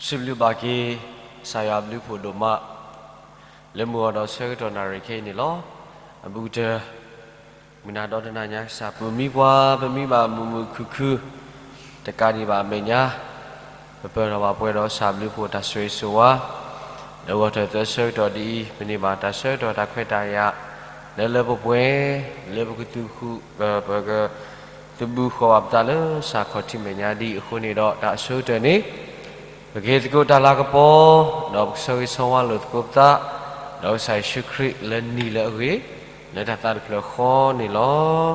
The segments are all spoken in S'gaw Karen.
စံးဘျုးဘၣ်က့ၤ ကစၢ်ယွၤအဘျုးအဖှိၣ်ဒိၣ်မး လၢမုၢ်ဂီၤဒီးဆၢကတီၢ်နၣ်ရံၣ်ခဲအံၤန့ၣ်လီၤ. အဘူးကတၢၢ် မုၢ်နၤဒီတနၤညါ ကစၢ်ပူၤမံပှၤ ပမံဘၣ်မုာ်မုာ်ခုၣ်ခုၣ် တကးဒံးဘၣ်အမဲာ်ညါ ပပၢၢ်ထီၣ်ဘၣ်ပှဲၤဒီးကစၢ်ဘျုးဖှိၣ်တၢ်ဆိၣ်ဂ့ၤဆိၣ်ဝါ လၢဂီၤထၢၣ်သၢဆၢကတီၢ်ဒ်အံၤ ပန့ၢ်ဘၣ်တၢ်ဆၢကတီၢ်တၢ်ခွဲးတၢ်ယာ် လၢလၢပှဲၤပှဲၤ လၢပကသူၣ်ဃုာ် ပက သဘုၣ်ဃီၤဘၣ်ပသးလၢကစၢ်ခီၣ်ထံးမဲာ်ညါဒ်အံၤအဃိန့ၣ်ဒီး တၢ်အဆိကတၢၢ်န့ၣ် ပကဟ့ၣ်သကိးတၢ်လၤကပီၤ ဒီးပကဆၢဂ့ၤဆၢဝါလိာ်သကိးပသး ဒီးကစၢ်ယ့ၣ်ၡူးခရံာ်လၢနံၤလၢအဂ့ၤ လၢတၢ်သးတဖျၢၣ်ဃီန့ၣ်လီၤ.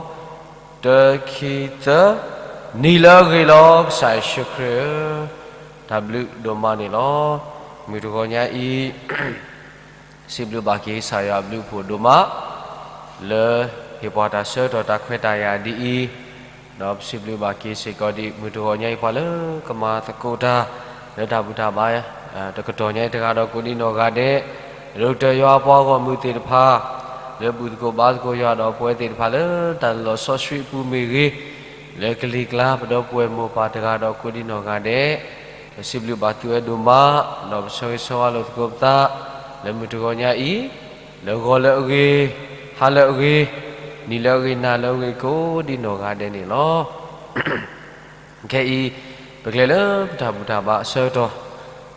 တၢ ခံ သၢ, နံၤလၢအဂ့ၤလီၤ ကစၢ်ယ့ၣ်ၡူးခရံာ်ဧၢ, တၢ်ဘျုးဒိၣ်မးန့ၣ်လီၤ. မုၢ်တဂီၤညါအံၤ စံးဘျုးဘၣ်က့ၤကစၢ်ယွၤအဘျုးအဖှိၣ်ဒိၣ်မး လၢဟ့ၣ်ပှၤတၢ်ဆၢကတီၢ်တၢ်ခွဲးတၢ်ယာ်ဒ်အံၤ, ဒီးပစံးဘျုးဘၣ်က့ၤစ့ၢ်ကီးဒ်မုၢ်တဂီၤညါအံၤ ပှၤလၢကမၤသကိးတၢ် လၢတၢ်ဘူၣ်တၢ်ဘါ တကတီၢ်ညါအံၤတဂၤဒီးကိးဒံနီၢ်ဂၤဒဲး, ဒီကတၢၢ်ယွၤအပှၤဂီၢ်မုၢ်သ့ၣ်တဖၣ် လၢဘူၣ်သကိးဘါသကိးယွၤဒီးပဝဲသ့ၣ်တဖၣ်လၢ တၢ်လီၢ်စီဆှံအပူၤမ့ၢ်ဂ့ၤ, လၢကလံၤကျါ ပဒီပုၢ်ဝဲၢ်မိၢ်ပၢ်တဂၤဒီးကိးဒံနီၢ်ဂၤဒဲး, ပစံးဘျုးဘၣ်သုဝဲဒိၣ်မး, ဒီးပဆၢဂ့ၤဆၢဝါလိာ်သကိးပသး လၢမုၢ်တဂီၤညါအံၤ, လၢဂီၤလၢအဂ့ၤ, ဟါလၢအဂ့ၤ, နံၤလၢအဂ့ၤ, နၤလၢအဂ့ၤ ကိးဒံနီၢ်ဂၤဒဲးန့ၣ်လီၤ. ခဲအံၤ ပကလဲၤလၢပတၢ်ဘူၣ်တၢ်ဘါအဆၢကတီၢ်,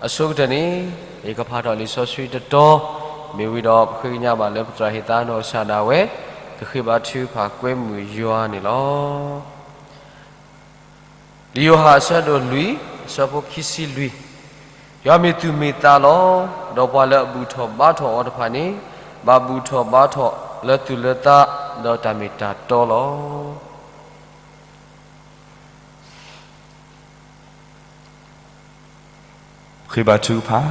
အဆိကတၢၢ်န့ၣ် ယကဖးထီၣ်လံာ်စီဆှံတတီၤ, မ့ၢ်ဝံၤဒီးပဃ့ကညးဘၣ်လၢပသရၣ်ဟ့ၣ်သါနီၢ်ကစၢ်ဒၣ်ဝဲ, ကဃ့ဘါထုကဖၣ်ကွဲမုာ်ယွၤန့ၣ်လီၤ. လံာ်ယိၤဟၣ်အဆၢဒိၣ်လွံၢ်, အဆၢဖိခံဆံလွံၢ်, ယွၤမ့ၢ်သူၣ်မ့ၢ်သးလီၤ. ဒီးပှၤလၢအဘူၣ်ထီၣ်ဘါထီၣ်အီၤတဖၣ်န့ၣ်, ဘၣ်ဘူၣ်ထီၣ်ဘါထီၣ်လၢသူၣ်လၢသး, ဒီးတၢ်မ့ၢ်တၢ်တီလီၤ. ဃ့ဘါထုကဖၣ်,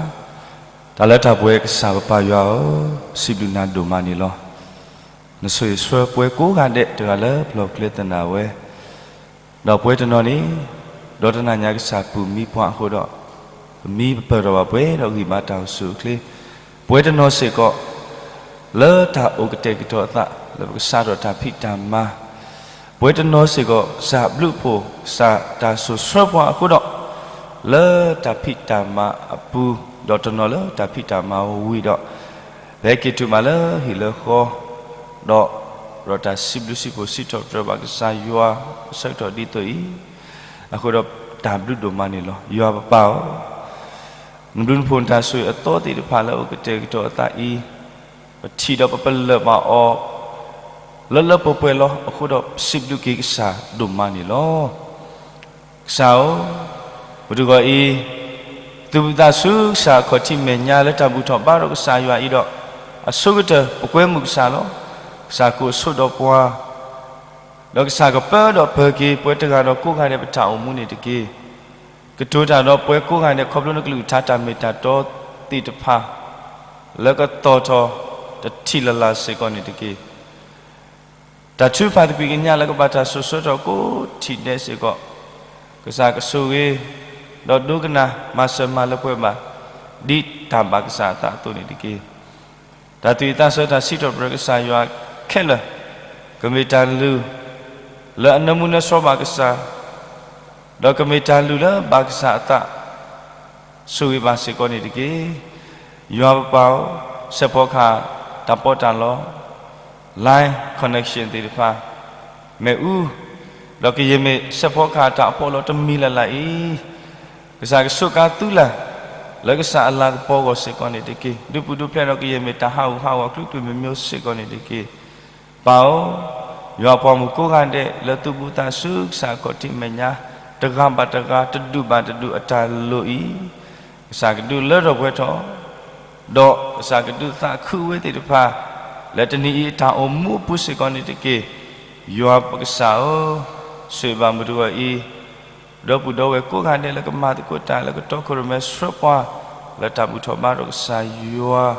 တၢ်လၢတၢ်ပှဲၤကစၢ်ပပၢ်ယွၤဧၢ, ပစံးဘျုးနၤဒိၣ်မးန့ၣ်လီၤ. နဆိၣ်ဂ့ၤဆှၢပှၤကိးဂၤဒဲး တဂၤလၢပလီၢ်ပကျဲသနာ်ဝဲ, ဒီးပှၤတနီၤန့ၣ်, ဒီတနၤညါကစၢ်ပူၤမံပှၤအဃိဒီး, ပမံပပၢၢ်ထီၣ်ဘၣ်ပှဲၤဒီးဂံၢ်ဘါတၢ်အိၣ်ဆူၣ်အိၣ်ချ့, ပှၤတနီၤစ့ၢ်ကီး လၢတၢ်အိၣ်ကတဲာ်ကတီၤအသး လၢပကစးထီၣ်တၢ်ဖံးတၢ်မၤ, ပှၤတနီၤစ့ၢ်ကီး ကစၢ်ဘျုးဖှိၣ် ကစၢ်တၢ်ဆိၣ်ဆှၢပှၤအဃိဒီး, လၢတၢ်ဖံးတၢ်မၤအပူၤ, ဒီးတနီၤလၢတၢ်ဖံးတၢ်မၤဝံၤဒီး, ပဟဲက့ၤတုၤမးလၢဟံၣ်လၢဃီ, ဒီး, ဒီးတၢ်စံးဘျုးစံးဖှိၣ်စံးထီၣ်ပတြၢၤဘၣ်ကစၢ်ယွၤ အဆၢကတီၢ်ဒ်သိးအံၤ, အဃိဒီးတၢ်ဘျုးဒိၣ်မးန့ၣ်လီၤ. ယွၤပပၢ်ဧၢ, နဘျုးနဖှိၣ်နတၢ်ဆိၣ်ဂ့ၤအသီသ့ၣ်တဖၣ်လၢအိၣ်ကတဲာ်ကတီၤအသးအံၤ, ပထံၣ်ဒီးပပလၢၢ်ဘၣ်အီၤ လၢလၢပှဲၤပှဲၤလီၤ. အဃိဒီးပစံးဘျုးက့ၤကစၢ်ဒိၣ်မးန့ၣ်လီၤ. ကစၢ်ဧၢ, ပတဂီၤအံၤ, သူၣ်ပသးဆူကစၢ်အခီၣ်ထံးမဲာ်ညါလၢတၢ်ဘူၣ်ထီၣ်ဘါထီၣ်ကစၢ်ယွၤအံၤဒီး, အဆိကတၢၢ်ပကွဲမုာ်ကစၢ်လီၤ. ကစၢ်ကိးဆိးဒီးပှၤ ဒီးကစၢ်ကပၢဒီးပၢၤက့ၤပှၤတဂၤဒီးကိးဂၤဒဲးပတၢ်အိၣ်မူန့ၣ်တက့ၢ်. ကတိၤတၢ်ဒီးပှၤကိးဂၤဒဲးခီဖျိနကလုၢ်ကထါတၢ်မ့ၢ်တၢ်တီသ့ၣ်တဖၣ် လၢကသီၣ်ထီၣ်တထံၣ်လၢ်လၢ်စ့ၢ်ကီးန့ၣ်တက့ၢ်. တၢ်ထုကဖၣ်သကွံာ်ကညးလၢကဘၣ်တၢ်ဆိၣ်ဆၢထီၣ်ကိးထံၣ်ဒဲးစ့ၢ်ကီး, ကစၢ်ကဆိၣ်ဂ့ၤ, ဒီးဒိကနၣ်မၤစၢၤမၤလၢပှဲၤဘၣ်, ဒ်တၢ်ဘၣ်ကစၢ်အသးအသိးန့ၣ်တက့ၢ်. တၢ်သူၣ်ဝံၣ်သးဆၢတၢ်စံးထီၣ်ပတြၢၤကစၢ်ယွၤခဲလၢာ်, ကမ့ၢ်တၢ်လုၢ်, လၢအနၢမူနၢဆှီဘၣ်ကစၢ်, ဒီးကမ့ၢ်တၢ်လုၢ်လၢဘၣ်ကစၢ်အသး ဆိၣ်ဂ့ၤဘၣ်စ့ၢ်ကီးန့ၣ်တက့ၢ်. ယွၤပပၢ်ဧၢ, စဲးဖီကဟၣ်တၢ်ပီးတၢ်လီ, line connection သ့ၣ်တဖၣ်, မ့ၣ်အူ, ဒီးကယဲၢ်မ့ၢ်စဲးဖီကဟၣ်တၢ်အပီးလီတမံၤလၢ်လၢ်အံၤ, ကစၢ်ကဆိးကါသုလၢ်, လၢကစၢ်အလၤကပီၤအဂီၢ်စ့ၢ်ကီးန့ၣ်တက့ၢ်. ဒုးပူၤဒုးဖျဲးဒီးကယဲၢ်မ့ၢ်တၢ်ဟးဂူာ်ဟးဂီၤအကလုာ်ကလုာ်မံၤမံၤစ့ၢ်ကီးန့ၣ်တက့ၢ်. ပၢ်ဧၢ, ယွၤပှၤမုၣ်ကိးဂၤဒဲးလၢသူၣ်ဘူးသးဆူကစၢ်အခီၣ်ထံးမဲာ်ညါ, တဂၤဘၣ်တဂၤ တဒူၣ်ဘၣ်တဒူၣ်အတၢ်လိၣ်အံၤ, ကစၢ်ကဒုးလၢထီၣ်ပှဲၤထီၣ်, ဒီးကစၢ်ကဒုးသးခုဝဲသ့ၣ်တဖၣ်, လၢတနံၤအံၤအတၢ်အိၣ်မူအပူၤစ့ၢ်ကီးန့ၣ်တက့ၢ်. ယွၤပကစၢ်ဧၢ, ဆိၣ်ဂ့ၤဘၣ်မုၢ်တဂီၤအံၤ ဒီပုၢ်ဒီဝဲၢ်ကိးဂၤဒဲးလၢကမၤသကိးတၢ်လၢကတီခိၣ်ရိၣ်မဲဆှၢပှၤ လၢတၢ်ဘူၣ်ထီၣ်ဘါထီၣ်ကစၢ်ယွၤ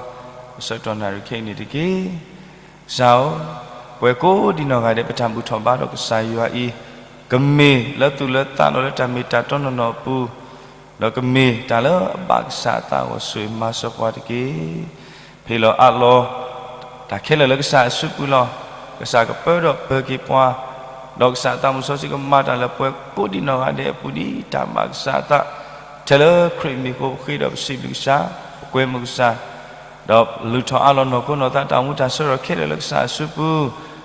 အဆၢကတီၢ်နၣ်ရံၣ်ခဲအံၤန့ၣ်တက့ၢ်. ကစၢ်ဧၢ, ပှၤကိးဒံနီၢ်ဂၤဒဲးပတၢ်ဘူၣ်ထီၣ်ဘါထီၣ်ကစၢ်ယွၤအံၤ, ကမ့ၢ်လၢသူၣ်လၢသးဒီးလၢတၢ်မ့ၢ်တၢ်တီနီၢ်နီၢ်အပူၤ, ဒီးကမ့ၢ်တၢ်လၢအဘၣ်ကစၢ်အသးအဂီၢ်ဆိၣ်ဂ့ၤမၤစၢၤပှၤတက့ၢ်. ဖံးလီၤအးလီၤ တၢ်ခဲလၢာ်လၢကစၢ်အစုပူၤလီၤ. ကစၢ်ကပၢဒီးပၢၤက့ၤပှၤ, ဒီးကစၢ်အသးမုၢ်စီဆှံကမၤတၢ်လၢပှၤကိးဒံနီၢ်ဂၤဒဲးအပူၤဒ်တၢ်ဘၣ်ကစၢ်အသး ထဲလၢခရံာ်အမံၤအဃိ ပဃ့ဒီးပစံးဘျုးကစၢ်, ပကွဲမုာ်ကစၢ်, ဒီးလုၢ်ထီၣ်အးလီၤနီၢ်ခိနီၢ်သးတၢ်အိၣ်မူတၢ်ဆၢကတီၢ်ခဲလၢာ်လၢကစၢ်အစုပူၤ,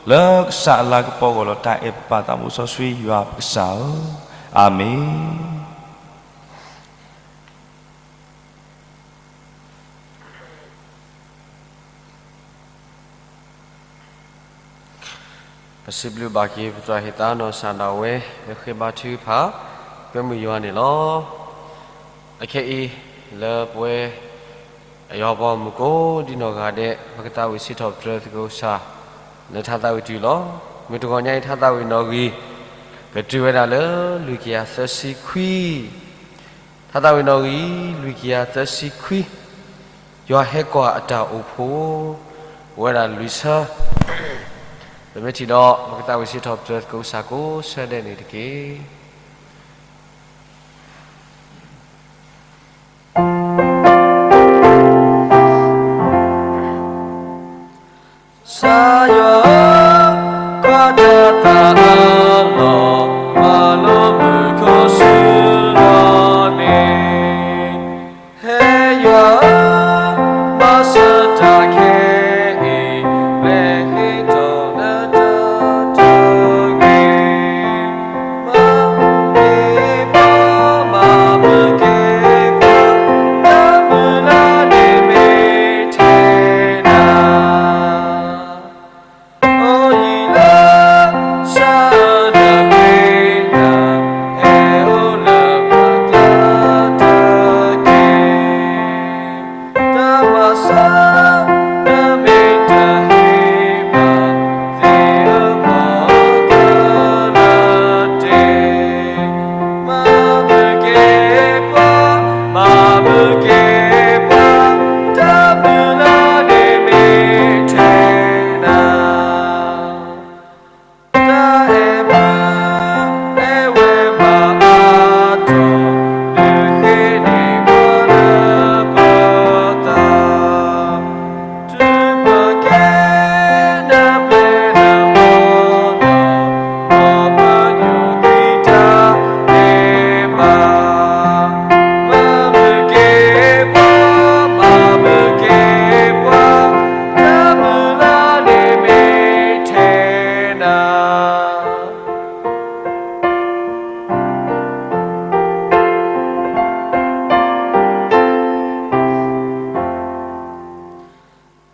လၢကစၢ်အလၤကပီၤအဂီၢ်လီၤ. တၢ်အဲၣ်ပပၢ်သးဘိစီဆှံယွၤပကစၢ်ဧၢ, အၤမ့ၣ်. ပစံးဘျုးဘၣ်က့ၤပသရၣ်ဟ့ၣ်သါနီၢ်ကစၢ်ဒၣ်ဝဲ လၢဃ့ဘါထုကဖၣ် ကွဲမုာ်ယွၤန့ၣ်လီၤ. အခဲအံၤ လၢပဝဲ အယွၤပှၤဂီၢ်မုၢ်ကိးဒံနီၢ်ဂၤဒဲး ပကသးဝံၣ်စံးထီၣ်ပတြၢၤသကိးကစၢ် လၢထါသးဝံၣ်တယုၢ်လီၤ. မုၢ်တဂီၤညါအံၤ ထါသးဝံၣ်နီၣ်ဂံၢ် ကတုၤဝဲဒၣ်လၢလွံၢ်ကယၤသၢဆံခွံ ထါသးဝံၣ်နီၣ်ဂံၢ် လွံၢ်ကယၤသၢဆံခွံ, ယွၤဟဲကွၢ်အတၢ်အိၣ်ဖှိၣ်, အိၣ်ဝဲဒၣ်လွံၢ်ဆၢ, ပမ့ၢ်ထံၣ်ဒီး ပကသးဝံၣ်စံးထီၣ်ပတြၢၤသကိးကစၢ်ကိးဆၢဒဲးန့ၣ်တက့ၢ်. ကစၢ်ယွၤဧၢ, ကွၢ်တၢ်သးအၢၣ်လီၤ, မၤလိမုာ်ခိၣ်ဆူလီၤန့ၣ်, ဟဲယွၤဧၢ, မၤစၢၤတၢ်ခဲအံၤ, လဲၤဃ့ထီၣ်လၢတၢ်တဂ့ၤ, မၤမုာ်က့ၤပှၤ, မၤမုာ်က့ၤပှၤ, တၢ်မုၢ်လၢ်န့ၣ်မ့ၢ်ထဲနၤ အိၣ်ယံၤလၢ ကစၢ်ဧၢ နဃ့နၤ, ဟဲအိၣ်လၢပကျါတက့ၢ်. တၢ်မၤစၢၤ နမ့ၢ်တဟ့ၣ်ဘၣ်, သ့ၣ်ဧၢ ပှၤကလၢတ့ၢ် မၤမုာ်က့ၤပှၤ, မၤမုာ်က့ၤပှၤ, တၢ်မုၢ်လၢ်န့ၣ်မ့ၢ်ထဲနၤ, တၢ်အဲၣ်မုာ် အဲၣ်ဝဲမၤအါထီၣ်, ဒုးဃ့န့ၢ်ပှၤလၢပသး တုၤပကဲနပျဲၢ်နဘီၣ်ဒီး, ဒီးပညိၣ်ကွံာ်တၢ်န့ၣ်ဘၣ်. မၤမုာ်က့ၤပှၤ, မၤမုာ်က့ၤပှၤ, တၢ်မုၢ်လၢ်န့ၣ်မ့ၢ်ထဲနၤ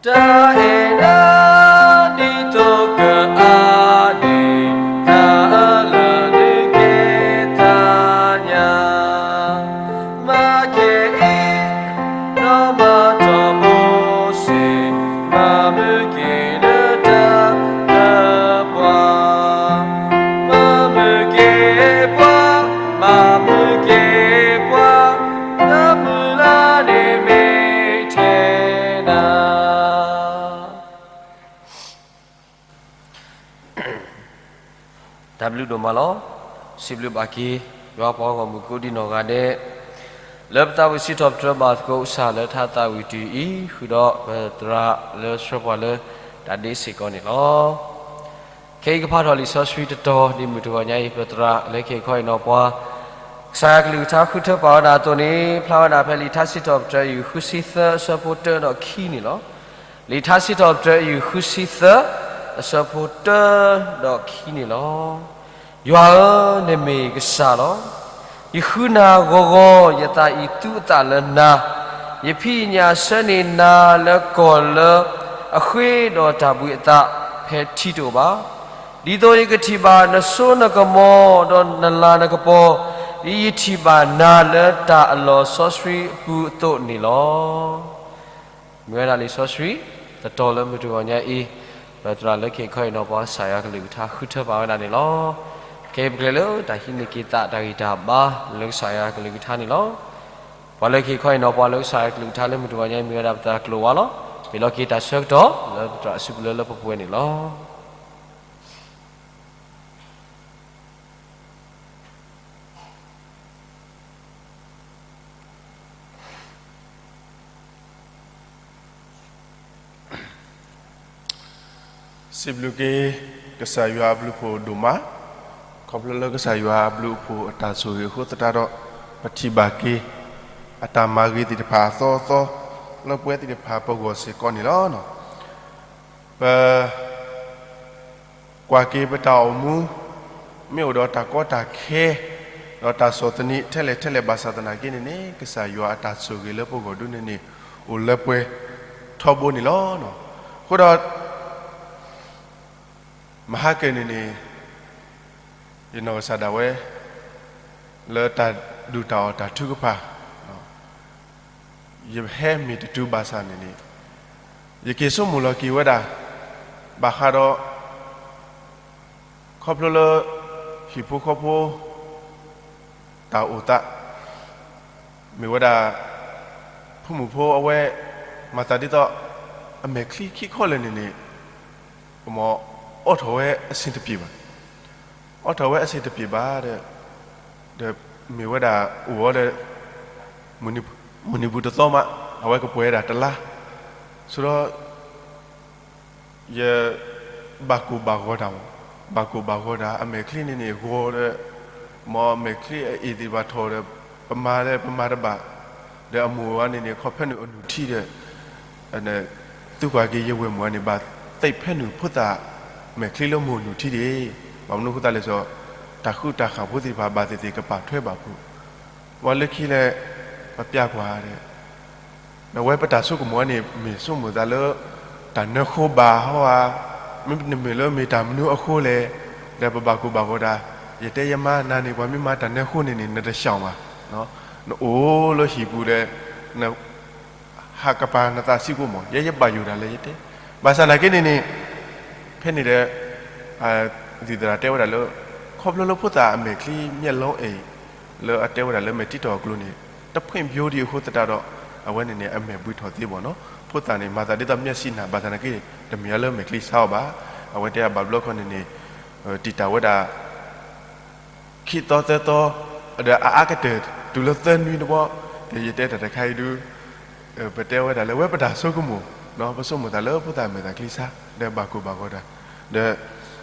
တၢ်အဲၣ်နၤဒ်သိးကအါန့ၣ်, တၢ်အၢၣ်လၢနကဲသးညါ, မၤကဲအံၤ နီၢ်မၤထီၣ်မိၤၡ့, မၤမုာ်က့ၤလၢတၢ်သပှၢ်, မၤမုာ်က့ၤပှၤ, မၤမုာ်က့ၤပှၤ, တၢ်မုၢ်လၢ်န့ၣ်မ့ၢ်ထဲနၤ တၢ်ဘျုးဒိၣ်မးလီၤ. စံးဘျုးဘၣ်က့ၤ ယွၤပှၤဂီၢ်မုၢ်ကိးဒံနီၢ်ဂၤဒဲး, လၢပသးဝံၣ်စံးထီၣ်ပတြၢၤဘၣ်သကိးကစၢ်လၢထါသးဝံၣ်တယုၢ်အံၤ, ဃုာ်ဒီးပသရၣ်လၢဆှၢပှၤလၢတၢ်ဒ့စ့ၢ်ကီးန့ၣ်လီၤ. ခဲအံၤကဖးထီၣ်လံာ်စီဆှံတတီၤ ဒ်မုၢ်တဂီၤညါအံၤ ပသရၣ်လၢကဟ့ၣ်ခီဟ့ၣ်နီၤပှၤ ကစၢ်ယွၤကလုၢ်ကထါဃုထၢပာ်ဝဲဒၣ်အသိးန့ၣ် ဖျါဝဲဒၣ်ဖဲလံာ်ထါစံးထီၣ်ပတြၢၤ အယုၢ်ဃုဆံသၢ အဆၢဖိတၢဒီးခံန့ၣ်လီၤ. လံာ်ထါစံးထီၣ်ပတြၢၤ အယုၢ်ဃုဆံသၢ အဆၢဖိတၢဒီးခံန့ၣ်လီၤ. ယွၤဧၢ, နမ့ၢ်ကစၢ်လီၤ. ယဃုနၤဂီၤဂီၤ, ယသးအံၤသူအသးလၢနၤ, ယဖံးယညၣ်ဆၢန့ၢ်နၤလၢကီၢ်လၢအဃ့ဒီးတၢ်ဘှံးအသး ဖဲထံတအိၣ်ဘၣ်. ဒ်သိးယကထံၣ်ဘၣ်နစိနကမီၤဒီးနလၤနကပီၤ, ဒ်ယထံၣ်ဘၣ်နၤလၢတၢ်အလီၢ်စီဆှံအပူၤအသိးန့ၣ်လီၤ. မ့ၢ်ဝဲဒၣ်လံာ်စီဆှံ တတီၤလၢမုၢ်တဂီၤညါအံၤ, ပသရၣ်လၢကဟ့ၣ်ခီဟ့ၣ်နီၤပှၤ ကစၢ်ယွၤကလုၢ်ကထါဃုထၢပာ်ဝဲဒၣ်န့ၣ်လီၤ. ခဲအံၤပကလဲၤလၢတၢ်ဟံးန့ၢ်က့ၤသးတၢ်ဂံၢ်တၢ်ဘါ လၢကစၢ်ယွၤကလုၢ်ကထါန့ၣ်လီၤ. ပှၤလၢကဟ့ၣ်ခီဟ့ၣ်နီၤပှၤလၢကစၢ်ယွၤကလုၢ်ကထါလၢမုၢ်တဂီၤညါအံၤ မ့ၢ်ဝဲဒၣ်ပသရၣ်ကျိၤဝါလီၤ. မ့ၢ်လီၤက့ၤတၢ်ဆၢကတီၢ်လၢပသရၣ်အစုပူၤလၢလၢပှဲၤပှဲၤန့ၣ်လီၤ. စံးဘျုးက့ၤ ကစၢ်ယွၤအဘျုးအဖှိၣ်ဒိၣ်မး, ခီဖျိလၢကစၢ်ယွၤအဘျုးအဖှိၣ်အတၢ်ဆိၣ်ဂ့ၤအဃိသတးဒီး, ပထံၣ်ဘၣ်က့ၤ အတၢ်မၤဂ့ၤသ့ၣ်တဖၣ်အသီအသီ လၢပဝဲသ့ၣ်တဖၣ်ပဂီၢ်စ့ၢ်ကီးန့ၣ်လီၤ. ပ ကွၢ်က့ၤပတၢ်အိၣ်မူ မ့ၢ်အိၣ်ဒီးတၢ်ကီတၢ်ခဲ ဒီးတၢ်ဆီၣ်သနံးထဲလဲၣ်ထဲလဲၣ်ဘၣ်ဆၣ်သနာ်က့န့ၣ်န့ၣ် ကစၢ်ယွၤအတၢ်ဆိၣ်ဂ့ၤလၢပဂီၢ်ဒၣ်န့ၣ်န့ၣ် အိၣ်လၢပှဲၤထီဘိန့ၣ်လီၤ. အဃိဒီး မဟါကၢန့ၣ်န့ၣ် ယနီၢ်ကစၢ်ဒၣ်ဝဲ လၢတၢ်ဒုၣ်တၢ်အီၣ်တၢ်ထုကဖၣ် ယဟဲမ့ၢ်တတုၤဘၣ်ဆၣ်န့ၣ်န့ၣ် ယက့ၤဆိကမိၣ်လီၤက့ၤဝဲဒၣ် ဘၣ်ဃးဒီး ခီဖျိလၢ ဟံၣ်ဖိဃီဖိ တၢ်အိၣ်သး မ့ၢ်ဝဲဒၣ် ဖိမုၣ်ဖိအဝဲ မၤသးဒ်သိး အမဲာ်ချံခံခီလၢာ်န့ၣ်န့ၣ် ကမၤအိးထီၣ်ဝဲအဆင်တပြေဘၣ်, အိးထီၣ်ဝဲအဆင်တပြေဘၣ်ဒီး ဒီးမ့ၢ်ဝဲဒၣ်အိၣ်ဝဲဒီး မုၢ်နံၤပူၤတသီမး အဝဲကပှဲၤဝဲဒၣ်တလါ, ဆိဒီး ယ ဘၣ်ကိၢ်ဘၣ်ဂီၤတၢ်မး, ဘၣ်ကိၢ်ဘၣ်ဂီၤတၢ် အမဲာ်ချံန့ၣ်န့ၣ် ဂီၤဒီး မ်အမဲာ်ချံအအ့ၣ်သ့ၣ်တဖၣ်ထီၣ်ဒီး ပမၤဒီးပမၤတဘၣ်, ဒီးအမိၢ်ဝဲန့ၣ်န့ၣ် ခီဖဲန့ၣ်အနုၢ်ထံဒီး သုကွၢ်က့ၤယဝဲၢ်မုၣ်န့ၣ် ဘၣ်သ့ၣ်ဖဲနုာ်ဖိသၣ် မဲာ်ချံလၢမိၢ်နုၢ်ထံဒၣ်, ဘၣ်မနုၤအဃိသတးလဲၣ်စီၤ တၢ်ဃုတၢ်ဃာ်ဖိသ့ၣ်တဖၣ် ဘၣ်သ့ၣ်သ့ၣ်ကပာ်ထွဲဘၣ်ဖုး, ပှၤလၢခံလဲၣ် ပပျၢ်ကွၢ်ဒီး ဒီးအဝဲပတၢ်ဆိကမိၣ်န့ၣ် မ့ၢ်ဆိကမိၣ်သးလၢ တၢ်နၢဃိဘၣ်ဟီဧါ, မ့တမ့ၢ်လၢမ့ၢ်တၢ်မနုၤအဃိလဲၣ်, ဒီးပဘၣ်ကိၢ်ဘၣ်ဂီၤတၢ်, ယတဲယမါနၤန့ၣ် ပှၤမ့ၢ်မၤတၢ်နၢဃိန့ၣ်န့ၣ် နတဆှီဘၣ်, နအိၣ်လၢဟံၣ်ပူၤဒီး န ဟးကပၤနသးဆံးကိၣ်မး ယဲယဘၣ်ယိၣ်ဒၣ်လဲာ်ယတဲ, ဘၣ်ဆၣ်သနာ်က့န့ၣ်န့ၣ် ဖဲန့ၣ်ဒီး ဒုၣ်ဒါတဲဝဲဒၣ်လၢ ခီဖျိလၢဖိသၣ်အမဲာ်ချံမျက်လုံးအိမ် လၢအတဲဝဲဒၣ်လၢမဲာ်တံတီၤအကျိၤန့ၣ် တဖွံ့ဖြိုးဒံးအဃိသတးဒီး အဝဲန့ၣ်န့ၣ် အမဲာ်ဘှံးထီၣ်သ့ဘၣ်နီၤ, ဖိသၣ်န့ၣ် မၤသးဒ်သိးမျက်စိနာ် ဘၣ်ဆၣ်သနာ်က့ တမ့ၢ်အလၢမဲာ်ချံဆါအီၤဘၣ်, အဝဲတဲအဘၣ်ဘျီခီန့ၣ်န့ၣ် တံာ်တာ်ဝဲဒၣ် ခံသီသၢသီ ဒီးအအါကတၢၢ် တုၤလၢသၢနွံတဘျီ, ဒီးယတဲတၢ်တခါအံၤဒုး ပတဲဝဲဒၣ်လၢဝဲပတၢ်ဆိကမိၣ်, ပဆိကမိၣ်သးလၢဖိသၣ်မဲာ်သၣ်ချံဆါ ဒီးဘၣ်ကိၢ်ဘၣ်ဂီၤတၢ်, ဒီး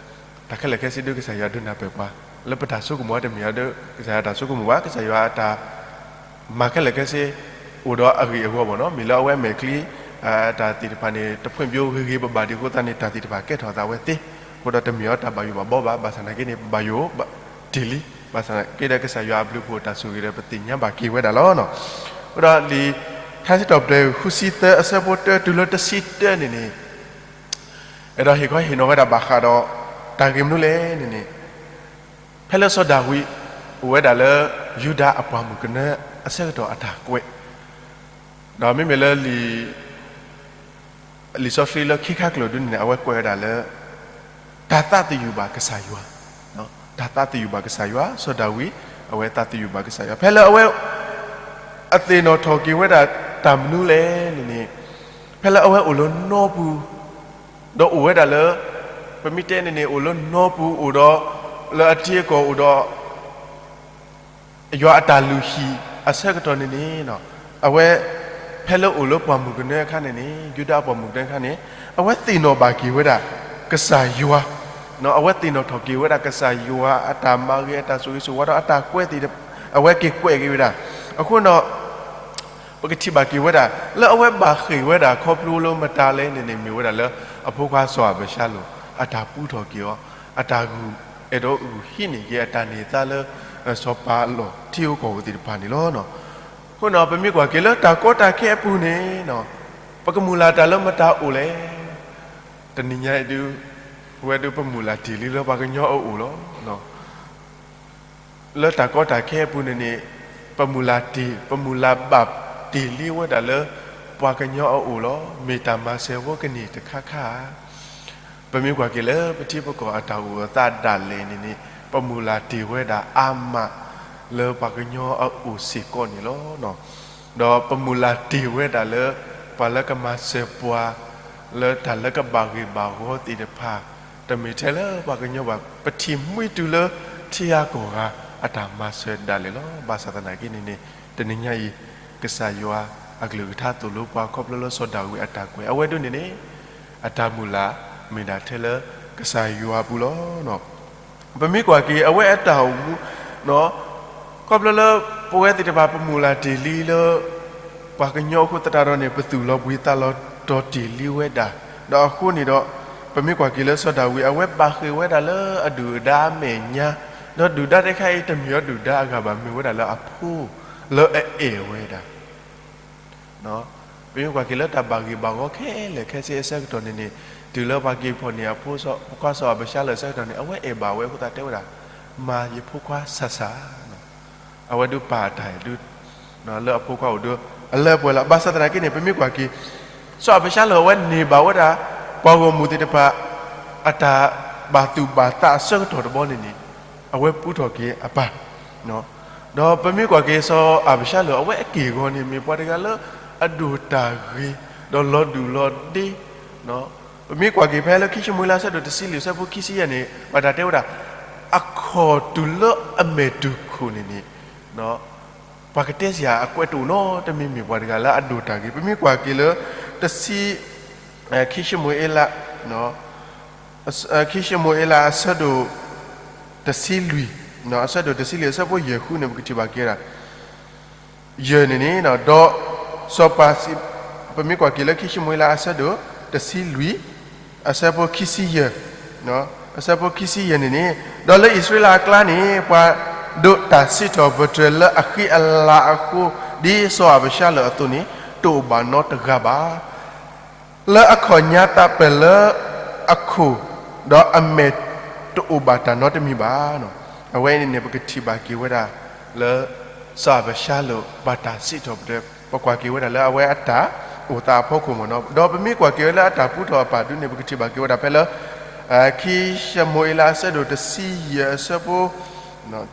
တၢ်ခဲလၢာ်ခဲဆ့ဒုး ကစၢ်ယွၤဒုးနၢ်ပၢၢ်ပှၤ, လၢပတၢ်ဆိကမိၣ်တမ့ၢ်အီၤဒီး ကစၢ်ယွၤတၢ်ဆိကမိၣ်ဘၣ်, ကစၢ်ယွၤအတၢ် မၤခဲလၢာ်ခဲဆ့ အိၣ်ဒီးအဂ့ၢ်အဂီၢ်ဘၣ်နီၤ, မ့ၢ်လၢအဝဲမဲာ်ချံ တၢ်သ့ၣ်တဖၣ်န့ၣ် တဖွံ့ဖြိုးဂ့ၤဂ့ၤဘၣ်ဘၣ်ဒံးအဃိသတးန့ၣ် တၢ်သ့ၣ်တဖၣ်ကဲထီၣ်သးဝဲသ့, အဃိဒီးတမ့ၢ်အီၤတၢ်ဘၣ်ယိၣ်ဘၣ်ဘီဘၣ်, ဘၣ်ဆၣ်သနာ်က့န့ၣ် ပဘၣ်ယိၣ်တ့ၢ်လံ, ဘၣ်ဆၣ်သနာ်က့ဒီး ကစၢ်ယွၤအဘျုးအဖှိၣ်တၢ်ဆိၣ်ဂ့ၤဒီး ပသ့ၣ်ညါဘၣ်က့ၤဝဲဒၣ်လီၤ. အဃိဒီးလံာ်ထါစံးထီၣ်ပတြၢၤ ဃုဆံသၢအဆၢဖိတၢတုၤလၢတဆံတၢန့ၣ်န့ၣ် အဲၣ်ဒိးဟ့ၣ်ခီဟ့ၣ်နီၤဝဲဒၣ်ဘၣ်ဃးဒီး တၢ်ဂ့ၢ်မနုၤလဲၣ်န့ၣ်န့ၣ် ဖဲလၢစီၤဒၤဝံး အိၣ်ဝဲဒၣ်လၢ ယူဒၤအပှၤမုၣ်ကနၢအဆၢကတီၢ်အတၢ်ကွဲး, ဒီးမ့မ့ၢ်လၢ လံာ်စီဆှံလၢခံခါကျၢၤဒုန့ၣ်န့ၣ် အဝဲကွဲးဝဲဒၣ်လၢ တၢ်သးသယုၢ်ဘၣ်ကစၢ်ယွၤ, တၢ်သးသယုၢ်ဘၣ်ကစၢ်ယွၤ, စီၤဒၤဝံး အဝဲသးသယုၢ်ဘၣ်ကစၢ်ယွၤ ဖဲလၢအဝဲ အသ့ၣ်နီၣ်ထီၣ်က့ၤဝဲဒၣ်တၢ်မနုၤလဲၣ်န့ၣ်န့ၣ် ဖဲလၢအဝဲအိၣ်လၢနီပူၤ ဒီးအိၣ်ဝဲဒၣ်လၢ ပမ့ၢ်တဲန့ၣ်န့ၣ် အိၣ်လၢနီပူၤအိၣ်ဒီး လၢအထံအကီၢ်အိၣ်ဒီး ယွၤအတၢ်လုၢ်ဟံၣ်အဆၢကတီၢ်န့ၣ်န့ၣ် အဝဲ ဖဲလၢအိၣ်လၢပှၤမုၣ်ကနၢအခါန့ၣ်န့ၣ် ယူဒၤအပှၤမုၣ်ကနၢအခါန့ၣ် အဝဲသ့ၣ်နီၣ်ဘၣ်က့ၤဝဲဒၣ် ကစၢ်ယွၤ, အဝဲသ့ၣ်နီၣ်ထီၣ်က့ၤဝဲဒၣ်ကစၢ်ယွၤအတၢ်မၤဂ့ၤ အတၢ်ဆိၣ်ဂ့ၤဆိၣ်ဝါဒီးအတၢ်ကွဲးသ့ၣ် အဝဲက့ၤကွဲးက့ၤဝဲဒၣ်, အဃိဒီး ပကထံၣ်ဘၣ်က့ၤဝဲဒၣ် လၢအဝဲဘၣ်ဃ့ၢ်ဝဲဒၣ်ခီဖျိလၢမတၤလဲၣ်န့ၣ်န့ၣ် မ့ၢ်ဝဲဒၣ်လၢ အဖိခွါစီၤအၤဘၡါလိၣ် အတၢ်ပူထီၣ်က့ၤအီၤ, အတၢ်ဂုာ် အဲၣ်ဒိးဂုာ်ဟံးန့ၢ်က့ၤအတၢ်န့ၢ်သါလၢ စီၤပၤလီၢ်ထံဂုၤကီၢ်ဂၤသ့ၣ်တဖၣ်န့ၣ်လီၤ. အဃိဒီး ပမ့ၢ်ကွၢ်က့ၤလၢတၢ်ကီတၢ်ခဲအပူၤန့ၣ် ပကမုၢ်လၢ်တၢ်လၢမတၤအိၣ်လဲၣ်, တနံၤညါအံၤဒုး ဝဲဒုးပမုၢ်လၢ်တ့ၢ်လံလၢပှၤကညီအအိၣ်လီၤ. လၢတၢ်ကီတၢ်ခဲအပူၤန့ၣ်န့ၣ် ပမုၢ်လၢ်တ့ၢ် ပမုၢ်လၢ်ဘၣ်တ့ၢ်လံဝဲဒၣ်လၢ ပှၤကညီအအိၣ်လီၤ. မ့ၢ်တၢ်မၤစၢၤဝဲကန့ၢ်တခါခါဧါ. ပမ့ၢ်ကွၢ်က့ၤလၢပထံပကီၢ်အတၢ်အိၣ်အသးဒၣ်လဲာ်န့ၣ်န့ၣ် ပမုၢ်လၢ်တ့ၢ်ဝဲဒၣ်အါမး လၢပှၤကညီအအိၣ်စ့ၢ်ကီးန့ၣ်လီၤ. ဒီးပမုၢ်လၢ်တ့ၢ်ဝဲဒၣ်လၢ ပှၤလၢကမၤစၢၤပှၤ လၢတၢ်လၢကဘၣ်ဂ့ၤဘၣ်ဝီသ့ၣ်တဖၣ် တမ့ၢ်ထဲလၢပှၤကညီဘၣ် ပထံၣ်မှံတုၤလၢထံဂၤကီၢ်ဂၤအတၢ်မၤစၢၤဒၣ်လဲာ်လီၤ. ဘၣ်ဆၣ်သနာ်က့န့ၣ်န့ၣ် တနံၤညါအံၤ ကစၢ်ယွၤအကလုၢ်ကထါသိၣ်လိပှၤခီဖျိလၢစီၤဒၤဝံးအတၢ်ကွဲး အဝဲဒၣ်န့ၣ်န့ၣ် အတၢ်မုၢ်လၢ်မ့ၢ်ဒၣ်ထဲလၢကစၢ်ယွၤအပူၤလီၤ. ပမ့ၢ်ကွၢ်က့ၤ အဝဲအတၢ်အိၣ်မူ ခီ ခီဖျိလၢပဝဲသ့ၣ်တဖၣ်ပမုၢ်လၢ်တ့ၢ်လံလၢ ပှၤကညီအဃိသတးဒီးန့ၣ် ပသူၣ်လီၤဘှံးသးလီၤတီၤတ့ၢ်လံဝဲဒၣ်, ဒီးအဃိန့ၣ်ဒီး ပမ့ၢ်ကွၢ်က့ၤလၢစီၤဒၤဝံး အဝဲဘၣ်ဃ့ၢ်ဝဲဒၣ်လၢအဒုၣ်အဒါအမဲာ်ညါ, ဒီးဒုၣ်ဒါတခါအံၤတမ့ၢ်အီၤဒုၣ်ဒါအဂၤဘၣ် မ့ၢ်ဝဲဒၣ်လၢအဖိလၢအအဲၣ်ဝဲဒၣ် ပမ့ၢ်ကွၢ်က့ၤလၢတၢ်ဘၣ်ဂ့ၢ်ဘၣ်ဂီၤခဲလၢာ်ခဲဆ့အဆၢကတီၢ်န့ၣ်န့ၣ်, တုၤလၢပှၤက့ၤဖီၣ်န့ၢ်အဖိခွါစီၤအၤဘၡါလၢာ်အဆၢကတီၢ်န့ၣ် အဝဲအဲၣ်ဘၣ်ဝဲအဃိသတးတဲဝဲဒၣ်, မၤယဖိခွါစၢ်စၢ်, အဝဲဒုးပာ်အတၢ်အဲၣ်ဒုး လၢအဖိခွါအိၣ်ဒုး အလၢပှဲၤလီၤ. ဘၣ်ဆၣ်သနာ်က့န့ၣ် ပမ့ၢ်ကွၢ်က့ၤ စီၤအၤဘၡါလၢာ်အဝဲန့ၢ်ဘၣ်ဝဲဒၣ် ပှၤဂီၢ်မုၢ်သ့ၣ်တဖၣ် အတၢ်ဘၣ်သူၣ်ဘၣ်သးအဆၢကတီၢ်တဘျီန့ၣ်န့ၣ်, အဝဲပူထီၣ်က့ၤအပၢ် ဒီးပမ့ၢ်ကွၢ်က့ၤစီၤအၤဘၡါလၢာ် အဝဲအက့ၢ်အဂီၤန့ၣ် မ့ၢ်ပှၤတဂၤလၢအဒိၣ်တၢ်ဂ့ၤ ဒီးလီၤဒူၣ်လီၤဒ့, ပမ့ၢ်ကွၢ်က့ၤဖဲလၢခံၡမူၤအ့လးအဆၢဒိၣ်တဆံလွံၢ်အဆၢဖိခံဆံယဲၢ်န့ၣ် ဘၣ်တၢ်တဲဝဲဒၣ်, အခီၣ်တုၤလၢအမဲာ်တူၢ်ခိၣ်န့ၣ်န့ၣ် ပှၤကတဲစ့ၢ်အကွဲးတအိၣ်နီတမံၤ မ့ၢ်ပှၤတဂၤလၢအဒိၣ်တၢ်ဂ့ၤ. ပမ့ၢ်ကွၢ်က့ၤလၢ တဆံ ခံၡမူၤအ့လး ခံၡမူၤအ့လးအဆၢဒိၣ်တဆံလွံၢ်, အဆၢဒိၣ်တဆံလွံၢ်အဆၢဖိယဲၢ်ဃုန့ၣ် ပကထံၣ်ဘၣ်က့ၤဝဲဒၣ် ယဲၢ်န့ၣ်န့ၣ် ဒီးစီၤပၤစံး, ပမ့ၢ်ကွၢ်က့ၤလၢခံၡမူၤအ့လးအဆၢဒိၣ်တဆံလွံၢ် အဆၢဖိခံဆံယဲၢ်, အဆၢဖိခံဆံယဲၢ်န့ၣ်န့ၣ်, ဒီးလၢအံၣ်စရ့လးအကျါန့ၣ် ပှၤဒိးတၢ်စံးထီၣ်ပတြၢၤလၢအဃံအလၤအဃိ, ဒ်စီၤအၤဘၡါလၢာ်အသိးန့ၣ် တအိၣ်ဘၣ်နီတဂၤဘၣ်. လၢအခီၣ်ညါသးပၢၢ်လၢအခိၣ်, ဒီးအမဲာ်တအိၣ်ဘၣ်တၢ်နီတမံၤဘၣ်. အဝဲအံၤန့ၣ်န့ၣ် ပကထံၣ်ဘၣ်က့ၤဝဲဒၣ်လၢ စီၤအၤဘၡါလၢာ်ဘၣ်တၢ်စံးထီၣ်ပတြၢၤ, ပကွၢ်က့ၤဝဲဒၣ်လၢအဝဲအတၢ်အိၣ်သးအဖီခိၣ်မ့ၢ်နီၤ. ဒီးပမ့ၢ်ကွၢ်က့ၤဝဲလၢအတၢ်ပူထီၣ်အပၢ်ဒုန့ၣ် ပကထံၣ်ဘၣ်က့ၤဝဲဒၣ်ဖဲလၢ ခံၡမူၤအ့လးအဆၢဒိၣ်တဆံယဲၢ်အဆၢဖိ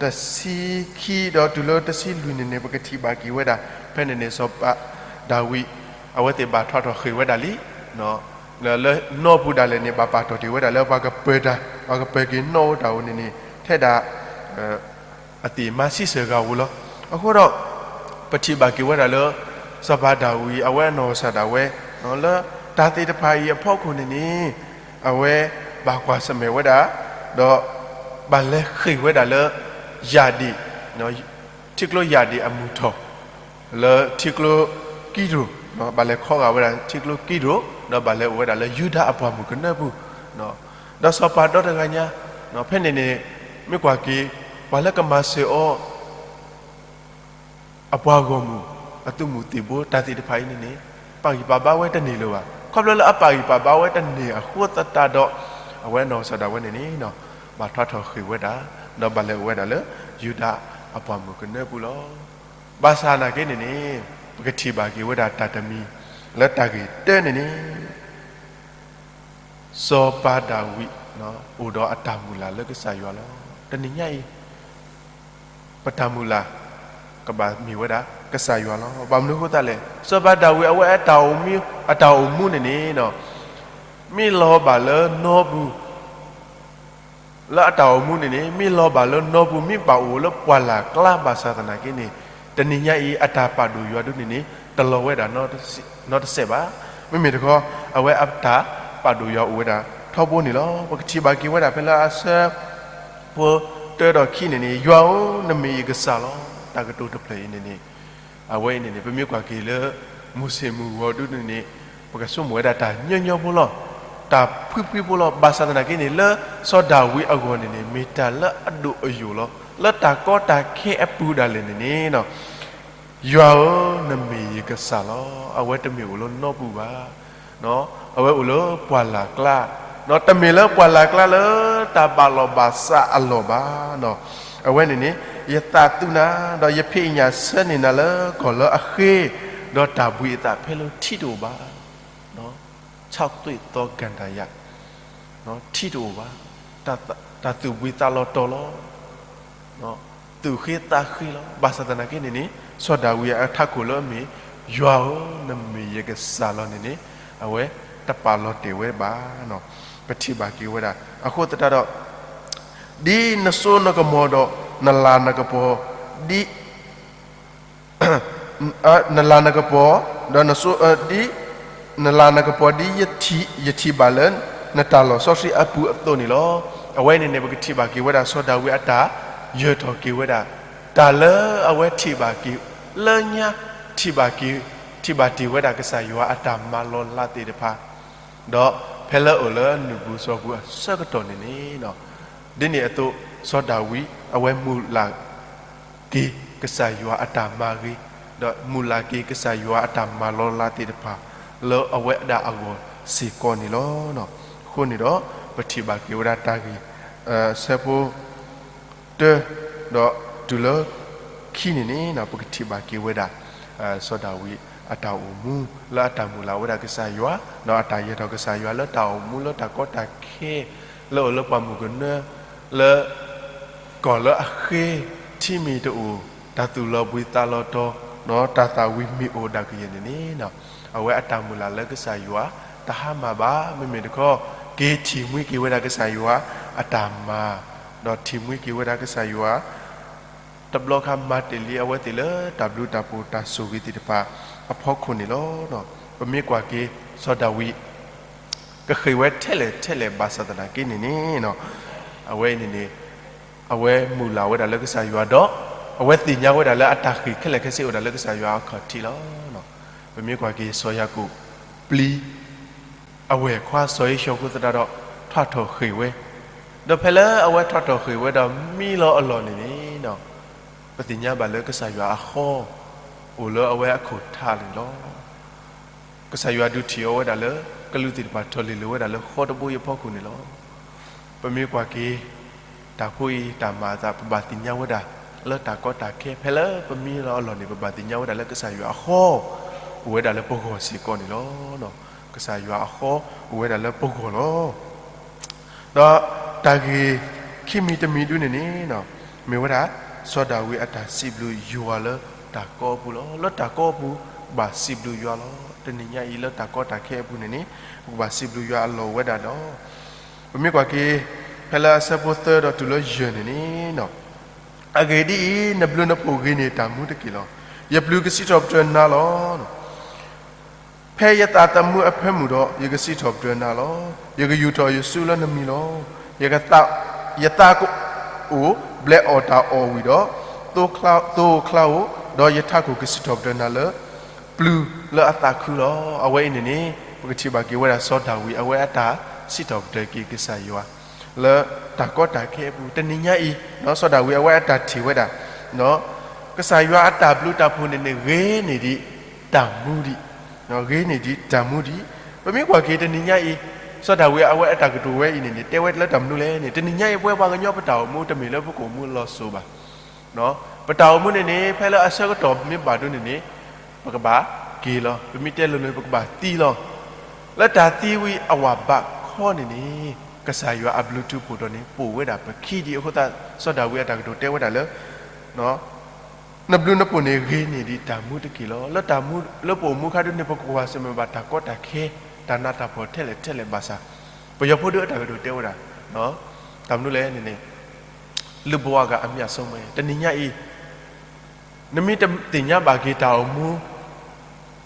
တဆံခံဒီးတုၤလၢတဆံလွံၢ်န့ၣ်န့ၣ် ပကထံၣ်ဘၣ်က့ၤဝဲဒၣ်, ဖဲန့ၣ်န့ၣ် စီၤပၤဒၤဝံး အဝဲသ့ၣ်ဘၣ်ထွါထီၣ်ဃ့ၢ်ဝဲဒၣ်လံ လၢနီၢ်ပူၤဒၣ်လဲာ်န့ၣ် ဘၣ်ပာ်ထီၣ်တ့ၢ်ဝဲဒၣ်လၢပှၤကပၢၤတၢ်, ပှၤကပၢၤက့ၤနီၣ်အိၣ်တၢ်အိၣ်န့ၣ်န့ၣ် ထဲဒၣ် အသ့ၣ်မၤဆံးစၢၤဂၤဧိၤလီၤ. အဃိဒီး ပထံၣ်ဘၣ်က့ၤဝဲဒၣ်လၢ စီၤပၤဒၤဝံး အဝဲအနီၢ်ကစၢ်ဒၣ်ဝဲ လၢတၢ်သ့ၣ်တဖၣ်အံၤအဖီခိၣ်န့ၣ်န့ၣ် အဝဲဘၣ်ကွၢ်ဆၢၣ်မဲာ်ဝဲဒၣ် ဒီးဘၣ်လဲၤဃ့ၢ်ဝဲဒၣ်လၢ ယၣ်ဒ့ၣ် ထံကျိယၣ်ဒ့ၣ်အမုၢ်ထီၣ် လၢထံကျိကံဒြိၣ်, ဘၣ်လဲၤခီဂာ်ဝဲဒၣ်ထံကျိကံဒြိၣ် ဒီးဘၣ်လဲၤအိၣ်ဝဲဒၣ်လၢယူဒၤအပှၢ်မုၢ်ကနၢပူၤ, ဒီးစီၤပၤဒီတဂၤညါ ဖဲန့ၣ်န့ၣ် မ့ၢ်ကွၢ်က့ၤ ပှၤလၢကမၤစၢၤအီၤ အပှၤဂီၢ်မုၢ် အသုးမုၢ်သံၣ်ဘိတၢ်သ့ၣ်တဖၣ်အံၤန့ၣ်န့ၣ် ပာ်ဂံၢ်ပာ်ဘါဝဲတန့ၢ်လၢၤဘၣ်. ခီဖျိလၢအပာ်ဂံၢ်ပာ်ဘါဝဲတန့ၢ်အဃိသတးဒီး အဝဲအနီၢ်ကစၢ်ဒၣ်ဝဲန့ၣ်န့ၣ် ဘၣ်ထွါထီၣ်ဃ့ၢ်ဝဲဒၣ် ဒီးဘၣ်လဲၤအိၣ်ဝဲဒၣ်လၢ ယူဒၤအပှၢ်မုၢ်ကနၢပူၤလီၤ. ဘၣ်ဆၣ်သနာ်က့န့ၣ်န့ၣ် ပကထံၣ်ဘၣ်က့ၤဝဲဒၣ်တၢ်တမံၤ လၢတၢ်ဂ့ၢ်တၢန့ၣ်န့ၣ် စီၤပၤဒၤဝံး အိၣ်ဒီးအတၢ်မုၢ်လၢ်လၢကစၢ်ယွၤလီၤ. တနံၤညါအံၤ ပတၢ်မုၢ်လၢ် ကဘၣ်မ့ၢ်ဝဲဒၣ်ကစၢ်ယွၤလီၤ. ဘၣ်မနုၤအဃိသတးလဲၣ်, စီၤပၤဒၤဝံး အဝဲအတၢ်အိၣ်မူ အတၢ်အိၣ်မူန့ၣ်န့ၣ် မ့ၢ်လီၤဘၣ်လၢနီပူၤ လၢအတၢ်အိၣ်မူန့ၣ်န့ၣ် မ့ၢ်လီၤဘၣ်လၢနီပူၤ မ့ၢ်ဘၣ်အိၣ်လၢပှၢ်လၢ်ကျါဘၣ်ဆၣ်သနာ်က့န့ၣ် တနံၤညါအံၤ အတၢ်ပာ်ဒိၣ်ယွၤဒုန့ၣ်န့ၣ် တလီၤဝဲဒၣ်နီတစဲးဘၣ်. မ့မ့ၢ်တခီ အဝဲအတၢ်ပာ်ဒိၣ်ယွၤအိၣ်ဝဲဒၣ်ထီဘိန့ၣ်လီၤ. ပကထံၣ်ဘၣ်က့ၤဝဲဒၣ်ဖဲလၢအဆၢ ဖိတၢဒီးခံန့ၣ်န့ၣ် ယွၤဧၢ, နမ့ၢ်ယကစၢ်လီၤ. တၢ်ကတိၤတဖျၢၣ်အံၤန့ၣ်န့ၣ် အဝဲအံၤန့ၣ်န့ၣ် ပမ့ၢ်ကွၢ်က့ၤလၢ မိၤၡ့မုၢ်ဂီၤဒုန့ၣ်န့ၣ် ပကဆိကမိၣ်ဝဲဒၣ်တၢ်ညီညီဖိလီၤ. တၢ်ဖှံဖှံဖိလီၤ. ဘၣ်ဆၣ်သနာ်က့န့ၣ် လၢစီၤဒၤဝံးအဂီၢ်န့ၣ်န့ၣ် မ့ၢ်တၢ်လၢအဒိၣ်အယိာ်လီၤ. လၢတၢ်ကီတၢ်ခဲအပူၤဒၣ်လဲာ်န့ၣ်န့ၣ် ယွၤဧၢ, နမ့ၢ်ယကစၢ်လီၤ. အဝဲတမ့ၢ်အိၣ်လၢနီပူၤဘၣ်. အဝဲအိၣ်လၢပှၢ်လၢ်ကျါ, တမ့ၢ်လၢပှၢ်လၢ်ကျါလၢ တၢ်ဘၣ်လီၢ်ဘၣ်စးအလီၢ်ဘၣ်. အဝဲန့ၣ်န့ၣ် ယသးသူနၤ, ဒီးယဖံးညၣ်ဆၢန့ၢ်နၤလၢကီၢ်လၢအဃ့, ဒီးတၢ်ဘှံးအသးဖဲလၢထံတအိၣ်ဘၣ်. ခြောက်သွေ့သောကန္တာရ, ထံတအိၣ်ဘၣ်. တၢ်သူၣ်ဘှံးသးလီၤတီၤလီၤ. သူၣ်ဃ့သးဃ့လီၤ. ဘၣ်ဆၣ်သနာ်က့န့ၣ်န့ၣ် စီၤဒၤဝံးအထးခိၣ်လၢအမ့ၢ် ယွၤဧၢ, နမ့ၢ်ယကစၢ်လီၤန့ၣ်န့ၣ် အဝဲတပာ်လီၤတဲာ်ဝဲဘၣ်. ပထံၣ်ဘၣ်က့ၤဝဲဒၣ် အဃိသတးဒီး ဒ်နစိနကမီၤဒီး နလၤနကပီၤ ဒ် နလၤနကပီၤ ဒီး ဒ် နလၤနကပီၤဒ်ယထံၣ်ဘၣ်လၢ နတၢ်လီၢ်စီဆှံအပူၤအသိးန့ၣ်လီၤ. အဝဲန့ၣ်န့ၣ် ပကထံၣ်ဘၣ်က့ၤဝဲဒၣ် စီၤဒၤဝံးအတၢ်ယၢၤထီၣ်က့ၤဝဲဒၣ် တၢ်လၢအဝဲထံၣ်ဘၣ်က့ၤ လၢညါထံၣ်ဘၣ်က့ၤ ထံၣ်ဘၣ်တ့ၢ်ဝဲဒၣ်ကစၢ်ယွၤအတၢ်မၤလီၤလးသ့ၣ်တဖၣ်, ဒီးဖဲလၢအအိၣ်လၢနူၢ်ပူၤစီၤပူၤအဆၢကတီၢ်န့ၣ်န့ၣ်, ဒ်န့ၣ်အသိး စီၤဒၤဝံးအဝဲမုၢ်လၢ်က့ၤကစၢ်ယွၤအတၢ်မၤဂ့ၤ, ဒီးမုၢ်လၢ်က့ၤကစၢ်ယွၤအတၢ်မၤလီၤလးသ့ၣ်တဖၣ် လၢအဝဲဒၣ်အဂီၢ်စ့ၢ်ကီးန့ၣ်လီၤ. အဃိန့ၣ်ဒီး ပထံၣ်ဘၣ်က့ၤဝဲဒၣ်တၢ်ဂ့ၢ် ဆၢဖိ တၢ ဒီးတုၤလၢခံန့ၣ်န့ၣ် ပကထံၣ်ဘၣ်က့ၤဝဲဒၣ် စီၤဒၤဝံးအတၢ်အိၣ်မူ လၢအတၢ်မုၢ်လၢ်ဝဲဒၣ်ကစၢ်ယွၤ, ဒီးအတၢ်ယၢၤထီၣ်ကစၢ်ယွၤလၢတၢ်အိၣ်မူလၢတၢ်ကီတၢ်ခဲ လၢအိၣ်လၢပှၢ်မုၢ်ကနၢ လၢ ကီၢ်လၢအဃ့ ထံမ့ၢ်တအိၣ်, တၢ်သူၣ်လီၤဘှံးသးလီၤတီၤ, တၢ်သၣ်ဝံၤမ့ၢ်အိၣ်ဒၣ်ကယဲၢ်န့ၣ်န့ၣ်, အဝဲအတၢ်မုၢ်လၢ်လၢကစၢ်ယွၤ တဟါမၢ်ဘၣ်, မ့မ့ၢ်တခီ က့ၤထံၣ်မှံက့ၤဝဲဒၣ်ကစၢ်ယွၤအတၢ်မၤ, ဒီးထံၣ်မှံက့ၤဝဲဒၣ်ကစၢ်ယွၤ တဘျီခါမၤတ့ၢ်လံအဝဲသ့ၣ်လၢတၢ်ဘျုးတၢ်ဖှိၣ်တၢ်ဆိၣ်ဂ့ၤသ့ၣ်တဖၣ်အဖီခိၣ်န့ၣ်လီၤ. ပမ့ၢ်ကွၢ်က့ၤ စီၤဒၤဝံး ကဃ့ၢ်ဝဲထဲလဲၣ်ထဲလဲၣ်ဘၣ်ဆၣ်သနာ်က့န့ၣ်န့ၣ်, အဝဲအံၤန့ၣ်န့ၣ် အဝဲမုၢ်လၢ်ဝဲဒၣ်လၢကစၢ်ယွၤဒီး အဝဲသ့ၣ်ညါဝဲဒၣ်လၢအတၢ်ဃ့ၢ်ခဲလၢာ်ခဲဆ့အိၣ်ဒၣ်လၢကစၢ်ယွၤအခီၣ်ထံးလီၤ. ပမ့ၢ်ကွၢ်က့ၤစီၤယၤကိာ် ပျံၤ အဝဲၢ်ခွါစီၤဧ့ၡီၤအဃိသတးဒီး ထွဲထီၣ်ဃ့ၢ်ဝဲ, ဒီးဖဲလၢအဝဲထွဲထီၣ်ဃ့ၢ်ဝဲဒီးမံလီၤအလီၢ်န့ၣ်န့ၣ်, ပသ့ၣ်ညါဘၣ်လၢကစၢ်ယွၤအဃီ အိၣ်လၢအဝဲအခိၣ်ထးန့ၣ်လီၤ. ကစၢ်ယွၤဒုးထံၣ်အီၤဝဲဒၣ်လၢ ကလူးသ့ၣ်တဖၣ်ထီၣ်လံၤလိာ်ဝဲဒၣ်လၢဃီတဘိအံၤအဖီခိၣ်န့ၣ်လီၤ. ပမ့ၢ်ကွၢ်က့ၤ တၢ်ဖိအံၤတၢ်မၤအသး ပဘၣ်သ့ၣ်ညါဝဲဒၣ် လၢတၢ်ကီတၢ်ခဲ ဖဲလၢပမံလီၤအလီၢ်န့ၣ် ပဘၣ်သ့ၣ်ညါဝဲဒၣ်လၢကစၢ်ယွၤအဃီ အိၣ်ဝဲဒၣ်လၢပဂီၢ်စ့ၢ်ကီးန့ၣ်လီၤ. ကစၢ်ယွၤအဃီ အိၣ်ဝဲဒၣ်လၢပဂီၢ်လီၤ. ဒီးတၢ်ဂ့ၢ်ခံမံၤတမံၤဒုန့ၣ်န့ၣ်, မ့ၢ်ဝဲဒၣ် စီၤဒၤဝံးအတၢ်စံးဘျုးယွၤလၢတၢ်ကီအပူၤလီၤ. လၢတၢ်ကီအပူၤ ပဘၣ်စံးဘျုးယွၤလီၤ. တနံၤညါအံၤလၢတၢ်ကီတၢ်ခဲအပူၤန့ၣ်န့ၣ် ပကဘၣ်စံးဘျုးယွၤအလီၢ်ဝဲဒၣ်ဒီး ပမ့ၢ်ကွၢ်က့ၤ ဖဲလၢအဆၢဖိသၢဒီးတုၤလၢယဲၢ်န့ၣ်န့ၣ်, အဂ့ၢ်ဒ်အံၤ, နဘျုးနဖှိၣ်ဂ့ၤန့ၢ်တၢ်မူတက့ၢ်လီၤ. ယပျုၤကစံးထီၣ်ပတြၢၤနၤလီၤ. ဖဲယသးသမူအဖၢမုၢ်ဒီး ယကစံးထီၣ်ပတြၢၤနၤလီၤ. ယကယူာ်ထီၣ်ယစုလၢနမံၤလီၤ. ယသး, ယသးကအိၣ်ဘျဲးအီၣ်တၢ်အီၣ်ဝံၤဒီး, သိချါဧိၤ, ဒီးယထးခိၣ်ကစံးထီၣ်ပတြၢၤနၤလၢ ပျုၤလၢအသးခုလီၤ. အဝဲအံၤန့ၣ်န့ၣ် ပကထံၣ်ဘၣ်က့ၤဝဲဒၣ်စီၤဒၤဝံး အဝဲအတၢ်စံးထီၣ်ပတြၢၤက့ၤကစၢ်ယွၤ လၢတၢ်ကီတၢ်ခဲအပူၤ တနံၤညါအံၤ, စီၤဒၤဝံးအဝဲအတၢ်ထံၣ်ဝဲဒၣ် ကစၢ်ယွၤအတၢ်ဘျုးတၢ်ဖှိၣ်န့ၣ်န့ၣ် ဂ့ၤန့ၢ်ဒံးတၢ်မူဒံး, ဂ့ၤန့ၢ်ဒံးတၢ်မူဒံး. ပမ့ၢ်ကွၢ်က့ၤတနံၤညါအံၤ, စီၤဒၤဝံးအဝဲအတၢ်ကတိၤဝဲအံၤန့ၣ်န့ၣ် တဲဝဲလၢတၢ်မနုၤလဲၣ်န့ၣ်, တနံၤညါအံၤ ပဝဲပှၤကညီပတၢ်အိၣ်မူတမ့ၢ်လၢပကအိၣ်မူလီၤစိၤဘၣ်. ပတၢ်အိၣ်မူန့ၣ်န့ၣ် ဖဲလၢအဆၢကတီၢ်မ့ၢ်ဘၣ်ဒိန့ၣ်န့ၣ် ပကဘၣ်က့ၤလီၤ. ပမ့ၢ်တဲလိၤလိၤ ပကဘၣ်သံလီၤ. လၢတၢ်သံဝံၤအဝဲဘၣ်ခီန့ၣ်န့ၣ် ကစၢ်ယွၤအဘျုးထူးဖှိၣ်ထီၣ်န့ၣ် ပိာ်ဝဲဒၣ်ပခံဒံးအဃိသတး စီၤဒၤဝံးအတၢ်ကတိၤတဲဝဲဒၣ်လၢ နဘျုးနဖှိၣ်န့ၣ် ဂ့ၤန့ၢ်ဒံးတၢ်မူတက့ၢ်လီၤ. လၢတၢ်မူ လၢပအိၣ်မူအခါဒုန့ၣ် ပကကွၢ်ဆၢၣ်မဲာ်ဘၣ်တၢ်ကီတၢ်ခဲ တၢ်နးတၢ်ဖှီၣ်ထဲလဲၣ်ထဲလဲၣ်ဘၣ်ဆၣ် ပယီၤဖိဒုအတၢ်ကတိၤတဲဝဲဒၣ် တၢ်မနုၤလဲၣ်န့ၣ်န့ၣ် လုၢ်ဘဝက အမြတ်ဆုံးပဲ တနံၤညါအံၤ နမ့ၢ်တသ့ၣ်ညါဘၣ်က့ၤတၢ်အိၣ်မူ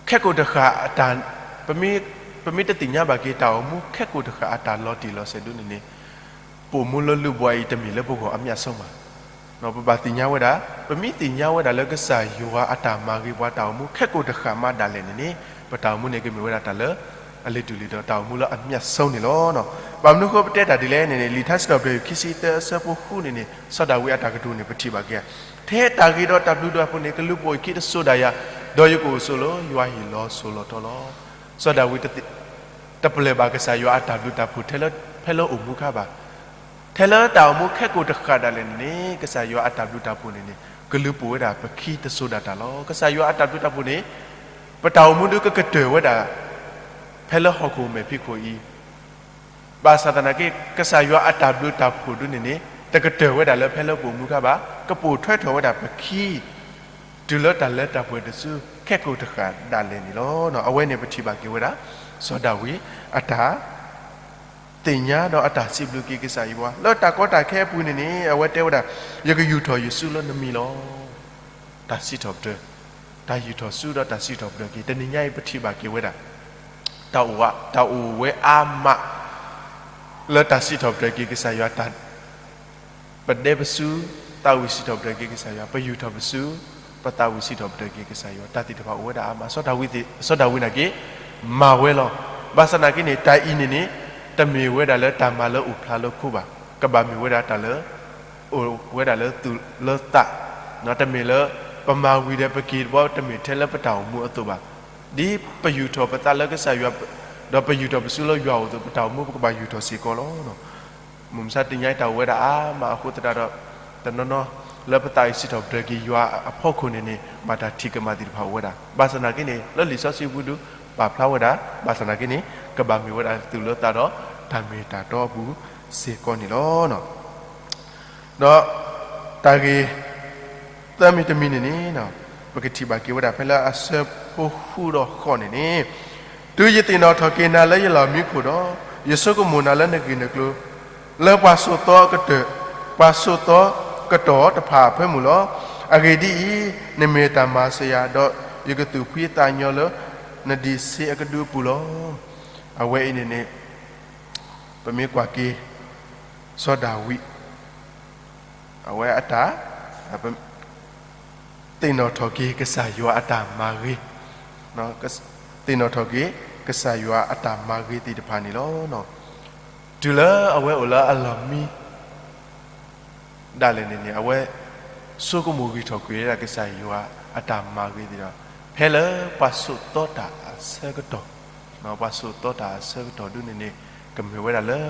ခဲကိာ်တဃၣ်အတၢ်, ပမ့ၢ်, ပမ့ၢ်တသ့ၣ်ညါဘၣ်က့ၤတၢ်အိၣ်မူခဲကိာ်တဃၣ်အတၢ်လီၤတံၢ်လီၤဆဲးဒုန့ၣ်န့ၣ် ပအိၣ်မူလၢလုၢ်ဘဝအံၤတမ့ၢ်လၢပဂီၢ်အမြတ်ဆုံးဘၣ်. ပဘၣ်သ့ၣ်ညါဝဲဒၣ် ပမ့ၢ်သ့ၣ်ညါဝဲဒၣ်လၢကစၢ်ယွၤအတၢ်မၤဂ့ၤပှၤတၢ်အိၣ်မူခဲကိာ်တဃၣ်မးဒၣ်လဲာ်န့ၣ်န့ၣ် ပတၢ်အိၣ်မူန့ၣ်ကမ့ၢ်ဝဲဒၣ်တၢ်လၢ အလံၤတူၢ်လံၤဒီးတၢ်အိၣ်မူလၢအမြတ်ဆုံးန့ၣ်လီၤ. ဘၣ်မနုၤဃိပတဲတၢ်ဒ်လဲၣ်န့ၣ်န့ၣ် လံာ်ထါစံးထီၣ်ပတြၢၤခံဆံသၢအဆၢဖိဃုန့ၣ်န့ၣ် စီၤဒၤဝံးအတၢ်ကတိၤန့ၣ် ပထံၣ်ဘၣ်က့ၤ ထဲတၢ်ဂ့ၤဒီးတၢ်ဘျုးတၢ်ဖှိၣ်န့ၣ် ကလူၤပိာ်ယခံတစိၤဒၣ်ယၤ, ဒီးယကအိၣ်ဆိးလၢယွၤဟံၣ်လီၤစိၤလီၤထီလီၤ. စီၤဒၤဝံးတပလၢၢ်ဘၣ်ကစၢ်ယွၤအတၢ်ဘျုးတၢ်ဖှိၣ်ထဲလၢ ဖဲလၢအိၣ်မူအခါဘၣ်. ထဲလၢတၢ်အိၣ်မူခဲကိာ်တဃၣ်ဒၣ်လဲာ်န့ၣ်န့ၣ် ကစၢ်ယွၤအတၢ်ဘျုးတၢ်ဖှိၣ်န့ၣ်န့ၣ် ကလူၤပိာ်ဝဲဒၣ်ပခံတစိၤဒၣ်တၢ်လီၤ. ကစၢ်ယွၤအတၢ်ဘျုးတၢ်ဖှိၣ်န့ၣ် ပတၢ်အိၣ်မူဒုကကတၢၢ်ဝဲဒၣ် ဖဲလၢဟီၣ်ခိၣ်မဲာ်ဖံးခိၣ်အံၤ ဘၣ်ဆၣ်သနာ်က့ ကစၢ်ယွၤအတၢ်ဘျုးတၢ်ဖှိၣ်ဒုန့ၣ်န့ၣ် တကတၢၢ်ဝဲဒၣ်လၢဖဲလၢပအိၣ်မူအခါဘၣ်, ကပိာ်ထွဲထီၣ်ဝဲဒၣ်ပခံ တုၤလၢတၢ်လၢတၢ်ပှဲၤတစု ခဲကိာ်တဃၣ်ဒၣ်လဲာ်န့ၣ်လီၤ. အဝဲန့ၣ်ပထံၣ်ဘၣ်က့ၤဝဲဒၣ် စီၤဒၤဝံးအတၢ် သ့ၣ်ညါဒီးအတၢ်စံးဘျုးက့ၤကစၢ်ယွၤ လၢတၢ်ကီတၢ်ခဲအပူၤန့ၣ်န့ၣ် အဝဲတဲဝဲဒၣ် ယကယူာ်ထီၣ်ယစုလၢနမံၤလီၤ. တၢ်စံးထီၣ်ပတြၢၤ, တၢ်ယူာ်ထီၣ်စုဒီးတၢ်စံးထီၣ်ပတြၢၤက့ၤ တနံၤညါအံၤပထံၣ်ဘၣ်က့ၤဝဲဒၣ် တၢ်အိၣ်ဝဲ, တၢ်အိၣ်ဝဲအါမး လၢတၢ်စံးထီၣ်ပတြၢၤက့ၤကစၢ်ယွၤတၢ် ပဒဲပစု သးဝံၣ်စံးထီၣ်ပတြၢၤက့ၤကစၢ်ယွၤ, ပယူၢ်ထီၣ်ပစု, ပသးဝံၣ်စံးထီၣ်ပတြၢၤက့ၤကစၢ်ယွၤ, တၢ်သ့ၣ်တဖၣ်အိၣ်ဝဲဒၣ်အါမး, စီၤဒၤဝံးသ့ၣ်, စီၤဒၤဝံးနာ်က့ မၤဝဲလီၤ. ဘၣ်ဆၣ်နာ်က့န့ၣ် တၢ်အံၤန့ၣ်န့ၣ် တမ့ၢ်ဝဲဒၣ်လၢတၢ်မၤလၢအိၣ်ဖျါလၢခိဘၣ်, ကဘၣ်မ့ၢ်ဝဲဒၣ်တၢ်လၢ အိၣ်ဝဲဒၣ်လၢသူၣ်လၢသး, တမ့ၢ်လၢ ပမၤဝံၤဒီးပက့ၤတဘျီ တမ့ၢ်ထဲလၢပတၢ်အိၣ်မူအသိးဘၣ်. ဒ်ပယူၢ်ထီၣ်ပသးလၢကစၢ်ယွၤ, ဒီးပယူၢ်ထီၣ်ပစုလၢယွၤအအိၣ်အသိး ပတၢ်အိၣ်မူပကဘၣ်ယူၢ်ထီၣ်စ့ၢ်ကီးလီၤ. မုၢ်မဆါတနံၤညါအံၤတၢ်အိၣ်ဝဲဒၣ်အါမးအဃိသတးဒီး တနီၤနီၤလၢပသးဝံၣ်စံးထီၣ်ပတြၢၤက့ၤယွၤအဖီခိၣ်န့ၣ်န့ၣ် ဘၣ်တၢ်ထံၣ်ကမၣ်သ့ၣ်တဖၣ်အိၣ်ဝဲဒၣ်. ဘၣ်ဆၣ်နာ်က့န့ၣ် လၢလံာ်စီဆှံပူၤဒုး ပာ်ဖျါဝဲဒၣ်, ဘၣ်ဆၣ်နာ်က့န့ၣ် ကဘၣ်မ့ၢ်ဝဲဒၣ်သူၣ်လၢသးဒီး တၢ်မ့ၢ်တၢ်တီအပူၤစ့ၢ်ကီးန့ၣ်လီၤ. ဒီးတၢ်ဂ့ၢ်သၢမံၤတမံၤန့ၣ်န့ၣ် ပကထံၣ်ဘၣ်က့ၤဝဲဒၣ် ဖဲလၢအဆၢဖိဃုဒီးဃိးန့ၣ်န့ၣ်, တုၤယသ့ၣ်နီၣ်ထီၣ်က့ၤနၤလၢယလီၢ်မံခိၣ်ဒီး, ယဆိကမိၣ်နၤလၢနဂ့ၢ်နကျိၤ, လၢပှၤဆိးသီကတၢၢ်, ပှၤဆိးသီကတီၢ်တဖၣ်အဖၢမုၢ်လီၤ. အဂ့ၢ်ဒ်အံၤ, နမ့ၢ်တၢ်မၤစၢၤယၤ, ဒီးယကသူၣ်ဖှံသးညီလၢ နဒံးဆ့အကဒုအပူၤလီၤ. အဝဲအံၤန့ၣ်န့ၣ် ပမ့ၢ်ကွၢ်က့ၤ စီၤဒၤဝံး အဝဲအတၢ် သ့ၣ်နီၣ်ထီၣ်က့ၤကစၢ်ယွၤအတၢ်မၤဂ့ၤ, သ့ၣ်နီၣ်ထီၣ်က့ၤကစၢ်ယွၤအတၢ်မၤဂ့ၤသ့ၣ်တဖၣ်န့ၣ်လီၤ. တုၤလၢအဝဲအိၣ်လၢအလီၢ်မံ ဒၣ်လဲာ်န့ၣ်န့ၣ် အဝဲဆိကမိၣ်ဂံၢ်ထီၣ်ကွံာ်ဝဲဒၣ်ကစၢ်ယွၤအတၢ်မၤဂ့ၤသ့ၣ်ဒီး ဖဲလၢပှၤဆိးသီတၢ်အဆၢကတီၢ်, ပှၤဆိးသီတၢ်အဆၢကတီၢ်ဒုန့ၣ်န့ၣ် ကမ့ၢ်ဝဲဒၣ်လၢ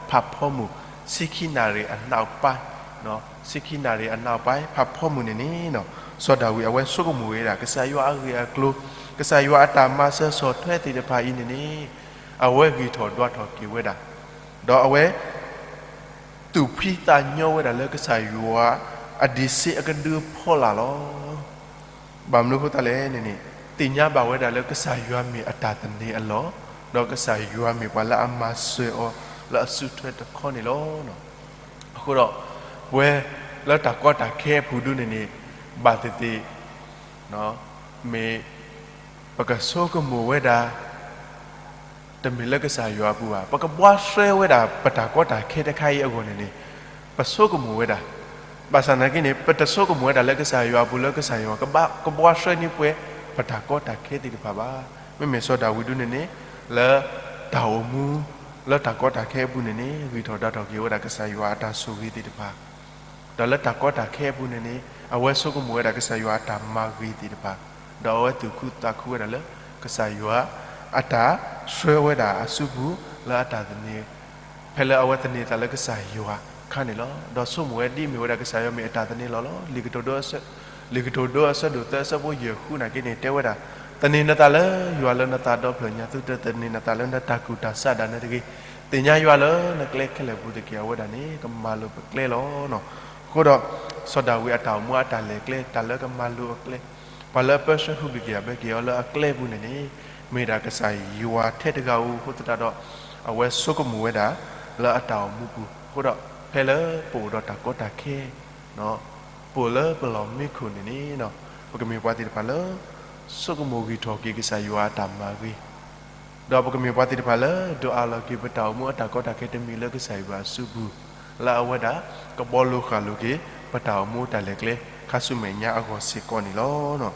ဖးဖီမုၢ် ဆံခံနၣ်ရံၣ်အနးပၢၢ်, ဆံခံနၣ်ရံၣ်အနးပၢၢ် ဖးဖီမုၢ်န့ၣ်န့ၣ် စီၤဒၤဝံးအဝဲဆိကမိၣ်ဝဲဒၣ် ကစၢ်ယွၤအဂ့ၢ်အကျိၤ, ကစၢ်ယွၤအတၢ်မၤစၢၤဆီၣ်ထွဲသ့ၣ်တဖၣ်အံၤန့ၣ်န့ၣ် အဝဲဂံၢ်ထီၣ်ဒွးထီၣ်က့ၤဝဲဒၣ်, ဒီးအဝဲ သူၣ်ဖှံသးညီဝဲဒၣ်လၢကစၢ်ယွၤအဒံးဆ့အကဒုအဖီလာ်လီၤ. ဘၣ်မနုၤအဃိသတးလဲၣ်န့ၣ်န့ၣ် သ့ၣ်ညါဘၣ်ဝဲဒၣ်လၢကစၢ်ယွၤမ့ၢ်အတၢ်သန့ၤအလီၢ်, ဒီးကစၢ်ယွၤမ့ၢ်ပှၤလၢအမၤစၢၤအီၤလၢအစုထွဲတခီန့ၣ်လီၤ. အဃိဒီး ပဝဲလၢတၢ်ကီတၢ်ခဲအပူၤဒုန့ၣ်န့ၣ် ဘၣ်သ့ၣ်သ့ၣ် မ့ၢ် ပကဆိကမိၣ်ဝဲဒၣ် တမ့ၢ်လၢကစၢ်ယွၤအပူၤဘၣ်. ပကဘှါဆှဲဝဲဒၣ်ပတၢ်ကီတၢ်ခဲတခါအံၤအဂီၢ်န့ၣ်န့ၣ် ပဆိကမိၣ်ဝဲဒၣ်. ဘၣ်ဆၣ်နာ်က့န့ၣ် ပတဆိကမိၣ်ဝဲဒၣ်လၢကစၢ်ယွၤအပူၤ လၢကစၢ်ယွၤကဘၣ်ကဘှါဆှဲန့ၢ်ပှၤ ပတၢ်ကီတၢ်ခဲသ့ၣ်တဖၣ်ဘၣ်. မ့မ့ၢ်စီၤဒၤဝံးဒုန့ၣ်န့ၣ် လၢတၢ်အိၣ်မူ လၢတၢ်ကီတၢ်ခဲအပူၤန့ၣ်န့ၣ် ဂံၢ်ထီၣ်ဒွးထီၣ်က့ၤဝဲဒၣ်ကစၢ်ယွၤအတၢ်ဆိၣ်ဂ့ၤသ့ၣ်တဖၣ် ဒီးလၢတၢ်ကီတၢ်ခဲအပူၤန့ၣ်န့ၣ် အဝဲဆိကမိၣ်ဝဲဒၣ်ကစၢ်ယွၤအတၢ်မၤဂ့ၤသ့ၣ်တဖၣ်, ဒီးအဝဲသူၣ်ခုသးခုဝဲဒၣ်လၢ ကစၢ်ယွၤအတၢ်ဆှၢဝဲဒၣ်အစုပူၤ လၢအတၢ်သန့ၤ ဖဲလၢအဝဲသန့ၤသးလၢကစၢ်ယွၤအခါန့ၣ်လီၤ. ဒီးဆိကမိၣ်ဝဲဒ်မ့ၢ်ဝဲဒၣ်ကစၢ်ယွၤမ့ၢ်အတၢ်သန့ၤလီၤလီၤ. လံာ်ကတိၤဒိ လံာ်ကတိၤဒိအဆၢဒိၣ်သၢအဆၢဖိယဲၢ်ဃုနာ်က့န့ၣ် တဲဝဲဒၣ်, သန့ၤနသးလၢယွၤလၢနသးဒီဖျၢၣ်ညါ, သုတသန့ၤနသးလၢနတၢ်ကူၣ်တၢ်ဆးဒၣ်နဲတဂ့ၤ. သ့ၣ်ညါယွၤလၢနကျဲခဲလၢာ်ပူၤတက့ၢ်. အဝဲဒၣ်န့ၣ် ကမၤလိၤပကျဲလီၤ. အဃိဒီး စီၤဒၤဝံးအတၢ်အိၣ်မူအတၢ်လဲၤကျဲ တၢ်လၢကမၤလိၤအကျဲ, ပှၤလၢအပၢဆှၢဟူးဂဲၤက့ၤအဘၢက့ၤအီၤလၢအကျဲပူၤန့ၣ်န့ၣ် မ့ၢ်ဒၣ်ကစၢ်ယွၤထဲတဂၤဧိၤအဃိသတးဒီး အဝဲဆိကမိၣ်ဝဲဒၣ်လၢအတၢ်အိၣ်မူပူၤ. အဃိဒီး ဖဲလၢပအိၣ်ဒီးတၢ်ကီတၢ်ခဲ ပအိၣ်လၢပလီၢ်မံခိၣ်န့ၣ်န့ၣ် ပကမ့ၢ်ပှၤသ့ၣ်တဖၣ်လၢ ဆိကမိၣ်ဂံၢ်ထီၣ်က့ၤကစၢ်ယွၤအတၢ်မၤဂ့ၤ, ဒီးပကမ့ၢ်ပှၤသ့ၣ်တဖၣ်လၢ ဒိးအးလီၤက့ၤပတၢ်အိၣ်မူအတၢ်ကီတၢ်ခဲတမံၤလၢကစၢ်ယွၤအစုပူၤ, လၢအဝဲဒၣ် ကဘှီလိာ်ဃာ်လိာ်က့ၤ ပတၢ်အိၣ်မူတၢ်လဲၤကျဲ ခါဆူမဲာ်ညါအဂီၢ်စ့ၢ်ကီးန့ၣ်လီၤ.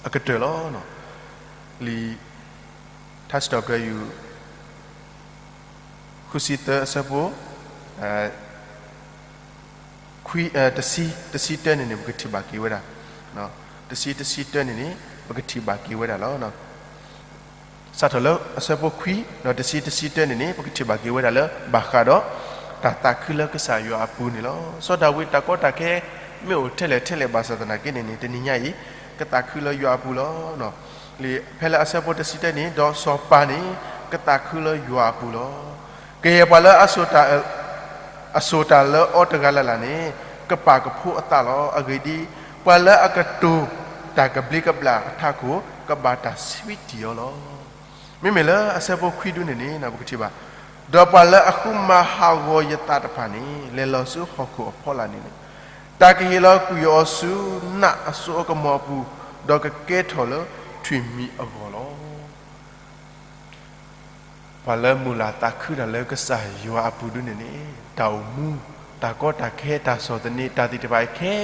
အကတၢၢ်လီၤ. လံာ်ထါစံးထီၣ်ပတြၢၤ ယူၢ် ဃုဆံသၢအဆၢဖိ ခွံ တဆံ တဆံတၢန့ၣ်န့ၣ် ပကထံၣ်ဘၣ်က့ၤဝဲဒၣ်, တဆံ တဆံတၢန့ၣ်န့ၣ် ပကထံၣ်ဘၣ်က့ၤဝဲဒၣ်လီၤ. စးထီၣ်လၢအဆၢဖိခွံ ဒီးတဆံ တဆံတၢန့ၣ်န့ၣ် ပကထံၣ်ဘၣ်က့ၤဝဲဒၣ်လၢ ဘၣ်ဃးဒီး တၢ်သးခုလၢကစၢ်ယွၤအပူၤန့ၣ်လီၤ. စီၤဒၤဝံးတၢ်ကီတၢ်ခဲ မ့ၢ်အိၣ်ထဲလဲၣ်ထဲလဲၣ်ဘၣ်ဆၣ်သနာ်က့န့ၣ်န့ၣ် တနံၤညါအံၤ ကသးခုလၢယွၤအပူၤလီၤ. လံာ်ဖဲလၢအဆၢဖိတဆံတၢန့ၣ် ဒီးစီၤပၤန့ၣ် ကသးခုလၢယွၤအပူၤလီၤ. ကယဲၢ်ပှၤလၢ အစိာ်တၢ်လၢအီၤတဂၤလၢ်လၢ်န့ၣ် ကပာ်ကဖိအသးလီၤ. အဂ့ၢ်ဒ်အံၤ, ပှၤလၢအကတိၤတၢ်ကဘျံးကဘျၣ်အထးခိၣ် ကဘၣ်တၢ်ဆံးတံၢ်အီၤလီၤ. မ့မ့ၢ်လၢအဆၢဖိခွံဒုန့ၣ်န့ၣ် ပကထံၣ်ဘၣ်, ဒီးပှၤလၢအဃုမၤဟးဂီၤယသးတဖၣ်န့ၣ် လဲၤလီၤဆူဟီၣ်ခိၣ်အဖီလာ်န့ၣ်လီၤ. တၢ်ကဟ့ၣ်လီၤကွံာ်အီၤဆူနးအစိအကမီၤအပူၤ, ဒီးကကဲထီၣ်လၢထွံၣ်မံၤအဂီၢ်လီၤ. ပှၤလၢမုၢ်လၢ်သးခုတၢ်လၢကစၢ်ယွၤအပူၤဒုန့ၣ်န့ၣ် တၢ်အိၣ်မူ တၢ်ကီတၢ်ခဲ တၢ်ဆီၣ်သနံး တၢ်သ့ၣ်တဖၣ်အံၤခဲ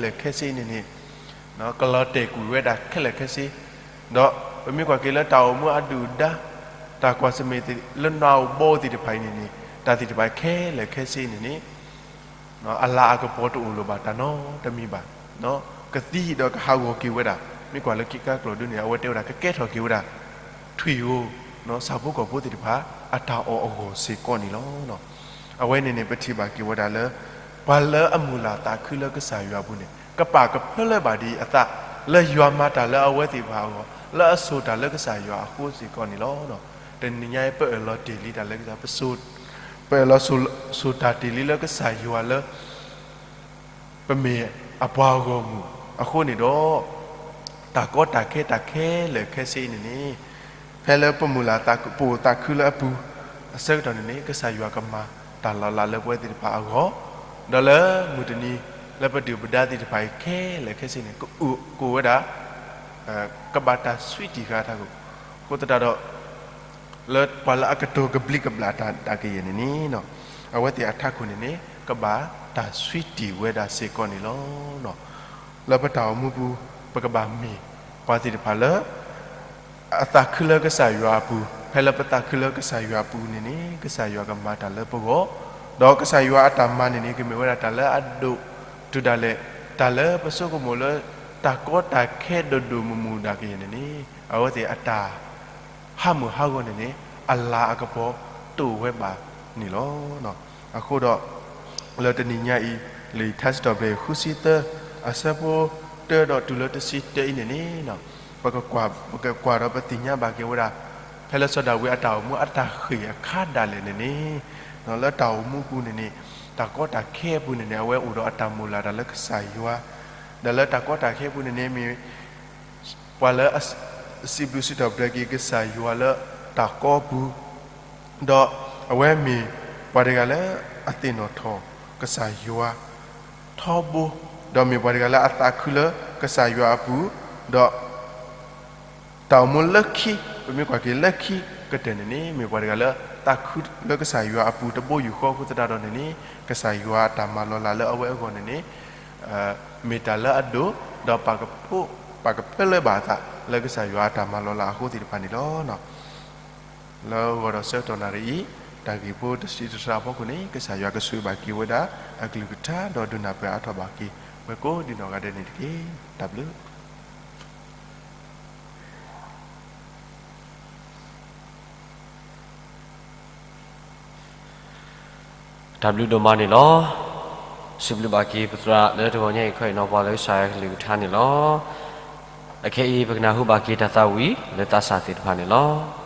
လၢာ်ခဲဆ့န့ၣ်န့ၣ် ကလီၤတဲာ်ကွံာ်ဝဲဒၣ်ခဲလၢာ်ခဲဆ့, ဒီးပမ့ၢ်ကွၢ်က့ၤလၢတၢ်အိၣ်မူအဒုၣ်အဒါ တၢ်ကွၢ်ဆၢၣ်မဲာ်လၢနးအိၣ်ဘီသ့ၣ်တဖၣ်အံၤန့ၣ်န့ၣ် တၢ်သ့ၣ်တဖၣ်ခဲလၢာ်ခဲဆ့န့ၣ်န့ၣ် အလၤအကပီၤတအိၣ်လၢၤဘၣ်တၢ်နီတမံၤဘၣ်. ကသံဒီးကဟးဂီၤက့ၤဝဲဒၣ် မ့ၢ်ကွၢ်လၢခံခါကျိာ်ဒ်န့ၣ် အဝဲတဲဝဲဒၣ် ကကဲထီၣ်က့ၤဝဲဒၣ် ထွံၣ်ဧိၤ ဆၣ်ဖိကီၢ်ဖိသ့ၣ်တဖၣ် အတၢ်အီၣ်အဂီၢ်စ့ၢ်ကီးန့ၣ်လီၤ. အဝဲန့ၣ်န့ၣ် ပထံၣ်ဘၣ်က့ၤဝဲဒၣ်လၢ ပှၤလၢအမုၢ်လၢ်သးခုလၢကစၢ်ယွၤအပူၤန့ၣ် ကပာ်ကဖၢလၢဘၣ်ဒံးအသး လၢယွၤမၤတၢ်လၢအဝဲသ့ၣ်တဖၣ်အဂီၢ် လၢအစိာ်တၢ်လၢကစၢ်ယွၤအဃိစ့ၢ်ကီးန့ၣ်လီၤ. တနံၤညါအံၤ ပအၢၣ်လီၤတ့ၢ်လံတၢ်လၢကစၢ် ပစိာ် ပအၢၣ်လီၤစိာ်တၢ်တ့ၢ်လံလၢကစၢ်ယွၤလၢ ပမ့ၢ်အပှၤဂီၢ်မုၢ်အဃိန့ၣ်ဒီး တၢ်ကီတၢ်ခဲတၢ်ခဲလၢာ်ခဲဆ့အံၤန့ၣ်န့ၣ် ဖဲလၢပမုၢ်လၢ်သး ပအိၣ်သးခုလၢအပူၤ အဆၢကတီၢ်န့ၣ်န့ၣ် ကစၢ်ယွၤကမၤတၢ်လီၤလးလၢပဝဲသ့ၣ်တဖၣ်အဂီၢ်, ဒီးလၢမုၢ်တနံၤ လၢပဒုၣ်ပဒါသ့ၣ်တဖၣ်အံၤခဲလၢာ်ခဲဆ့န့ၣ် ကအိၣ်ဝဲဒၣ် ကဘၣ်တၢ်ဆှံတံၢ်ဃာ်ထးခိၣ်, အဃိသတးဒီး လၢပှၤလၢအကတိၤကဘျံးကဘျၣ်တၢ်ဒၣ်ကယဲၢ်န့ၣ်န့ၣ် အဝဲသ့ၣ်အထးခိၣ်န့ၣ်န့ၣ် ကဘၣ်တၢ်ဆှံတံၢ်ဝဲဒၣ်စ့ၢ်ကီးန့ၣ်လီၤ. လၢပတၢ်အိၣ်မူပူၤ ပကဘၣ်မ့ၢ်ပှၤသ့ၣ်တဖၣ်လၢ အသးခုလၢကစၢ်ယွၤအပူၤ, ဖဲလၢပသးခုလၢကစၢ်ယွၤအပူၤန့ၣ်န့ၣ် ကစၢ်ယွၤကမၤတၢ်လၢပဂီၢ်, ဒီးကစၢ်ယွၤအတၢ်မၤန့ၣ်န့ၣ် ကမ့ၢ်ဝဲဒၣ်တၢ်လၢအဒိၣ်တုၤဒၣ်လဲာ်, တၢ်လၢပဆိကမိၣ်လၢ တၢ်ကီတၢ်ခဲဒိၣ်ဒိၣ်မုၢ်မုၢ်ဒၣ်ကယဲၢ်န့ၣ်န့ၣ် အဝဲသ့ၣ်အတၢ် ဟးမုာ်ဟးဂီၤန့ၣ်န့ၣ် အလၤအကပီၤတအိၣ်ဝဲဘၣ်န့ၣ်လီၤ. အဃိဒီး လၢတနံၤညါအံၤ လံာ်ထါစံးထီၣ်ပတြၢၤ ဃုဆံသၢ အဆၢဖိတၢဒီးတုၤလၢတဆံတၢအံၤန့ၣ်န့ၣ် ပကကွၢ်ဒီးပသ့ၣ်ညါဘၣ်က့ၤဝဲဒၣ် ဖဲလၢစီၤဒၤဝံးအတၢ်အိၣ်မူအတၢ်ဃ့ၢ်အခါဒၣ်လဲာ်န့ၣ်န့ၣ် လၢတၢ်အိၣ်မူပူၤန့ၣ်န့ၣ် တၢ်ကီတၢ်ခဲအပူၤန့ၣ်န့ၣ် အဝဲအိၣ်ဒီးအတၢ်မုၢ်လၢ်တၢ်လၢကစၢ်ယွၤ, ဒီးလၢတၢ်ကီတၢ်ခဲအပူၤန့ၣ်န့ၣ်မ့ၢ် ပှၤလၢအစံးဘျုးစံးထီၣ်ပတြၢၤက့ၤ ကစၢ်ယွၤလၢတၢ်ကီပူၤ, ဒီးအဝဲမ့ၢ်ပှၤတဂၤလၢအသ့ၣ်နီၣ်ထီၣ်ကစၢ်ယွၤထီဘိ, ဒီးမ့ၢ်ပှၤတဂၤလၢအသးခုလၢကစၢ်ယွၤအပူၤ, ဒီး တၢ်အိၣ်မူလၢခံ ပမ့ၢ်ကွၢ်က့ၤလၢခံကတၢၢ်န့ၣ်န့ၣ် မ့ၢ်ပှၤတဂၤလၢသးခုလၢကစၢ်ယွၤအပူၤတဘိယူၢ်ဃီအဃိသတးဒီးန့ၣ်န့ၣ် ကစၢ်ယွၤအတၢ်မၤလီၤလးလၢအဝဲအဂီၢ်န့ၣ်န့ၣ် မ့ၢ်တၢ်လၢအဒိၣ်, ဒီးပာ်ကဖၢလၢဘၣ်အသးလၢကစၢ်ယွၤအတၢ်မၤလီၤလးအဃိသ့ၣ်တဖၣ်န့ၣ်လီၤ. လၢဂီၤဒီးဆၢကတီၢ်နၣ်ရံၣ်အံၤ တၢ်ဂ့ၢ်ဖိတဆံတတြၢ်အဖီခိၣ်န့ၣ် ကစၢ်ယွၤကဆိၣ်ဂ့ၤဘၣ်က့ၤဝဲဒၣ်အကလုၢ်ကထါ ဒီးဒုးနၢ်ပၢၢ်အါထီၣ်ဘၣ်က့ၤ ဝဲကိးဒံးနီၢ်ဂၤဒဲးန့ၣ်တက့ၢ်. တၢ်ဘျုး တၢ်ဘျုးဒိၣ်မးန့ၣ်လီၤ. စံးဘျုးဘၣ်က့ၤပသရၣ်လၢတဂီၤညါအံၤခီအံၤနီၤ ပှၤလၢကစၢ်ယွၤကလုၢ်ကထါန့ၣ်လီၤ. အခဲအံၤ ပကနၢ်ဟူဘၣ်က့ၤတၢ်သးဝံၣ်လၢသးစၢ်သ့ၣ်တဖၣ်န့ၣ်လီၤ.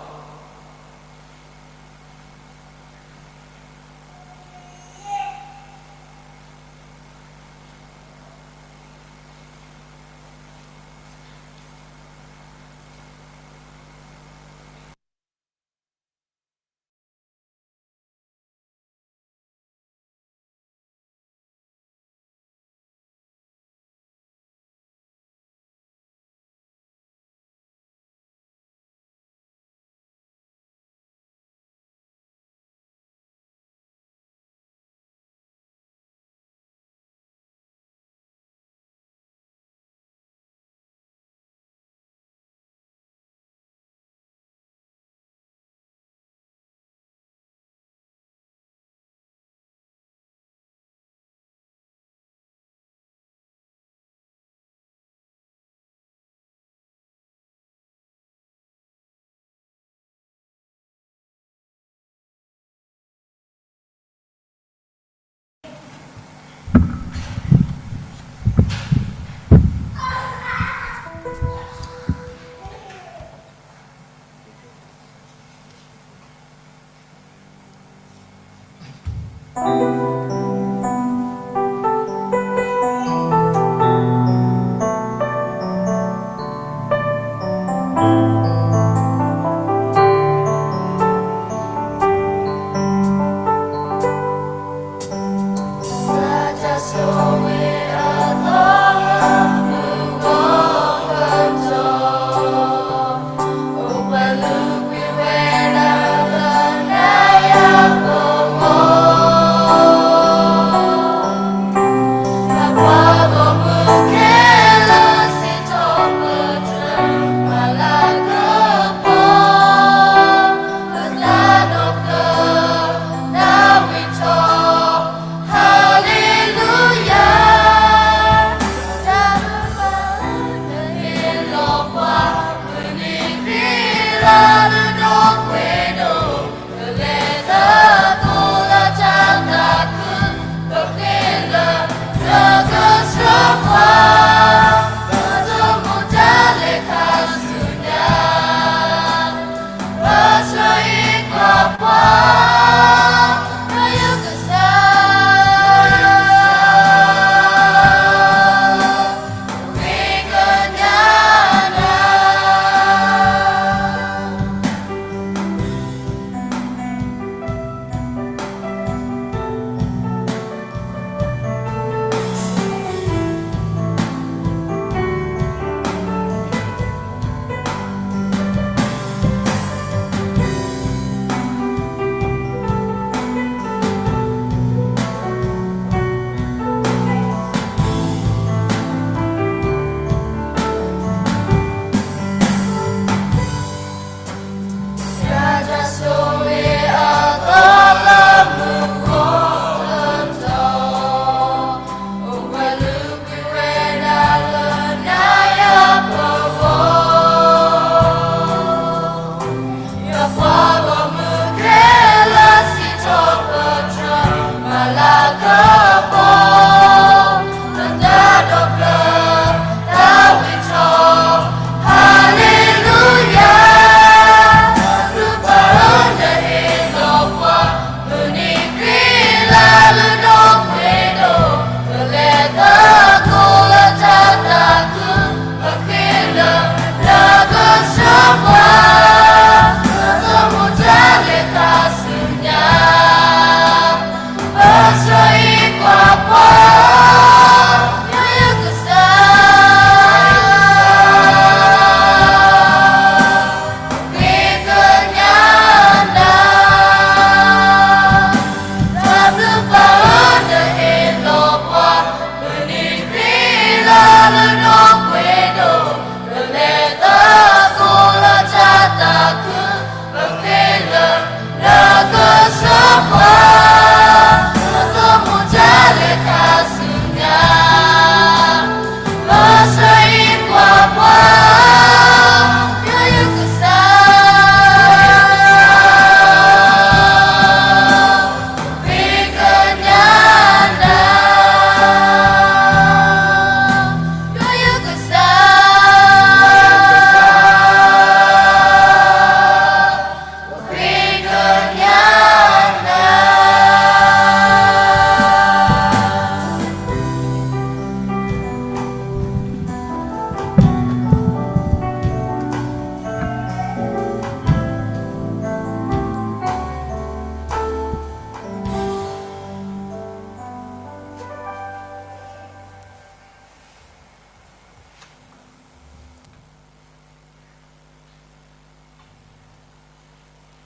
ပှၤ ပတၢ်ဒီဖျၢၣ် တၢ်ဝံထီၣ် Hallelujah, တၢ်ဘျုးဘၣ်လၢနဟ့ၣ်လီၤပှၤ, မုၢ်နံၤခရံာ်လၢလၢဒီးပှ့ၤဒိၣ်, ပလဲၤသကိးလၢတၢ်သးခု, ပဃ့လၢ နကစၢ်ပှၤ, ပသးမူတၢ်လဲၤခါဆူညါ ပဆှၢအံၤကွၢ်ပှၤ, ယွၤယကစၢ်, ပဃ့ကညးနၤ, တၢ်ဘျုးဘၣ်လၢနဟ့ၣ်လီၤပှၤ, မုၢ်နံၤခရံာ်လၢလၢဒီးပှ့ၤဒိၣ်, ပလဲၤသကိးလၢတၢ်သးခု, ပဃ့လၢ နကစၢ်ပှၤ, ပသးမူတၢ်လဲၤခါဆူညါ, ပဆှၢအံၤကွၢ်ပှၤ, ယွၤယကစၢ်, ပဃ့ကညးနၤ, ယွၤယကစၢ် ပဃ့ကညးနၤ.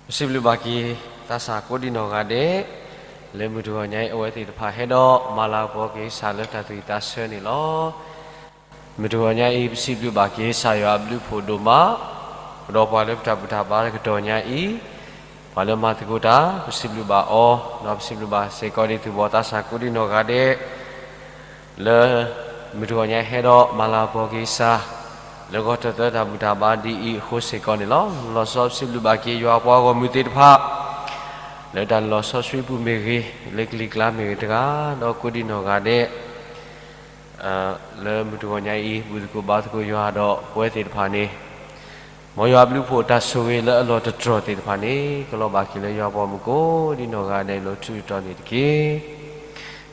ပစံးဘျုးဘၣ်က့ၤ သးစၢ်ကိးဒံနီၢ်ဂၤဒဲး, လၢမုၢ်တဂီၤညါအံၤ အဝဲသ့ၣ်တဖၣ်ဟဲဒီးမၤလၤကပီၤက့ၤကစၢ်လၢတၢ်သူၣ်ဝံၣ်သးဆၢန့ၣ်လီၤ. မုၢ်တဂီၤညါအံၤ ပစံးဘျုးဘၣ်က့ၤကစၢ်ယွၤအဘျုးအဖှိၣ်ဒိၣ်မး, ဒီးပှၤလၢပတၢ်ဘူၣ်တၢ်ဘါတကတီၢ်ညါအံၤ, ပှၤလၢမၤသကိးတၢ် ပစံးဘျုးဘၣ်အီၤ, ဒီးပစံးဘျုးဘၣ်စ့ၢ်ကီးဒ်သုးဘီၣ်သးစၢ်ကိးဒံနီၢ်ဂၤဒဲး လၢ မုၢ်တဂီၤညါဟဲဒီးမၤလၤကပီၤက့ၤကစၢ် လၢဂီၤတၢၢ်သၢတၢ်ဘူၣ်တၢ်ဘါဒ်အံၤအဃိစ့ၢ်ကီးန့ၣ်လီၤ. လီၤဆီပစံးဘျုးဘၣ်က့ၤယွၤပှၤဂီၢ်မုၢ်သ့ၣ်တဖၣ် လၢတၢ်လီၤဆီဆှံပူၤမ့ၢ်ဂ့ၤ, လၢကလံၤကျါမ့ၢ်ဂ့ၤတဂၤ, ဒီးကိးဒံနီၢ်ဂၤဒဲး လၢမုၢ်တဂီၤညါအံၤ ဘူၣ်သကိးဘါသကိးယွၤဒီးပဝဲသ့ၣ်တဖၣ်န့ၣ် မ်ယွၤအဘျုးအဖှိၣ်တၢ်ဆိၣ်ဂ့ၤလၢအလီၢ်တတြီၢ်သ့ၣ်တဖၣ်န့ၣ် ကလီၤဘၣ်က့ၤလၢယွၤပှၤမုၢ်ကိးဒံနီၢ်ဂၤဒဲးလီၤထူလီၤတီၤန့ၣ်တက့ၢ်.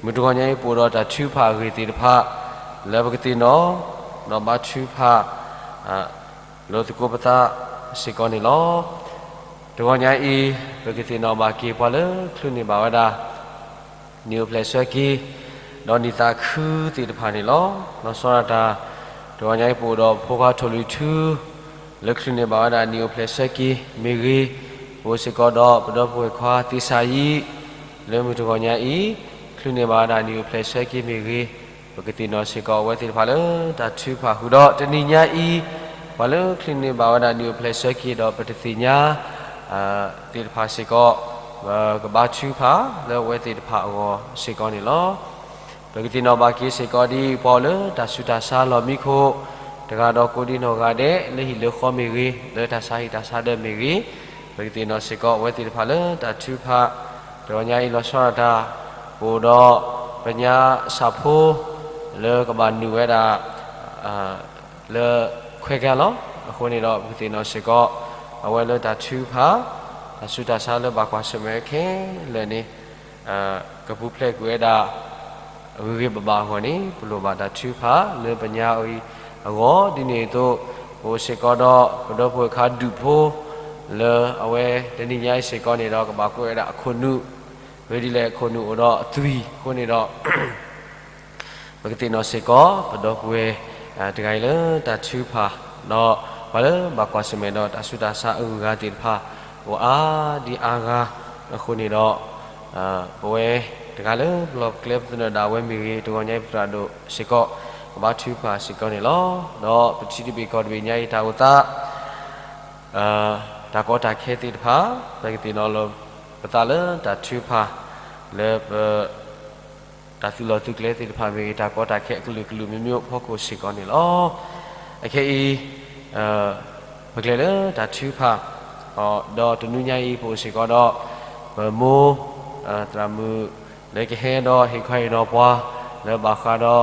မုၢ်တဂီၤညါအံၤပအိၣ်ဒီးတၢ်ထုကဖၣ်အဂ့ၢ်သ့ၣ်တဖၣ် လၢပကသ့ၣ်နီၣ် ဒီးဘါထုကဖၣ် လိာ်သကိးပသးစ့ၢ်ကီးန့ၣ်လီၤ. တဂီၤညါအံၤ ပကသ့ၣ်နီၣ်ဘၣ်က့ၤပှၤလၢချုးန့ၢ်ဘၣ်ဝဲဒၣ် နံၣ်အိၣ်ဖျဲၣ်ဆၢက့ၤ ဒီးနံၣ်သးခုသ့ၣ်တဖၣ်န့ၣ်လီၤ. လီၤဆီဒၣ်တၢ် တဂီၤညါအံၤပအိၣ်ဒီးဖိခွါထိၣ်လွံၢ်ထူ လၢချုးန့ၢ်ဘၣ်ဝဲဒၣ်နံၣ်အိၣ်ဖျဲၣ်ဆၢက့ၤမ့ၢ်ဂ့ၤ, ပအိၣ်စ့ၢ်ကီးဒီးပဒီပုၢ်ဝဲၢ်ခွါသ့ၣ်စၤယံး လၢမုၢ်တဂီၤညါအံၤ ချုးန့ၢ်ဘၣ်ဝဲဒၣ်နံၣ်အိၣ်ဖျဲၣ်ဆၢက့ၤမ့ၢ်ဂ့ၤ, ပကသ့ၣ်နီၣ်စ့ၢ်ကီးအဝဲသ့ၣ်တဖၣ်လၢတၢ်ထုကဖၣ်ဃုာ်ဒီး တနံၤညါအံၤ ပှၤလၢချုးန့ၢ်ဘၣ်ဝဲဒၣ်နံၣ်အိၣ်ဖျဲၣ်ဆၢက့ၤဒီးပတသ့ၣ်ညါ သ့ၣ်တဖၣ်စ့ၢ်ကီး ပကဘါထုကဖၣ်လၢအဝဲသ့ၣ်တဖၣ်အဂီၢ်စ့ၢ်ကီးန့ၣ်လီၤ. ပကသ့ၣ်နီၣ်ဘၣ်က့ၤစ့ၢ်ကီးဒ်ပှၤအိၣ်လၢတၢ်ဆူးတၢ်ဆါလီၢ်မံခိၣ် တဂၤဒီးကိးဒံနီၢ်ဂၤဒဲး လၢဟံၣ်လၢဃီမ့ၢ်ဂ့ၤ, လၢတၢ်ဆါဟံၣ်တၢ်ဆါဒၢးမ့ၢ်ဂ့ၤ, ပကသ့ၣ်နီၣ်စ့ၢ်ကီးအဝဲသ့ၣ်တဖၣ်လၢတၢ်ထုကဖၣ် တဂီၤညါအံၤလီၤဆီဒၣ်တၢ် ပအိၣ်ဒီးပညါဆၣ်ဖိ လၢကဘၣ်နုာ်ဝဲဒၣ် လၢခွဲးကါလီၤ. အဃိန့ၣ်ဒီး ပကသ့ၣ်နီၣ်စ့ၢ်ကီး အဝဲလၢတၢ်ထုကဖၣ် တၢ်ဆူးတၢ်ဆါလၢဘၣ်ကွၢ်ဆၢၣ်မဲာ်ခဲလၢာ်န့ၣ် ကပူၤဖျဲးကွံာ်ဝဲဒၣ် ဂ့ၤဂ့ၤဘၣ်ဘၣ်အဂီၢ်န့ၣ် ပလိၣ်ဘၣ်တၢ်ထုကဖၣ်လၢပညါအံၤအဂီၢ် ဒ်န့ၣ်အသိး ပအိၣ်စ့ၢ်ကီးဒီးပဒီပုၢ်ဝဲၢ်ခွါဒူၣ်ဖိ လၢအဝဲတနံၤညါအံၤစ့ၢ်ကီးန့ၣ်ဒီး ကဘၣ်ကွဲးဝဲဒၣ်အခိၣ်နူာ် ဝဲဒ်လဲၣ်အခိၣ်နူာ်အိၣ်ဒီးအသွံၣ်အဃိန့ၣ်ဒီး ပကသ့ၣ်နီၣ်စ့ၢ်ကီး ပဒီပုၢ်ဝဲၢ်တဂၤအံၤလၢတၢ်ထုကဖၣ် ဒီးပှၤလၢဘၣ်ကွၢ်ဆၢၣ်မဲာ်ဒီးတၢ်ဆူးတၢ်ဆါအဂုၤအဂၤသ့ၣ်တဖၣ် အိၣ်အါဒံအါဂၤအဃိန့ၣ်ဒီး ပဝဲတဂၤလၢပလီၢ်ပကျဲပသနၢၣ်ဒၣ်ဝဲမ့ၢ်ဂ့ၤ တဂီၤညါအံၤပသရၣ်ဒိၣ်စ့ၢ်ကီး ကဘါထုကဖၣ်စ့ၢ်ကီးန့ၣ်လီၤ. ဒီးပထံတဘ့ၣ်ကီၢ်တဘ့ၣ်ညါအံၤတၢ်အိၣ်သး တၢ်ကီတၢ်ခဲသ့ၣ်တဖၣ် ပကသ့ၣ်နီၣ်လီၤပသးလၢတၢ်ထုကဖၣ် လၢပ တၢ် တၢ်သုးလီၢ်သုးကျဲသ့ၣ်တဖၣ်မ့ၢ်ဂ့ၤ တၢ်ကီတၢ်ခဲအကလုာ်ကလုာ်မ့ၢ်မ့ၢ်အိၣ်ဖီခိၣ်စ့ၢ်ကီးန့ၣ်လီၤ. အခဲအံၤ ပကလဲၤလၢတၢ်ထုကဖၣ် ဒီးတနွံညါအံၤပအိၣ်စ့ၢ်ကီးဒီး ပမိၢ် သရၣ်မုၣ် လၢကဟဲဒီးဟ့ၣ်ခီဟ့ၣ်နီၤပှၤ လၢဘၣ်ဃးဒီး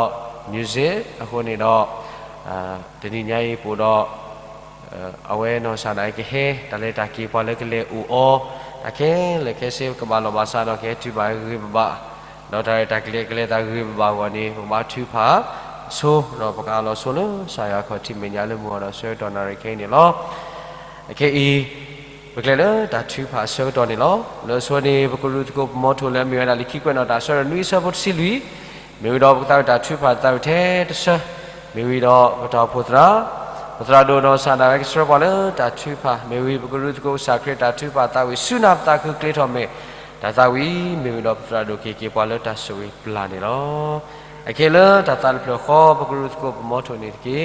music အဃိန့ၣ်ဒီး တနံၤညါအံၤပအိၣ်ဒီး အဝဲနီၢ်ကစၢ်ဒၣ်အံၤကဟဲ တၢ်လဲၤတၢ်က့ၤပှၤလၢကလဲၤအိၣ်အီၤ တၢ်ခဲလၢာ်ခဲဆ့ကဘၣ်လီၢ်ဘၣ်စးဒီးကဟဲတုၤဘၣ်ဂ့ၤဂ့ၤဘၣ်ဘၣ်, ဒီးတၢ်ရဲၣ်တၢ်ကျဲၤကလဲၤတၢ်ဂ့ၤဂ့ၤဘၣ်ဘၣ်အဂီၢ်န့ၣ် ပကဘၣ်ထုကဖၣ်ဆိ ဒီးပကအးလီၤဆိလၢကစၢ်ယွၤအခီၣ်ထံးမဲာ်ညါလၢမုၢ်ဂီၤဒီးဆၢကတီၢ်နၣ်ရံၣ်ခဲအံၤန့ၣ်လီၤ. အခဲအံၤ ပကလဲၤလၢတၢ်ထုကဖၣ်အဆၢကတီၢ်န့ၣ်လီၤ. လၢအဆိန့ၣ် ပကရူၢ်သကိးပမီထိၣ်လၢအမ့ၢ်ဝဲဒၣ်လံာ်ခံကွဲးနီၣ်တၢ်အဆၢဒိၣ်နွံအဆၢဖိတဆံလွံၢ်, မ့ၢ်ဝံၤဒီးပကသးဝံၣ်တၢ်ထုကဖၣ်သးဝံၣ်ထဲတဆၢ, မ့ၢ်ဝံၤဒီးပတၢ်အိၣ်ဖှိၣ်သရၣ် ပသရၣ်ဒိၣ်နီၢ်ကစၢ်ဒၣ်ဝဲကဆှၢပှၤလၢတၢ်ထုကဖၣ်, မ့ၢ်ဝံၤပကရူၢ်သကိးကစၢ်ခရံာ်တၢ်ထုကဖၣ်သးဝံၣ်ဆူနၢ်ပသးခုကျ့ထီၣ်မဲာ် တၢ်သးဝံၣ်, မ့ၢ်ဝံၤဒီးပသရၣ်ဒိၣ်က့ၤက့ၤပှၤလၢတၢ်ဆိၣ်ဂ့ၤပျၢ်န့ၣ်လီၤ. အခဲလၢတၢ်သးတဖျၢၣ်ဃီ ပကရူၢ်သကိးပမီထိၣ်န့ၣ်တက့ၢ်.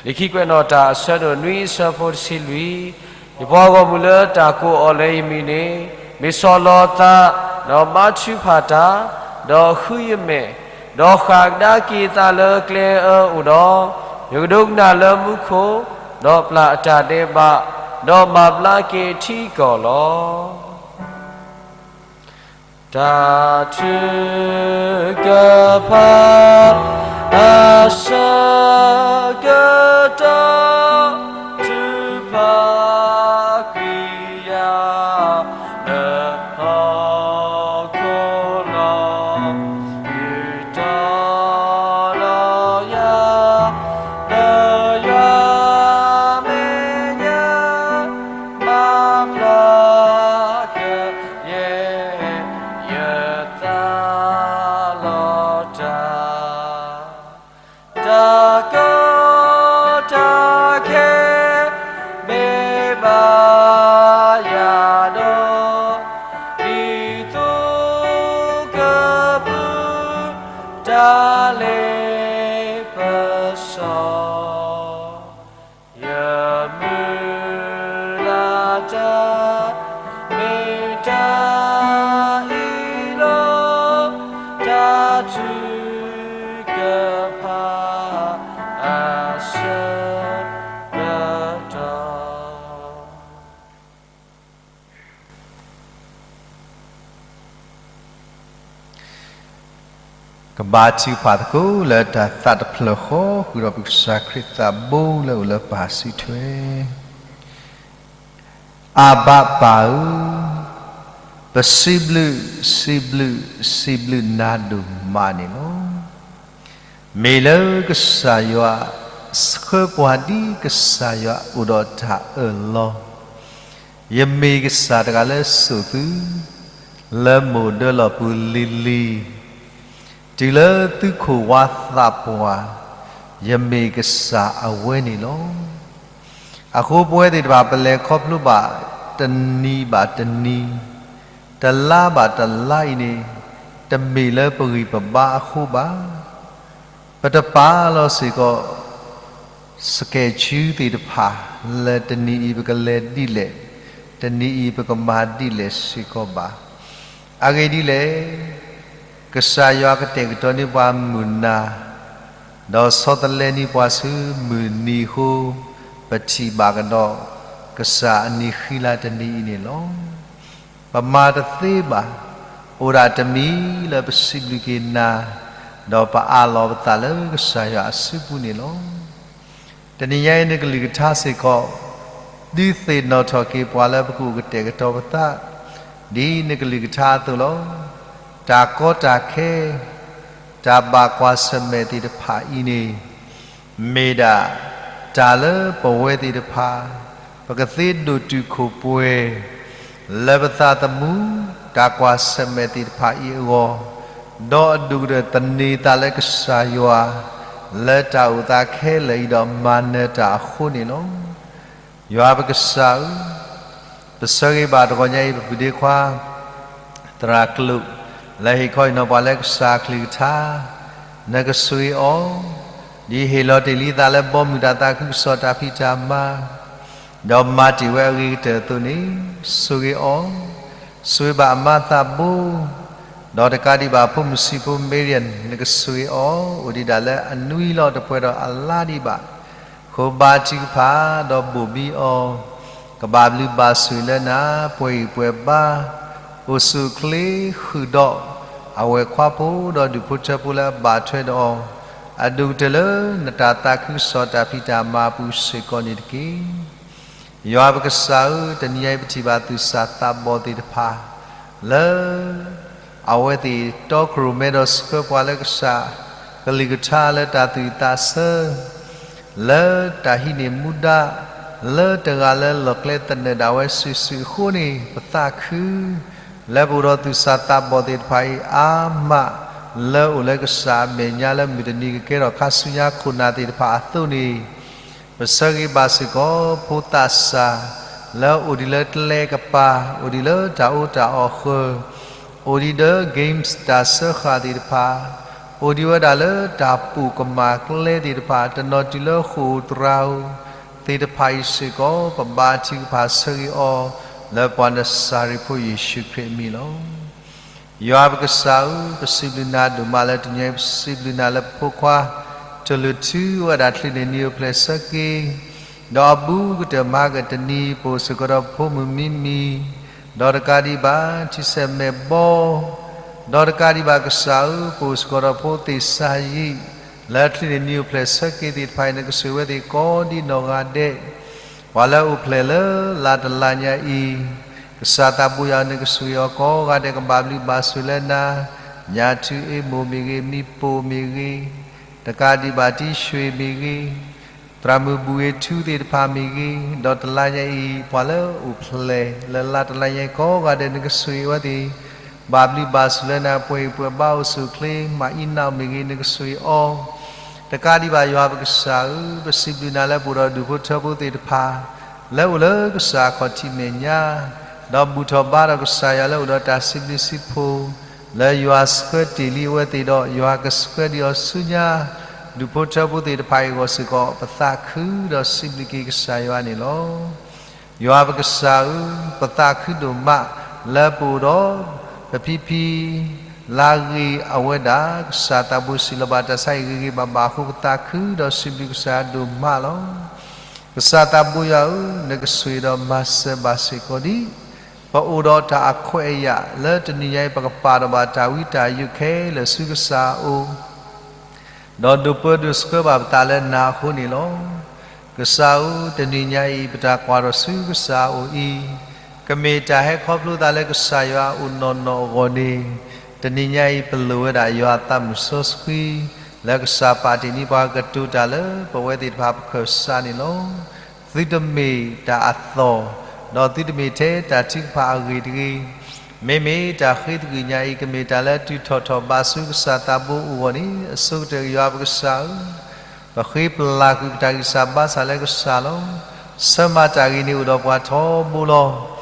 လံာ်ခံကွဲးနီၣ်တၢ်အဆၢဒိၣ်နွံအဆၢဖိတဆံလွံၢ်, ယပှၤဂီၢ်မုၢ်လၢတၢ်ကိးအီၤလၢယမံၤန့ၣ်, မ့ၢ်ဆီၣ်လီၤသး, ဒီးမၤထုကဖၣ်တၢ်, ဒီးဃုယမဲာ်, ဒီးဃၣ်ကဒါက့ၤသးလၢကျဲအၢအိၣ်ဒီး, ယကဒိကနၣ်လၢမူခိၣ်, ဒီးပျၢ်အတၢ်ဒဲးဘး, ဒီးမၤဘျါက့ၤထံကီၢ်လီၤ. တၢ်ထုကဖၣ်အဆၢကတီၢ် ထုကဖၣ်ကွံာ်ယၤလၢဟီၣ်ခိၣ်လီၤ. ယူၢ်တီၢ်လီၤယၤ လၢယွၤမဲာ်ညါ မၤဘျါကယဲၢ် ယသးလီၤတၢ်, တၢ်ကီတၢ်ခဲ မ့ၢ်ဘၣ်ယၤဒီး ဒ်သိးကပူၤ တၢ်လ့ပစီ ယမုၢ်လၢ်တၢ် မ့ၢ်တၢ်အံၤလီၤ. တၢ်ထုကဖၣ်အဆၢကတီၢ် ကဘါထုကဖၣ်သကိးလၢတၢ်သးတဖျၢၣ်ဃီ ဃုာ်ဒီးပကစၢ်ခရံာ်သးဘိလၢအိၣ်လၢပၢ်စုထွဲ, အၤဘၣ်ပၢ်ဧၢ, ပစံးဘျုး, စံးဘျုး, စံးဘျုးနၤဒိၣ်မးန့ၣ်လီၤ. မ့ၢ်လၢကစၢ်ယွၤ ဆှၢပှၤဒ်ကစၢ်ယွၤအိၣ်ဒီးတၢ်အၢၣ်လီၤ, ယမ့ၢ်ကစၢ်တဂၤလၢစိာ်သု လၢမိၢ်ဒၢလီၢ်ပူၤလံၤလံၤ, တုၤလၢသုခိၣ်ဝါသးပှၢ်, ယမ့ၢ်ကစၢ်အဝဲန့ၣ်လီၤ. အဃိပဝဲသ့ၣ်တဖၣ် ပလဲၤခီဖျိဘၣ်တနံၤဘၣ်တနံၤ, တလါဘၣ်တလါအံၤန့ၣ်, တမ့ၢ်လၢပဂံၢ်ပဘါအဃိဘၣ်. ပတပာ်လီၤစ့ၢ်ကီး schedule သ့ၣ်တဖၣ် လၢတနံၤအံၤပကလဲၤဒ်လဲၣ်, တနံၤအံၤပကမၤဒ်လဲၣ်စ့ၢ်ကီးဘၣ်. အဂ့ၢ်ဒ်လဲၣ်, ကစၢ်ယွၤကတဲာ်ကတီၤန့ၢ်ပှၤမုၢ်နၤ, ဒီးဆီတလဲန့ၢ်ပှၤဆူမုၢ်နံၤအဃိ, ပထံၣ်ဘၣ်ကဒီး ကစၢ်အနံၤဃံလၤတနံၤအံၤန့ၣ်လီၤ. ပမၤတသ့ဘၣ်, အိၣ်ဒၣ်တမံၤလၢပစံးဘျုးက့ၤနၤ, ဒီးပအးလီၤပသးလၢကစၢ်ယွၤအစုပူၤန့ၣ်လီၤ. တနံၤညါအံၤနကလုၢ်ကထါစ့ၢ်ကီး, ဒုးသ့ၣ်နီၣ်ထီၣ်က့ၤပှၤလၢပကအိၣ်ကတဲာ်ကတီၤပသး, ဒ်နကလုၢ်ကထါအသိးလီၤ. တၢ်ကီတၢ်ခဲ, တၢ်ဘၣ်ကွၢ်ဆၢၣ်မဲာ်သ့ၣ်တဖၣ်အံၤန့ၣ်, မ့ၢ်ဒၣ်တၢ်လၢပဝဲသ့ၣ်တဖၣ် ပကသ့ဒိၣ်တုာ်ခိၣ်ပှဲၤ လၢပသးသမူ တၢ်ကွၢ်ဆၢၣ်မဲာ်သ့ၣ်တဖၣ်အံၤအဂီၢ်, ဒီးအဒိၣ်ကတၢၢ်သန့ၤသးလၢကစၢ်ယွၤ လၢတၢ်အိၣ်သးခဲလၢာ်အံၤဒီးမၤနၢၤတၢ်အဃိန့ၣ်လီၤ. ယွၤပကစၢ်ဧၢ, ပဆၢဂ့ၤဘၣ်တဂီၤညါအံၤ ပပုၢ်ဒ့ခွါ သရၣ်ကျိာ် လၢဟ့ၣ်ခီဟ့ၣ်နီၤပှၤလၢကစၢ်အကလုၢ်ကထါ, နကဆိၣ်ဂ့ၤအီၤ, ဒ်ဟ့ၣ်လီၤတ့ၢ်လံသးလၢဘီမုၢ်တၢ်သးခုကစီၣ်တၢ်ဖံးတၢ်မၤ, ဒီးမၤတ့ၢ်ဝဲအဂ့ၤကတၢၢ်အသိးန့ၣ်, ဆိၣ်ဂ့ၤအီၤ, ဆိၣ်ဂ့ၤဘၣ်အမါသးဘိ, ဒီးတကးဒံးဘၣ် ဖိမုၣ်ဆံးဖိ Marian နကဆှ့အီၤ အိၣ်ဒံးဒၣ်လၢအနွံလီၤ တပှဲၤဒီးအလါဒံးဘၣ်. ဃိဘါထုကဖၣ် ဒီးဘိၣ်ဘံအီၤ, ကဘၣ်ဘျုးဘၣ်ဆိၣ်လၢနၤ ပှဲၤဂံၢ်ပှဲၤဘါ, အိၣ်ဆူၣ်အိၣ်ချ့ဃုာ်ဒီး အဝဲၢ်ခွါဖိ ဒီးဒူၣ်ဖိထၢဖိလၢအဘၣ်ထွဲဒီးအီၤ, အဒိၣ်ကတၢၢ်လၢနတၢ်သးခုကစီၣ်တၢ်ဖံးတၢ်မၤအပူၤစ့ၢ်ကီးန့ၣ်တက့ၢ်. ယွၤပကစၢ်ဧၢ, တနံၤညါအံၤပထံၣ်ဘၣ်သူၣ်စၢ်သးဘီၣ်သ့ၣ်တဖၣ် လၢ အဝဲသ့ၣ်တီခိၣ်ရိၣ်မဲဒီးဆှၢပှၤလၢကစၢ်ကလုၢ်ကထါလၢတၢ်သူၣ်ဝံၣ်သးဆၢ လၢတၢ်ဟံးန့ၢ်မူဒါ လၢတဂၤလၢလီၢ်ကျဲသနၢၣ်ဒၣ်ဝဲစုာ်စုာ်အဃိန့ၣ် ပသးခု လၢပအိၣ်ဒီးသူၣ်စၢ်သးဘီၣ်သ့ၣ်တဖၣ်အံၤအါမး လၢအိၣ်လၢကစၢ်အမဲာ်ညါလၢမုၢ်တနံၤကကဲထီၣ်ခါဆူညါခိၣ်နၢ်သ့ၣ်တဖၣ်အသိးန့ၣ် ပဆၢဂ့ၤဘၣ်စ့ၢ်ကီး ဖိသးစၢ် လၢအိၣ်ဒံးလၢကျဲကပၤ, အိၣ်ဒံးလၢတၢ်အိၣ်တၢ်အီၣ်ဃၢၤ, အိၣ်ဒံးဒီး games တၢ်စၢဃာ်သ့ၣ်တဖၣ်, အိၣ်ဒံးဝဲဒၣ်လၢတၢ်ပိာ်ကမၣ်ကျဲသ့ၣ်တဖၣ်, တနီၤတုၤလၢဃိာ်သရၣ်ဧိၤသ့ၣ်တဖၣ်အံၤစ့ၢ်ကီး ပဘါထုကဖၣ်ဆၢဂ့ၤအီၤ လၢပှၤနစၤရ့းဖိယ့ၣ်ၡူးခရံာ်အမံၤလီၤ. ယွၤပကစၢ်ဧၢ, ပစံးဘျုးနၤဒိၣ်မးလၢတနံၤညါအံၤ ပစံးဘျုးနၤလၢပဖိခွါ တလိၣ်ထုးဝဲဒၣ်ချုးန့ၢ်နံၤအိၣ်ဖျဲၣ်ဆၢက့ၤ, ဒီးအဘူးကတၢၢ်မၤကတနံၤ ပအိၣ်စ့ၢ်ကီးဒီးဖိမုၣ်မံမံၤ, ဒီးတကးဒံးဘၣ် ထံဆဲးမဲာ်ဘီ ဒီးတကးဒံးဘၣ်ကစၢ်ဧၢ, ပအိၣ်စ့ၢ်ကီးဒီးဖိသ့ၣ်စၤယံး လၢချုးန့ၢ်နံၤအိၣ်ဖျဲၣ်ဆၢက့ၤသ့ၣ်တဖၣ်အံၤ နကဆိၣ်ဂ့ၤဝဲသ့ၣ်ကိးဒံနီၢ်ဂၤဒဲး ပှၤလၢအိၣ်ဖျဲၣ်လၢလါတလါညါအံၤ, ကစၢ်သးဘိယွၤဧၢ, နကဆိၣ်ဂ့ၤအီၤကိးဂၤဒဲး ကဘၣ်ဘျုးဘၣ်ဆိၣ်လၢနၤ, ညၣ်ထူအ့ၣ်မိၢ်မ့ၢ်ဂ့ၤ, မံပိၢ်မ့ၢ်ဂ့ၤ, တကးဒံးဘၣ်တံၢ်ရွှ့ၣ်မ့ၢ်ဂ့ၤ, သရၣ်မုၣ်ဘူၣ်ဂ့ၤထူသ့ၣ်တဖၣ်မ့ၢ်ဂ့ၤ, ဒီးတလါညါအံၤ ပှၤလၢအိၣ်ဖျဲၣ်လၢလါတလါညါအံၤကိးဂၤဒဲး နကဆိၣ်ဂ့ၤဝဲသ့ၣ် ဘၣ်ဘျုးဘၣ်ဆိၣ်လၢနၤ ပှဲၤဂံၢ်ပှဲၤဘါအိၣ်ဆူၣ်အိၣ်ချ့ မၤအံၣ်နးမ့ၢ်ဂ့ၤ နကဆိၣ်ဂ့ၤအီၤ, တကးဒံးဘၣ်ယွၤပကစၢ်ဧၢ, ပစံးဘျုးနၤလၢပအိၣ်ဒီးဒူၣ်ဖိထၢဖိသ့ၣ်တဖၣ် လၢအိၣ်လၢကစၢ်အခီၣ်ထံးမဲာ်ညါ, ဒီးဘူၣ်ထီၣ်ဘါထီၣ်ကစၢ်ယွၤလၢအိၣ်ဒီးတၢ်စံးဘျုးစံးဖှိၣ်, လၢယွၤဆှၢတ့ၢ်လံအဝဲသ့ၣ်ဒီး ယွၤကဆှၢဒံးအီၤဆူညါ, ဒူၣ်ဖိထၢဖိသ့ၣ်တဖၣ်အံၤအဂီၢ်စ့ၢ်ကီး ပသးခုဒီးစံးဘျုးက့ၤကစၢ်ယွၤန့ၣ်လီၤ. ယွၤပကစၢ်ဧၢ, ပသးခုဒိၣ်မး လၢပအိၣ်ဒီး ပဖံဖံ လၢအဂ့ၤအဝဲဒၣ် ကစၢ်သးဘိစံးလီၤဘၣ်တၢ်ဆါအံၤဂ့ၤဂ့ၤဘၣ်ဘၣ်အဃိ ပသးခုဒီးစံးဘျုးကစၢ်ဒိၣ်မးလီၤ. ကစၢ်သးဘိယွၤဧၢ, နကဆိၣ်ဂ့ၤဒီးမၤစၢၤဘၣ်စ့ၢ်ကီးဒံး ပအိၣ်ဒီးတၢ်အခွဲးအယာ် လၢတနံၤညါအံၤ ပကပာ်ထီၣ်ဘၣ်တၢ်ဝံတၢ်ယိးခဲလၢာ်ဆူကစၢ်အအိၣ် ဒီးဒိးပၢဒိးဆှၢဘၣ်ပသးလၢနၤအဃိန့ၣ်လီၤ. ကစၢ်ဧၢ, တနံၤညါအံၤ ပတၢ်ကွၢ်ထီၣ်ဆူကစၢ်အအိၣ်အံၤ, ကမ့ၢ်တၢ်ဟဲခီဖျိသးလၢကစၢ်ယွၤအအိၣ်နီၢ်နီၢ်အဂီၢ်န့ၣ်, တနံၤညါအံၤ ပလိၣ်ဝဲဒၣ်ယွၤအသးမုၢ်စီဆှံ, လၢကစၢ်ပာ်တ့ၢ်န့ၢ်ပှၤကတိၤတၢ်လၢပဝဲသ့ၣ်တဖၣ်ပခၢၣ်စးန့ၣ်လီၤ. သုတမ့ၢ်တၢ်အသီၣ်, ဒီးသုတမ့ၢ်ထဲတၢ်ထုကဖၣ်အဂ့ၢ်တဂ့ၤ, မ့မ့ၢ်တၢ်ဃ့သကွံာ်ညါအံၤ ကမ့ၢ်တၢ်လၢတုၤထီၣ်ထီၣ်ဘးဆူကစၢ်သးဘိအအိၣ်အဂီၢ်န့ၣ်, အဆိကတၢၢ်ယွၤပကစၢ်ဧၢ, ပဃ့ပလၢ်ကွံာ်ပတၢ်ဂံၢ်စၢ်ဘါစၢ်လၢကစၢ်လီၤ. ဆၢမၤတၢ်ဂ့ၤန့ၣ်အိၣ်ဒီးပှၤထီဘိလီၤ.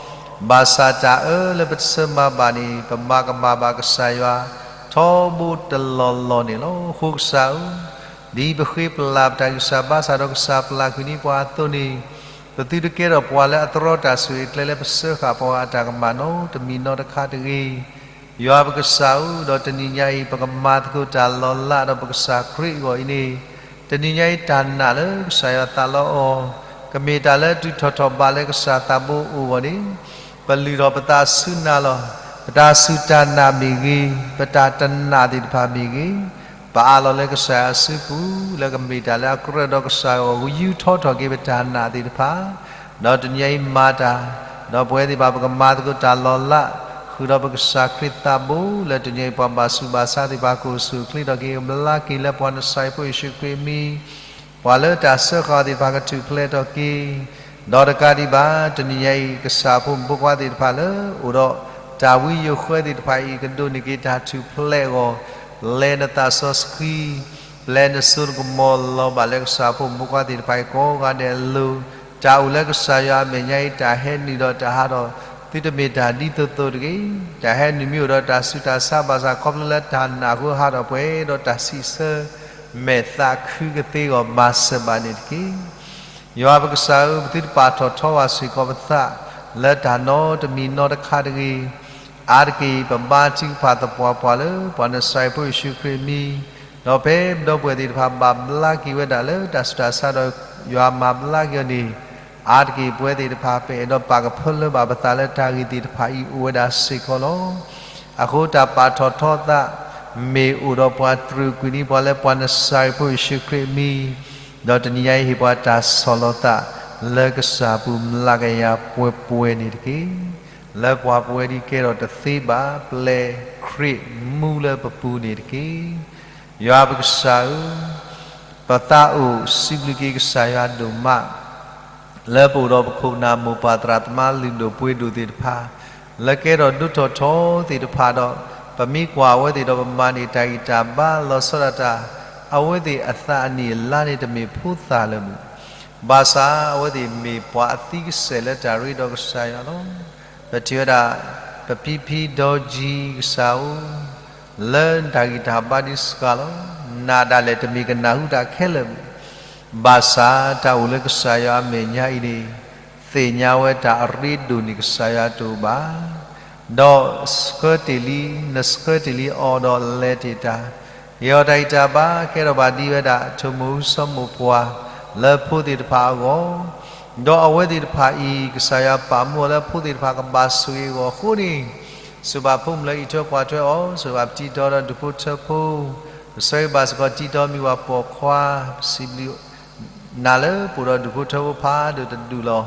ဘၣ်ဆၣ်တၢ်အၢလၢပတဆၢမၤဘၣ်န့ၣ် ပမၤကမၣ်ဘၣ်ကစၢ်ယွၤထီဘိတလီၢ်လီၢ်န့ၣ်လီၤ. အဃိကစၢ်ဧၢ, ဒ်ပဃ့ပလၢ်ပတၢ်ဂံၢ်စၢ်ဘါစၢ်ဒီးကစၢ်ပလၢ်ကွံာ်န့ၢ်ပှၤအသိးန့ၣ်, ပသုတကဲထီၣ်ပှၤလၢအတြီတၢ်ဆိၣ်ဂ့ၤကျဲလၢပစၢဃာ်ပှၤအတၢ်ကမၣ်နီတမံၤနီတခါတဂ့ၤ. ယွၤပကစၢ်ဧၢ, ဒီးတနံၤညါအံၤ ပကမၤသကိးတၢ်လီၤလးဒီးပကစၢ်ခရံာ်အဂီၢ်အံၤန့ၣ်, တနံၤညါအံၤတၢ်နာ်လၢကစၢ်ယွၤသးလီအီၤ, ကမ့ၢ်တၢ်လၢတုၤထီၣ်ထီၣ်ဘးလၢကစၢ်သးဘိအအိၣ်အဂီၢ်န့ၣ်, ပလုၢ်ထီၣ်ပသးဆူနၤလီၤ. ပတၢ်စူၢ်တၢ်နာ်မ့ၢ်ဂ့ၤ, ပတၢ်တနာ်သ့ၣ်တဖၣ်မ့ၢ်ဂ့ၤ, ပအးလီၤလၢကစၢ်ယွၤအစုပူၤ လၢကမ့ၢ်တၢ်လၢအကြၢးဒီးကစၢ်အဂီၢ် ယူးထီၣ်ထီၣ်က့ၤပတၢ်နာ်သ့ၣ်တဖၣ်, ဒီးတနံၤညါအံၤမၤတၢ်, ဒီးပဝဲသ့ၣ်တဖၣ်ပကမၤသကိးတၢ်လီၤလး, ဃုာ်ဒီးပကစၢ်ခရံာ်သးဘိ လၢတနံၤညါအံၤပှၤဘၣ်ဆူးဘၣ်ဆါသ့ၣ်တဖၣ်ကအိၣ်ဆူၣ်အိၣ်ချ့ထီၣ်က့ၤ ဘျါက့ၤလၢပှၤနစၤရ့းဖိယ့ၣ်ၡူးခရံာ်အမံၤ, ပှၤလၢတၢ်စၢဃာ်အီၤသ့ၣ်တဖၣ်ကထူၣ်ဖျဲးထီၣ်က့ၤ, ဒီးတကးဒံးဘၣ် တနံၤညါအံၤ ကစၢ်ဖိမုၣ်ဖိခွါသ့ၣ်တဖၣ်လၢ အိၣ်ဒီးတၢ်ဝံယိာ်ဃၢသ့ၣ်တဖၣ်အံၤ ကဒိးန့ၢ်က့ၤတၢ်ထူၣ်ဖျဲးအဂီၢ်, ပျဲနသးစီဆှံ, ပျဲနစိနကမီၤလီၤဘၣ်လၢကစၢ်ဖိမုၣ်ဖိခွါသ့ၣ်တဖၣ်အံၤကိးဂၤဒဲးအလိၤ, တၢ်အိၣ်လၢကစၢ်ယွၤအမဲာ်ညါအံၤ တၢ်ဟဲနုာ်ဒီးတၢ်ဟးထီၣ် သုတမ့ၢ်တၢ်ဒ်သိးသိးတဂ့ၤ, တၢ်ဟဲနုာ်မ့ၢ်အိၣ်ဒီးတၢ်ဆူးတၢ်ဆါဘၣ်ဆၣ် ခီဖျိလၢတၢ်နာ်အဃိဟးထီၣ်ပှဲၤဒီးတၢ်စံးဆၢ မဲာ်သးခုကသ့အဂီၢ် မၤစၢၤဘၣ်န့ၣ်တက့ၢ်. ယွၤပကစၢ်ဧၢ, ပသုတပာ်ထီၣ်ထီဘၣ်စ့ၢ်ကီးပသး လၢတၢ်နီတမံၤနီတခါတဂ့ၤ, အါတက့ၢ် ပဘါထုကဖၣ်သပှၢ်ပှၢ်လၢ ပှၤနစၤရ့းဖိယ့ၣ်ၡူးခရံာ်အမံၤ, ဒီးဖဲပဒီပုၢ်ဝဲၢ်သ့ၣ်တဖၣ်ဘၣ်ဘျါက့ၤဝဲဒၣ်လၢတၢ်ဆူးတၢ်ဆါဒီးယွၤမၤဘျါက့ၤအီၤန့ၣ်, အါတက့ၢ်ပဝဲသ့ၣ်တဖၣ် ပအဲၣ်ဒိးပာ်ကဖၢလၢဘၣ်ပသးလၢတၢ်ဂ့ၢ်သ့ၣ်တဖၣ်အံၤအိၣ်ဝဲဒၣ်စ့ၢ်ကီးလီၤ. အဃိတၢ်ပာ်ထီၣ်ထီသး မ့ၢ်အိၣ်ဒီးပှၤတြူာ်ကွံာ်န့ၢ်ပှၤလၢပှၤနစၤရ့းဖိယ့ၣ်ၡူးခရံာ်အမံၤ, ဒီးတနံၤညါအံၤဟ့ၣ်ပှၤတၢ်ဆီၣ်လီၤသး လၢကစၢ်အပူၤ မျးကယၤပှဲၤပှဲၤန့ၣ်တက့ၢ်. လၢပှၤပဝဲဒၣ်ကဲထီၣ်တသ့ဘၣ် ပျဲခရံာ်မူလၢပပူၤန့ၣ်တက့ၢ်. ယွၤပကစၢ်ဧၢ, ပသးအိၣ်စံးဘျုးက့ၤကစၢ်ယွၤဒိၣ်မး လၢပအိၣ်ဒီးပခိၣ်ပနၢ်မိၢ်ပၢ်သရၣ်သမါလုၢ်ဒိၣ်ပှ့ၤဒိၣ်သ့ၣ်တဖၣ်, လၢကဲထီၣ်ဒိၣ်ထီၣ်ထီသ့ၣ်တဖၣ်ဒီး, ပမ့ၢ်ကွၢ်အဝဲသ့ၣ်ဒီးပမၤန့ၢ်တၢ်ဂံၢ်တၢ်ဘါလီၤဆီဒၣ်တၢ်, အဝဲသ့ၣ်အသးအနံၣ်အလါန့ၣ်တမ့ၢ်ဖိသၣ်လၢၤမုၢ်, ဘၣ်ဆၣ်အဝဲသ့ၣ်မ့ၢ်ပှၤအသံကစဲာ်လၢတၢ်ရ့ဒီးကစၢ်ယွၤလီၤ. ပထံၣ်ဝဲဒၣ် ပဖံဖံဒီကံကစၢ်ဧၢ, လၢတၢ်ဂံၢ်တၢ်ဘါဒ်စှၤလီၤ, နၤဒၣ်လဲာ်တမ့ၢ်ကနၢ်ဟူတၢ်ခဲလၢာ်မုၢ်, ဘၣ်ဆၣ်တၢ်အိၣ်လၢကစၢ်ယွၤအမဲာ်ညါအံၤန့ၣ်, သ့ၣ်ညါဝဲတၢ်အရ့ဒိၣ်န့ၢ်ကစၢ်ယွၤတအိၣ်ဘၣ်. ဒီးဆှၢတ့ၢ်လံ, နဆှၢတ့ၢ်လံအီၤဒီးလဲၤတ့ၢ်တၢ်, ဟ့ၣ်အီၤတၢ်ဂံၢ်တၢ်ဘါကဲထီၣ်ဘၣ်ဒ်ဝဲဒၣ် ထိၣ်မိၢ်အူစီၤမိၢ်ပှၢ် လၢဖိသ့ၣ်တဖၣ်အဂီၢ်, ဒီးအဝဲသ့ၣ်တဖၣ်အံၤ ကစၢ်ယွၤပာ်မူအီၤလၢဖိသ့ၣ်တဖၣ်ကဘၣ်ဆိၣ်ဂ့ၤအဂီၢ်အဃိန့ၣ်, ဆိၣ်ဂ့ၤဘၣ်ဖိမုၣ်လၢအံးထွဲကွၢ်ထွဲအီၤ, ဆိၣ်ဂ့ၤဘၣ်ပတံၤတီၤဒီးဒူၣ်ဖိထၢဖိ, ပဆၢဂ့ၤဘၣ်စ့ၢ်ကီးတံၤတီၤမံၤဝၤပိာ်ခွါ, ပစံးဘျုး နၤလၢပအိၣ်ဒီးဒူၣ်ဖိထၢဖိဖးဒိၣ်တဒူၣ်လီၤ.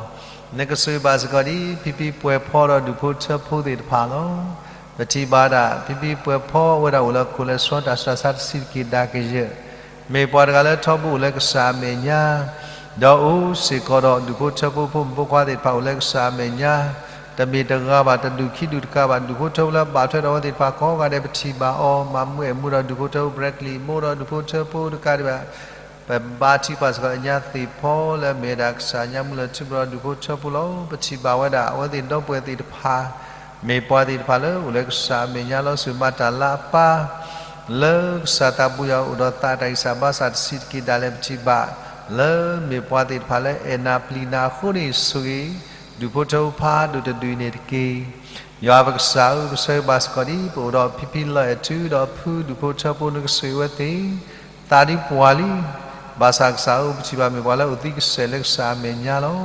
နကဆိၣ်ဂ့ၤဘၣ်စ့ၢ်ကီးဒ်ဖံဖံပှဲၤဖီဒီးဒူၣ်ဖိထၢဖိသ့ၣ်တဖၣ်လီၤ. ပထံၣ်ဘၣ်ဒၣ် ဖံဖံပှဲၤဖီဝဲဒၣ်အိၣ်လၢခိၣ်လဲၤဆှီတၢ်ဆူးတၢ်ဆါတဆံးတက့ၢ်ဒၣ်ကယၢၢ်, မ့ၢ်ပှၤတဂၤလၢထီဘိအိၣ်လၢကစၢ်အမဲာ်ညါ, ဒီးအိၣ်စ့ၢ်ကီးဒီးဒူၣ်ဖိထၢဖိဖိမုၣ်ဖိခွါသ့ၣ်တဖၣ်အိၣ်လၢကစၢ်အမဲာ်ညါ, တမ့ၢ်တဂၤဘၣ် တဒူၣ်ခံဒူၣ်တကးဘၣ် ဒူၣ်ဖိထၢဖိလၢဘၣ်ထွဲဒီးအဝဲသ့ၣ်တဖၣ်ကိးဂၤဒဲး ပထံၣ်ဘၣ်အီၤ မၤမူအဲၣ်မူဒီးဒူၣ်ဖိထၢဖိ Bradley မိၢ်ဒီးဒူၣ်ဖိထၢဖိတကးဒံးဘၣ် ပဘါထုကဖၣ်စ့ၢ်ကီးညါသ့ၣ်ဖီလၢ မ့ၢ်ဝဲဒၣ်ကစၢ်ညါမူလၢထူဘြီၤဒူၣ်ဖိထၢဖိလီၤ. ပထံၣ်ဘၣ်ဝဲဒၣ် အဝဲသ့ၣ်ဒီပုၢ်ဝဲၢ်သ့ၣ်တဖၣ် မ့ၢ်ပှၤသ့ၣ်တဖၣ်လၢအိၣ်လၢကစၢ်အမဲာ်ညါလီၤ. ဆိၣ်ဂ့ၤဘၣ်တၢ်လၤအပၢ် လၢကစၢ်သးပူၤယွၤအိၣ်ဒီးသးတၢ်ဂံၢ်စၢ်ဘါစၢ်တဆံးတက့ၢ်ဒၣ်လဲာ် ပထံၣ်ဘၣ် လၢမ့ၢ်ပှၤသ့ၣ်တဖၣ်လၢအဲၣ်နၤပျံၤနၤအဃိန့ၣ် ဆိၣ်ဂ့ၤ ဒူၣ်ဖိထၢဖိဖးဒိၣ်တဒူၣ်အံၤန့ၣ်တက့ၢ်. ယွၤပကစၢ်ဧၢ, ပဆၢဂ့ၤဘၣ်စ့ၢ်ကီးဒ် ပအိၣ်ဒီးဖံဖံလီၤအဲၣ်ထုဒီးဖုဒူၣ်ဖိထၢဖိ နကဆိၣ်ဂ့ၤဝဲသ့ၣ် သးဒ်ပှၤလံ. ဘၣ်ဆၣ်ကစၢ်ဧၢ, ပထံၣ်ဘၣ်မ့ၢ်ပှၤလၢအိၣ်သံကစဲာ်လၢကစၢ်အမဲာ်ညါလီၤ.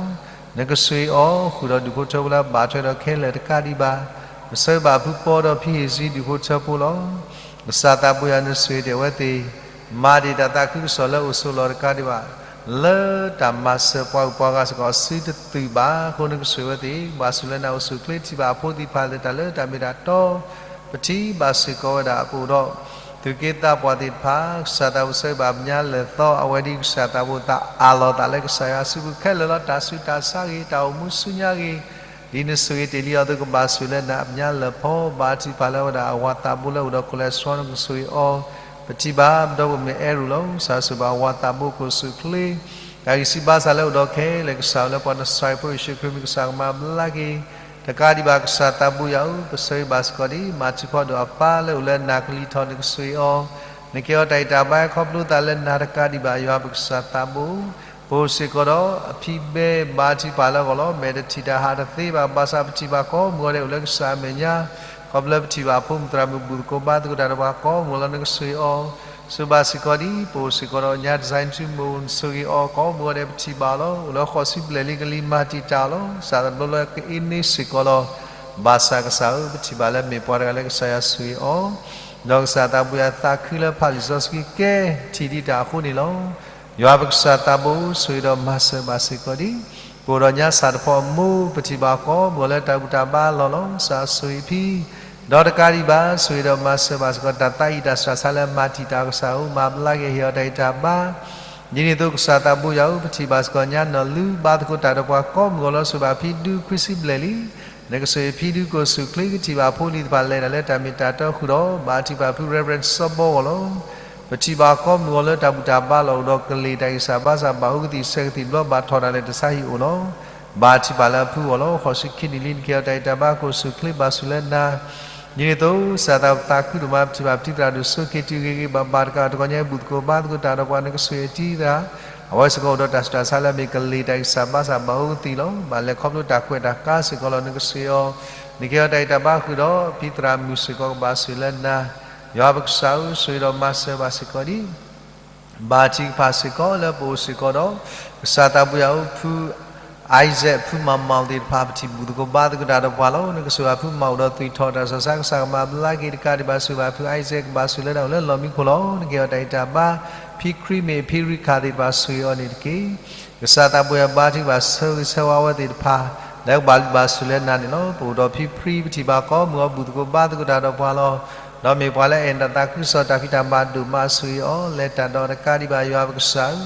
နကဆိၣ်ဂ့ၤအီၤ ဃုာ်ဒီးဒူၣ်ဖိထၢဖိလၢဘၣ်ထွဲဒီးခဲလၢာ်တကးဒံးဘၣ်. ပဆၢဂ့ၤဘၣ်ဖုပီဒီးဖံဟ့ၣ်စံဒူၣ်ဖိထၢဖိလီၤ. ကစၢ်သးပူၤယွၤ နဆိၣ်ဂ့ၤတ့ၢ်အဝဲသ့ၣ် မၤတ့ၢ်တၢ်သးခုကစီၣ်လၢအိၣ်ဆိးလီၢ်တကးဒံးဘၣ် လၢတၢ်မၤစၢၤပှၤဂုၤပှၤဂၤစ့ၢ်ကီးအစုတသုးဘၣ်အဃိ နကဆိၣ်ဂ့ၤဝဲသ့ၣ် ဘၣ်ဆိၣ်လၢနၤအိၣ်ဆူၣ်အိၣ်ချ့ ထံၣ်ဘၣ်အဖိသ့ၣ်တဖၣ်လၢတၢ်လၢတၢ်မ့ၢ်တၢ်တီ ပထံၣ်ဘၣ်စ့ၢ်ကီးဝဲဒၣ် ပအိၣ်ဒီး သူၣ်က့သးပှၢ်သ့ၣ်တဖၣ် ကစၢ်သးပူၤ ဆၢဂ့ၤဘၣ်ပညါလၢာ်သီ အဝဲဒ်ကစၢ်သးပူၤသးအးလီၤသးလၢကစၢ်ယွၤစုပူၤခဲလၢာ်လီၤ. တၢ်ဆူးတၢ်ဆါဂ့ၤ တၢ်အိၣ်မူဆူညါဂ့ၤ ဒ်နဆိၣ်ဂ့ၤတ့ၢ်လံအီၤအသိး ကဘၣ်ဆိၣ်လၢနၤအပညါလၢာ်ဖီ ဘါထုကဖၣ်လၢဝဲဒၣ်အဝၤသးဘိလၢအိၣ်ဒီးခိၣ်လဲၤဆှီ နကဆိၣ်ဂ့ၤအီၤ ပထံၣ်ဘၣ်ပဒီပုၢ်ဝဲၢ်အဲၣ်ရူၤလီၤ. ကစၢ်ဆိၣ်ဂ့ၤဘၣ်အဝၤသးဘိ ကအိၣ်ဆူၣ်အိၣ်ချ့ တၢ်ဂံၢ်စၢ်ဘါစၢ်လၢအိၣ်ဒီးခဲလၢာ် ကစၢ်လၢပှၤနစၤရ့းဖိယ့ၣ်ၡူးခရံာ်မံၤ ကစၢ်ကမၤဘျါက့ၤ တကးဒံးဘၣ် ကစၢ်သးဘိယွၤဧၢ, ပဆၢဂ့ၤဘၣ်စ့ၢ်ကီးဒ် မၤထူးဖီဒိၣ်အပၢ်လၢအိၣ်လၢနၤကလံၤထီၣ် နကဆိၣ်ဂ့ၤအီၤ နကဲအီၤတၢ်ဂံၢ်တၢ်ဘါ ခီဖျိသးလၢနၤတကးဒံးဘၣ် ယွၤပကစၢ်သးဘိ ပအိၣ်စ့ၢ်ကီးဒီးအဖံဘဲ ဘါထုကဖၣ်လၢအဂီၢ်လီၤ. မဲာ်တထံၣ်တၢ်ဟးတသ့ဘၣ် ဘၣ်ဆၣ်ပထံၣ်ဘၣ်ကိးမုၢ်ဂီၤဒဲးအိၣ်လၢကစၢ်အမဲာ်ညါ ခီဖျိလၢပထံၣ်ဘၣ်အဖိမုၣ်သရၣ်မုၣ် ဘူၣ်သကိးဘါသကိးတၢ်ဒီးပှၤကိးမုၢ်ဂီၤလီၤ နကဆိၣ်ဂ့ၤအီၤ ဆိၣ်ဂ့ၤဘၣ်စ့ၢ်ကီးဒ် ပအိၣ်စ့ၢ်ကီးဒီးညါ design ထူမိၢ် နဆိၣ်ဂ့ၤအီၤ ကိးမုၢ်ဂီၤဒဲးပထံၣ်ဘၣ်အီၤလီၤ. အိၣ်လၢဃိးဆံဘျဲၣ်လံ ကလံၤမၤတံာ်တာ်အီၤလီၤ. စးသဘျီလၢကအ့န့ဆ့ၣ်ကီးလီၤ. ဘၣ်ဆၣ်ကစၢ်ဧၢ ပထံၣ်ဘၣ်လၢမ့ၢ်ပှၤတဂၤလၢကစၢ်ယွၤဆိၣ်ဂ့ၤအီၤ ဒီးကစၢ်သးဘိယွၤသးခုလၢဖးလံာ်စီဆှံကဲထီၣ်ဒံးတၢ်အဃိန့ၣ်လီၤ. ယွၤပကစၢ်သးဘိ ဆိၣ်ဂ့ၤဒီးမၤစၢၤဘၣ်စ့ၢ်ကီးဒ် ပအိၣ်ဒီးညါစၢ်တဖီအမူ ပထံၣ်ဘၣ်ကိးမုၢ်ဂီၤလၢတၢ်ဘူၣ်တၢ်ဘါလီၢ်လီၤ. ကစၢ်ဆိၣ်ဂ့ၤဖံ ဒီးတကးဒံးဘၣ် ဆိၣ်ဂ့ၤဒီးမၤစၢၤဘၣ်စ့ၢ်ကီး တၢ်သးအံၣ်တၢ်စှၤဆါလၢမၤတံာ်တာ် ကစၢ်ဧၢ မၤဘျါက့ၤဟ့ၣ်အီၤတၢ်ဂံၢ်တၢ်ဘါ ဒ်န့ၣ်အသိး ကစၢ်သးဘိယွၤဧၢ ပထံၣ်ဘၣ်စ့ၢ်ကီးညါနီၢ်လူ ဘါသကိးတၢ်ဒီးပှၤကိးမုၢ်ဂီၤလီၤ. ဆိၣ်ဂ့ၤဘၣ်ဖံဒူခွံဆံဘျဲၣ်လံ. နကဆိၣ်ဂ့ၤဖံဒူ ကအိၣ်ဆူၣ်အိၣ်ချ့ ကထံၣ်ဘၣ်ဖိလံၤတဖၣ်လဲၤတၢ်လၢတၢ်မ့ၢ်တၢ်တီဃုာ်ဒီး ဘါထုကဖၣ်ဖု Reverend စီၤဘီဂီၢ်လီၤ. ပထံၣ်ဘၣ်ကိးမုၢ်ဂီၤလၢတၢ်ဘူၣ်တၢ်ဘါလီၢ် အိၣ်ဒီးကလ့ၢ်တၢ်ဂံၢ်စၢ်ဘါစၢ် ဘၣ်အိၣ်ကသံၣ်ဆဲးကသံၣ်ဘျီ ဘၣ်ထီၣ်တၢ်လဲၤတဆါဟံၣ်အိၣ်လီၤ. ဘါထုကဖၣ်လၢအဖုအဂီၢ်လီၤ. ဃိးဆံခံနံၣ်လံ နကဟ့ၣ်အီၤတၢ်ဂံၢ်တၢ်ဘါ ကအိၣ်ဆူၣ်အိၣ်ချ့ ဘၣ်ဆိၣ်လၢနၤ ဒ်န့ၣ်အသိး ကစၢ်သးဘိသးခုဒိၣ်မး ပထံၣ်ဘၣ်ပတံၤသရၣ်ဒိၣ်စိက့ၤတုၤဂ့ၤဂ့ၤဘၣ်ဘၣ်တကး တဂီၤညါအံၤ ဘူၣ်သကိးဘါသကိးတၢ်ဒီးပှၤ နကဆိၣ်ဂ့ၤအတံၤသရၣ် အဝဲစ့ၢ်ကီးအိၣ်ဒီးတၢ်ဆူးတၢ်ဆါလၢအမ့ၢ်ကလံၤတၢ်အံၣ်စရ့လးဘါစၢ်ဘၣ်အူကသံၣ်လီၤ. ဘၣ်လဲၤခီဖျိတၢ်ကွဲးတၢ်ဃါစ့ၢ်ကီးလီၤ. နကစၢ်အီၤ နကဟ့ၣ်အီၤတၢ်အံၣ်တၢ်ဘါဃုာ်ဒီး ဖံသရၣ်မုၣ်စ့ၢ်ကီးကဘၣ်ဆိၣ်ဂ့ၤလၢနၤ, ယွၤပကစၢ်ဧၢ, ဆိၣ်ဂ့ၤဒီးမၤစၢၤဘၣ်စ့ၢ်ကီးဒံး ဘါထုကဖၣ်စ့ၢ်ကီးလၢပအိၣ်စ့ၢ်ကီးဒီး ကစၢ်သးဘိယွၤဧၢ, ဖု Isaac ဖုမၤမီၣ်သ့ၣ်တဖၣ် ပထံၣ်ဘူၣ်သကိးဘါသကိးတၢ်ဒီးပှၤလီၤ. နကဆိၣ်ဂ့ၤဘၣ်ဖုမၤအိၣ်ဒီးသွံၣ်ထီၣ်တၢ်ဆူးတၢ်ဆါ ကစၢ်ကမၤဘျါက့ၤတကးဒံးဘၣ်, ဆိၣ်ဂ့ၤဘၣ်ဖု Isaac ကဘၣ်ဆိၣ်လၢတၢ်အိၣ်လၢလီၢ်မံခိၣ်လီၤ. နကဟ့ၣ်အီၤတၢ်အံၣ်တၢ်ဘါ, ဖံခရံာ်မ့ၢ်ဖံရံခၣ်သ့ၣ်တဖၣ် ဆိၣ်ဂ့ၤအီၤန့ၣ်တက့ၢ်. ကစၢ်သးဘိယွၤဘါထုကဖၣ်ဆၢဂ့ၤဆၢဝါဝဲသ့ၣ်တဖၣ် လၢကဘၣ်လုၢ်ဘၣ်ဆိၣ်လၢနၤန့ၣ်လီၤ. ပအိၣ်ဒီးဖံခရံာ် ပထံၣ်ဘၣ်ကိးမုၢ်အီၤ ဘူၣ်သကိးဘါသကိးတၢ်ဒီးပှၤလီၤ. ဒီးမ့ၢ်ပှၤလၢအအဲၣ်တၢ်သးခုကစီၣ် တၢ်ဖံးတၢ်မၤဒိၣ်မး ဆိၣ်ဂ့ၤအီၤ လဲၤတၢ်ဒီးတကးဒံးဘၣ် ယွၤပကစၢ်ဧ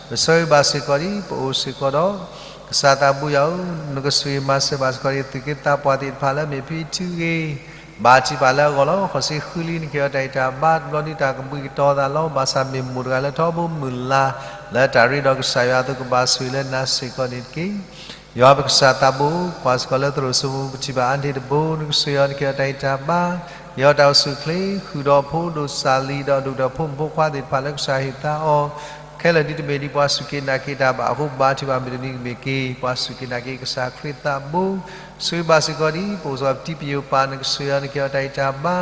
ၢ, ပဆၢဂ့ၤဘၣ်စ့ၢ်ကီးဒံး ပအိၣ်စ့ၢ်ကီးဒီး ကစၢ်သးဘိယွၤဧၢ, နကဆိၣ်ဂ့ၤမၤစၢၤဘၣ်စ့ၢ်ကီးဒံး သုးက့သးပှၢ်သ့ၣ်တဖၣ်လၢမ့ၢ်ဖံအံၤထုးဂ့ၤ ဘါထုကဖၣ်လၢအဂီၢ်လီၤ. ဃိးဆံဃုလံ နကဟ့ၣ်အီၤတၢ်အံၣ်တၢ်ဘါ တဘျီဒုးတၢ်ကဘှံးကတီၤသးလီၤ. ဘၣ်ဆၣ်မ့ၢ်မိၢ်တဂၤလၢထီဘိမုၢ်လၢ် လၢတၢ်ရ့ဒီးကစၢ်ယွၤအသိး ကဘၣ်ဆိၣ်ဂ့ၤလၢနၤစ့ၢ်ကီးန့ၣ်တက့ၢ်. ယွၤပကစၢ်သးဘိ, ကွၢ်စ့ၢ်ကီးလၢသရိာ်စိမိၤ ပထံၣ်ဘၣ်အါန့ၢ်တဘိ နကဆိၣ်ဂ့ၤအီၤ နကဟ့ၣ်အီၤတၢ်အံၣ်တၢ်ဘါ, ဟ့ၣ်အီၤတၢ်အိၣ်ဆူၣ်အိၣ်ချ့ ဃုာ်ဒီးဖိဒိၣ်စၢ်လံၤ ဒီးဒိၣ်ကတၢၢ်ဖိမုၣ်ဖိခွါသ့ၣ်တဖၣ်လၢကစၢ်ဟ့ၣ်သါအီၤ ခဲလၢာ်ဒ်တမ့ၢ်ဒ်ပှၤစူၢ်က့ၤနာ်က့ၤတၢ်ဘၣ်အဃိ ဘါထုကဖၣ်မုၢ်တနံၤကမ့ၢ်က့ၤ ပှၤစူၢ်က့ၤနာ်က့ၤကစၢ်ခရံာ်သးဘိ, ဆိၣ်ဂ့ၤဘၣ်စ့ၢ်ကီးဒံး ပအိၣ်စ့ၢ်ကီးပတံၤပယိၤပၢ် နကဆိၣ်ဂ့ၤအီၤ နကဟ့ၣ်အီၤတၢ်အံၣ်တၢ်ဘါ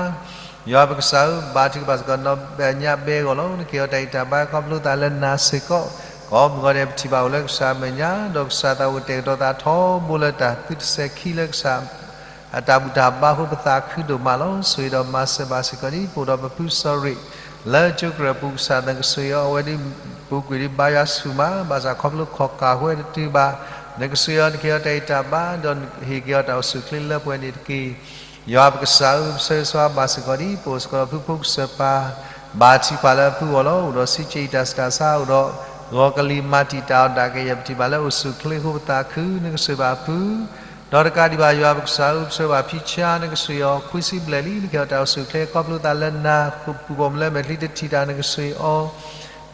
ယွၤပကစၢ်ဧၢ, ဘါထုကဖၣ်စ့ၢ်ကီးနီၢ်ညါဘဲအဂီၢ်လီၤ. နကဟ့ၣ်အီၤတၢ်အံၣ်တၢ်ဘါ ခီဖျိသးလၢနၤစ့ၢ်ကီး, ကိးမုၢ်ဂီၤဒဲး ပထံၣ်ဘၣ်အိၣ်လၢကစၢ်အမဲာ်ညါ, ဒီးကစၢ်သးအိၣ်ကတဲာ်ကတီၤသးထီဘိလၢတၢ်သုတစဲးခံလၢကစၢ် အတၢ်ဘူၣ်တၢ်ဘါအဃိ ပသးခုဒိၣ်မးလီၤ. ဆိၣ်ဂ့ၤဒီးမၤစၢၤဘၣ်စ့ၢ်ကီးဒံး ပအိၣ်ဒီးပဖုစီၤရ့ၣ် လၢကၠိကရၢၢ်ပူၤ ကစၢ်သးကဆိၣ်ဂ့ၤအီၤ အဝဲဒ်ပူၤကွံာ်ဒ်ဘါယွၤဆူၣ်မး, ဘၣ်ဆၣ်ခီဖျိခီၣ်ကၢ်ဃဲတတုၤဘၣ်, နကဆိၣ်ဂ့ၤအီၤ နကဟ့ၣ်အီၤတၢ်အံၣ်တၢ်ဘါ ဒီးဟ့ၣ်က့ၤအီၤတၢ်အိၣ်ဆူၣ်အိၣ်ချ့လၢပှဲၤန့ၣ်တက့ၢ်. ယွၤပကစၢ်ဧၢ, ပဆၢဂ့ၤဆၢဝါဘၣ်စ့ၢ်ကီးဒံး ပအိၣ်စ့ၢ်ကီးဒီးဖုဖိကစၢၢ်ပၢ် ဘါထုကဖၣ်လၢအဖုအဂီၢ်လီၤ. အိၣ်ဒီးစံးက့ၤအံၤတၢ်ဆူးတၢ်ဆါ အိၣ်ဒီးဂီၤကလံၤမၤတံာ်တာ်အီၤဒၣ်ကယဲၢ် ပထံၣ်ဘၣ်လၢအိၣ်ဆူၣ်အိၣ်ချ့အဃိ ပသးခု နကဆိၣ်ဂ့ၤဘၣ်အဖု ဒီးတကးဒံးဘၣ် ယွၤပကစၢ်ဧၢ, ပဆၢဂ့ၤဘၣ်ဖံဆါ နကဆိၣ်ဂ့ၤအီၤ ခွံဆံဘျဲၣ်လံ, နကဟ့ၣ်အီၤတၢ်အိၣ်ဆူၣ်အိၣ်ချ့ ခီဖျိသးလၢနၤ ပူၤပိာ်မုၣ်လၢမဲာ်ချံတထံၣ်တၢ် နကဆိၣ်ဂ့ၤ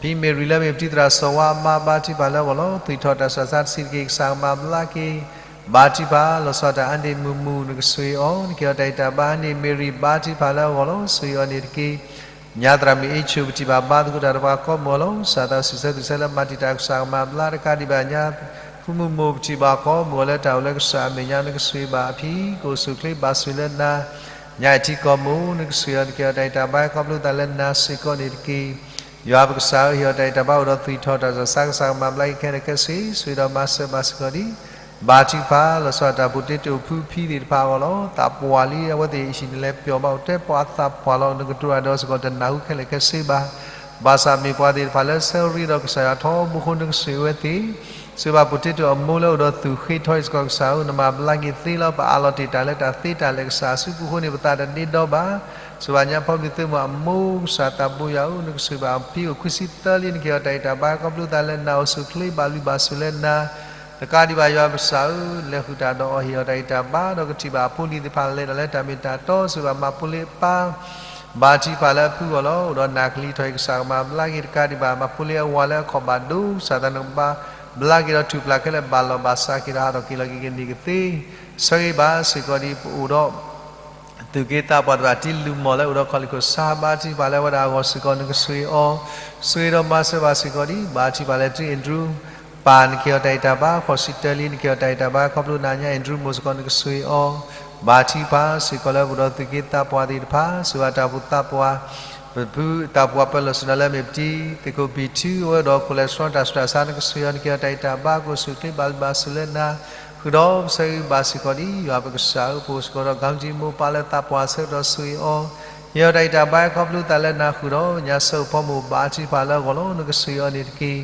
အီၤ ဖံမ့ၢ်ရံလၢမ့ၢ်ပတံၤသရၣ်စီၤဝါအမါ ဘါထုကဖၣ်လၢအဂီၢ်လီၤ. သွံၣ်ထီၣ်တၢ်ဆူးတၢ်ဆါတဆံးတက့ၢ် ကစၢ်ကမၤဘျါက့ၤ ဘါထုကဖၣ် လီၤဆီဒၣ်တၢ်အါန့ၢ်မုာ်မုာ် နကဆိၣ်ဂ့ၤအီၤ နကဟ့ၣ်အီၤတၢ်အံၣ်တၢ်ဘါ အါန့ၢ်မ့ၢ်ရံ ဘါထုကဖၣ်လၢအဂီၢ်လီၤ. ဆိၣ်ဂ့ၤအီၤန့ၣ်တက့ၢ်. ညါသရၣ်မုၣ်အ့ၣ်ဆိၣ် ပထံၣ်ဘၣ်ဘါသကိးတၢ်ဒီးပှၤကိးမုၢ်အဂီၢ်လီၤ. ကစၢ်သးစီဆှံသၢသ့ၣ်ဆၢလၢမၤတံာ်တာ် ကစၢ်ကမၤဘျါတကးဒံးဘၣ် ညါ ဖုမုၢ်မိၢ် ပထံၣ်ဘၣ်ကိးမုၢ်အဂီၢ်လၢတၢ်အိၣ်လၢကစၢ်အမဲာ်ညါ နကဆိၣ်ဂ့ၤဘၣ်အဖံ ကအိၣ်ဆူၣ်အိၣ်ချ့ဘၣ်ဆိၣ်ဂ့ၤလၢနၤ ညါအံၤထံကီၢ်မုၢ် နကဆိၣ်ဂ့ၤအီၤ နကဟ့ၣ်အီၤတၢ်အံၣ်တၢ်ဘါ ခီဖျိသးလၢနၤစ့ၢ်ကီးန့ၣ်တက့ၢ်. ယွၤပကစၢ်ဧၢ, ဟ့ၣ်အီၤတၢ်အံၣ်တၢ်ဘါအိၣ်ဒီးသွံၣ်ထီၣ်တၢ်ဆူးတၢ်ဆါ ကစၢ်ကမၤဘျါက့ၤခဲလၢာ်ခဲဆ့ ဆိၣ်ဂ့ၤဒီးမၤစၢၤဘၣ်စ့ၢ်ကီးဒံး ဘါထုကဖၣ် လီၤဆီဒၣ်တၢ်ဖိတ့တအိၣ်ဖုဖံသ့ၣ်တဖၣ်အဂီၢ်လီၤ. သးပှၢ်လံ အဝဲသ့ၣ်အဟံၣ်န့ၣ်လဲၤပျီဘၣ် အိၣ်ထဲပှၤသးပှၢ်လီၤ. နကတိၤတၢ်ဒီးစ့ၢ်ကီးတနၢ်ဟူခဲလၢာ်ခဲဆ့ဘၣ်. ဘၣ်ဆၣ်မ့ၢ်ပှၤသ့ၣ်တဖၣ်လၢဆၢဂ့ၤဒီးကစၢ်ယွၤထီဘိအဃိ နကဆိၣ်ဂ့ၤဝဲသ့ၣ် ဆိၣ်ဂ့ၤဘၣ်ဖိတ့တအိၣ်အမိၢ်လၢအိၣ်ဒီးသူၣ်ဃ့ထီအံၤစ့ၢ်ကီး ကစၢ်ဧၢ, နမၤဘျါက့ၤသ့လီၤ. ပအးလီၤတ့ၢ်တၢ်လၢတၢ်သ့တၢ်လဲၢ် ကစၢ်အစုပူၤအဃိန့ၣ် ပသးတဒ့ဒီဘၣ်. ဆိၣ်ဂ့ၤဘၣ်ညါဖီမုၢ်သုးမုၢ်အမိၢ် ကစၢ်သးဘိယွၤဧၢ, နကဆိၣ်ဂ့ၤဘၣ်အဖံအိၣ်ခွံဆံသၢလံ နကဟ့ၣ်အီၤတၢ်အံၣ်တၢ်ဘါ ခီဖျိသးလၢနၤ အိၣ်ဆူၣ်အိၣ်ချ့ဘၣ်လုၢ်ဘၣ်ဆိၣ်ဂ့ၤလၢနၤ တကးဒံးဘၣ် ယွၤပကစၢ်ဧၢ, လဲၤဃုာ်တၢ်ဒီးအီၤ ဟ့ၣ်အီၤတၢ်အံၣ်တၢ်ဘါ ဒီးကထံၣ်ဘၣ်အဖိလံၤသ့ၣ်တဖၣ် လဲၤတၢ်လၢတၢ်မ့ၢ်တၢ်တီ ဆိၣ်ဂ့ၤဘၣ်မၤဖိလ့အပၢ် ဘါထုကဖၣ်လၢအဖုအဂီၢ်လီၤ. အိၣ်ဒီးနၢ်ကလံၤထီၣ်အံၤ ကစၢ်ကမၤဘျါက့ၤတကးဒံးဘၣ် မၤဖိလ့အဝၤလၢအခီၣ်ဘၣ်ဒိ ကစၢ်နကဘၣ်ဘျါက့ၤဒီးထူၣ်ဖျးခဲလၢာ် ဘၣ်လီၢ်ဘၣ်စးက့ၤဒီးဟးထီၣ်က့ၤလီၤက့ၤကန့ၢ်ကသ့ ဆၢဂ့ၤဘၣ်စ့ၢ်ကီးဒံး ပအိၣ်ဒီး သုးက့သးပှၢ်သ့ၣ်တဖၣ်တံၤလုၢ်မီၢ်လၢအိၣ်ဒီးခီၣ်လံၢ်ခိၣ်ဆါ ဘါထုကဖၣ်လၢအဝဲဒၣ်အဂီၢ်စ့ၢ်ကီး နကဆိၣ်ဂ့ၤအီၤ ဆိၣ်ဂ့ၤဒီးမၤစၢၤဘၣ်စ့ၢ်ကီးဒံး ဘါထုကဖၣ်လၢတံၤအဲၣ်ဒရူ ပၢ် နကဟ့ၣ်အီၤတၢ်အံၣ်တၢ်ဘါ ဃိးဆံတၢလံ နကဟ့ၣ်အီၤတၢ်အံၣ်တၢ်ဘါ ခီဖျိနၤညါအဲၣ်ဒရူမိၢ်စ့ၢ်ကီး နကဆိၣ်ဂ့ၤအီၤ ဘါထုကဖၣ်စ့ၢ်ကီးလၢပအိၣ်ဒီးသုးက့သးပှၢ်သ့ၣ်တဖၣ် ဆိၣ်ဂ့ၤတၢ်အိၣ်ဖှိၣ်သးပှၢ် ပဖုသးပှၢ်ပၢၢ်လီၢ်ဆူၣ်နၤလၢအမ့ၢ်ပတံၤ သ့ၣ်ခိၣ်ဘံၣ်ထု အဝဲဒီး cholesterol တၢ်ဆူးတၢ်ဆါ နကဆိၣ်ဂ့ၤအီၤ နကဟ့ၣ်အီၤတၢ်အံၣ်တၢ်ဘါ ကအိၣ်ဆူၣ်အိၣ်ချ့ဘၣ်လုၢ်ဘၣ်ဆိၣ်ဂ့ၤလၢနၤ ဃုာ်ဒီးပဆၢဂ့ၤဘၣ်စ့ၢ်ကီးဒံး ယွၤပကစၢ်ဧၢ, ပအိၣ်စ့ၢ်ကီးဒီး ကၣ်ကၠံမိၢ်ပၢ်လၢသးပှၢ်ဆၢကတီၢ် ဆိၣ်ဂ့ၤအီၤ ဟ့ၣ်အီၤတၢ်အံၣ်တၢ်ဘါ ခီဖျိသးလၢနၤ ဃုာ်ဒီးညါဆၢအိၣ်ဖီမိၢ် ဘါထုကဖၣ်လၢအဂီၢ်လီၤ နကဆိၣ်ဂ့ၤအီၤန့ၣ်တက့ၢ်.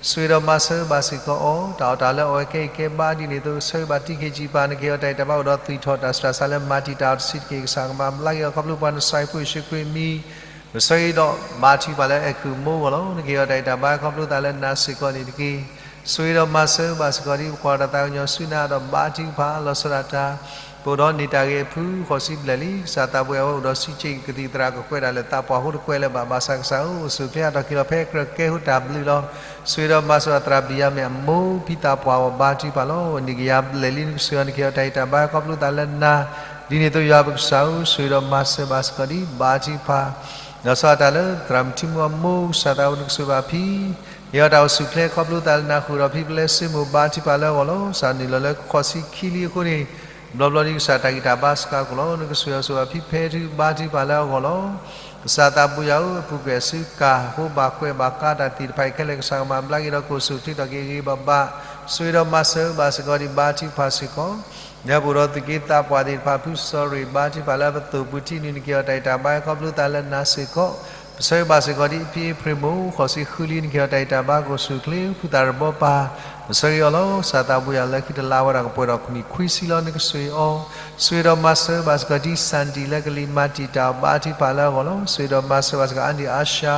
ဆိၣ်ဂ့ၤဒီးမၤစၢၤဘၣ်စ့ၢ်ကီးအီၤ တၢ်အီၣ်တၢ်လၢအဝဲကဲအံၤကဲဘါဒ်န့ၣ်အသိး ဆၢဂ့ၤဘၣ်တံၤခ့ၣ်ကၠံပၢ် နကဟ့ၣ်အီၤတၢ်အံၣ်တၢ်ဘါအိၣ်ဒီးသွံၣ်ထီၣ်တၢ်ဆူးတၢ်ဆါလၢမၤတံာ်တာ်အီၤတဆံးတက့ၢ် ကစၢ်ကမၤဘျါက့ၤအီၤ ခီဖျိပှၤနစၢ်ဖှိၣ်ယ့ၣ်ၡူးခရံာ်အမံၤ ပဆၢဂ့ၤဒီးဘါထုကဖၣ်လၢအဲၣ်ခုၣ်မိၢ်အဂီၢ်လီၤ နကဟ့ၣ်အီၤတၢ်အံၣ်တၢ်ဘါ ခီဖျိသးလၢနၤစ့ၢ်ကီးန့ၣ်တက့ၢ်. ဆိၣ်ဂ့ၤဒီးမၤစၢၤဘၣ်စ့ၢ်ကီးဒံး ပကွၢ်တၢ်သးကညီၤဆူနၤဒီးဘါထုကဖၣ်လီၤဆီဒၣ်တၢ် ပအိၣ်ဒီးန့ၢ်တၢ်ဂ့ၤအဖု ဃိးဆံဘျဲၣ်လံ ကစၢ်သးဘိယွၤဝဲအိၣ်ဒီးစံးက့ၤကသံၣ်သရၣ် ကကွဲးဒၣ်လဲာ်သးပှၢ်အဃိတကွဲးလၢၤဘၣ် ဘၣ်ဆၣ်ကစၢ်ဧၢ အိၣ်ဆူၣ်အိၣ်ချ့အါထီၣ်က့ၤလီၤ ဖဲကြၢးကဲဃုာ်တၢ်ဘျုးလီၤ. ဆိၣ်ဂ့ၤဒီးမၤစၢၤသရၣ်ဘံၣ်ယၤမ့ၣ်အမိၢ် ဖံသးပှၢ်အဂီၢ် ဘါထုကဖၣ်လီၤ ဝဲနံၣ်ကယၤဘျဲၣ်လံ နကဆိၣ်ဂ့ၤအီၤ နကဟ့ၣ်အီၤတၢ်အံၣ်တၢ်ဘါ ခီဖျိသးလၢနၤ ဒ်န့ၣ်အသိးယွၤပကစၢ်ဧၢ ဆိၣ်ဂ့ၤဒီးမၤစၢၤဘၣ်စ့ၢ်ကီးဒံး ဘါထုကဖၣ် လီၤဆီဒၣ်တၢ်လၢသရၣ်မုၣ်ထံမူအမိၢ် ကစၢ်သးဘိ နကဆိၣ်ဂ့ၤဘၣ်ဖံ ယွၤတၢ်အိၣ်ဆူၣ်ချ့ခီဖျိသးလၢနၢ်ဟူဒီးဖံပလဲစ့မိၣ်ဘါထုကဖၣ်လၢအဂီၢ်လီၤ. ကစၢ်နုာ်လီၤလၢဃိးဆံခံလံအဃိန့ၣ်, ဘျီဘျီဒ်ကစၢ်တၢ်ဂံၢ်တၢ်ဘါစ့ၢ်ကီးလီၤ. နကစၢ်ယွၤဆိၣ်ဂ့ၤဖံဖဲထုဘါထုကဖၣ်လၢအဂီၢ်လီၤ. ကစၢ်သးဘိယွၤဧၢ, အပူၤကွံာ်အစုကၢ်အဃိဘၣ်ကွဲးဘၣ်ကါတၢ်သ့ၣ်တဖၣ်အံၤခဲလၢာ် ကစၢ်ကမၤဘျါက့ၤဒီးကအိၣ်ဆူၣ်ချ့ထီၣ်က့ၤဂ့ၤဂ့ၤဘၣ်ဘၣ်, ဆိၣ်ဂ့ၤဒီးမၤစၢၤဘၣ်စ့ၢ်ကီးဒံးဘါထုကဖၣ်စ့ၢ်ကီး လၢပအိၣ်ဒီးသုးက့သးပှၢ်သ့ၣ်တဖၣ် ဖုစီၤရ့ၣ်ဘါထုကဖၣ်လၢပသိၣ်ပူၤထံနုၤ နကဟ့ၣ်အီၤတၢ်ဂံၢ်တၢ်ဘါခီဖျိသးလၢနၤစ့ၢ်ကီး, ပဆၢဂ့ၤဘၣ်စ့ၢ်ကီးဒံးအဖံအ့ဖြ့ၣ်မိၢ် ဃိးဆံဃုလံ နကဟ့ၣ်အီၤတၢ်ဂံၢ်တၢ်ဘါကအိၣ်ဆူၣ်ချ့ ဖုသၣ်ရဘီပၢ်, ပဆၢဂ့ၤအီၤလီၤ. ကစၢ်သးဘိယွၤလၢခံတလါဝဲဒၣ်ကပှဲၤဒီးမုၢ်နံၤခွံဆံလီၤ နကဆိၣ်ဂ့ၤအီၤ, ဆိၣ်ဂ့ၤဒီးမၤစၢၤဘၣ်စ့ၢ်ကီးဒံးစၣ်ဒံၣ်လၢကလံၤမၤတံာ်တာ်အီၤဘါထုကဖၣ်လၢအဂီၢ်လီၤ. ဆိၣ်ဂ့ၤဒီးမၤစၢၤဘၣ်စ့ၢ်ကီးအါဒံၣ်အါရှါ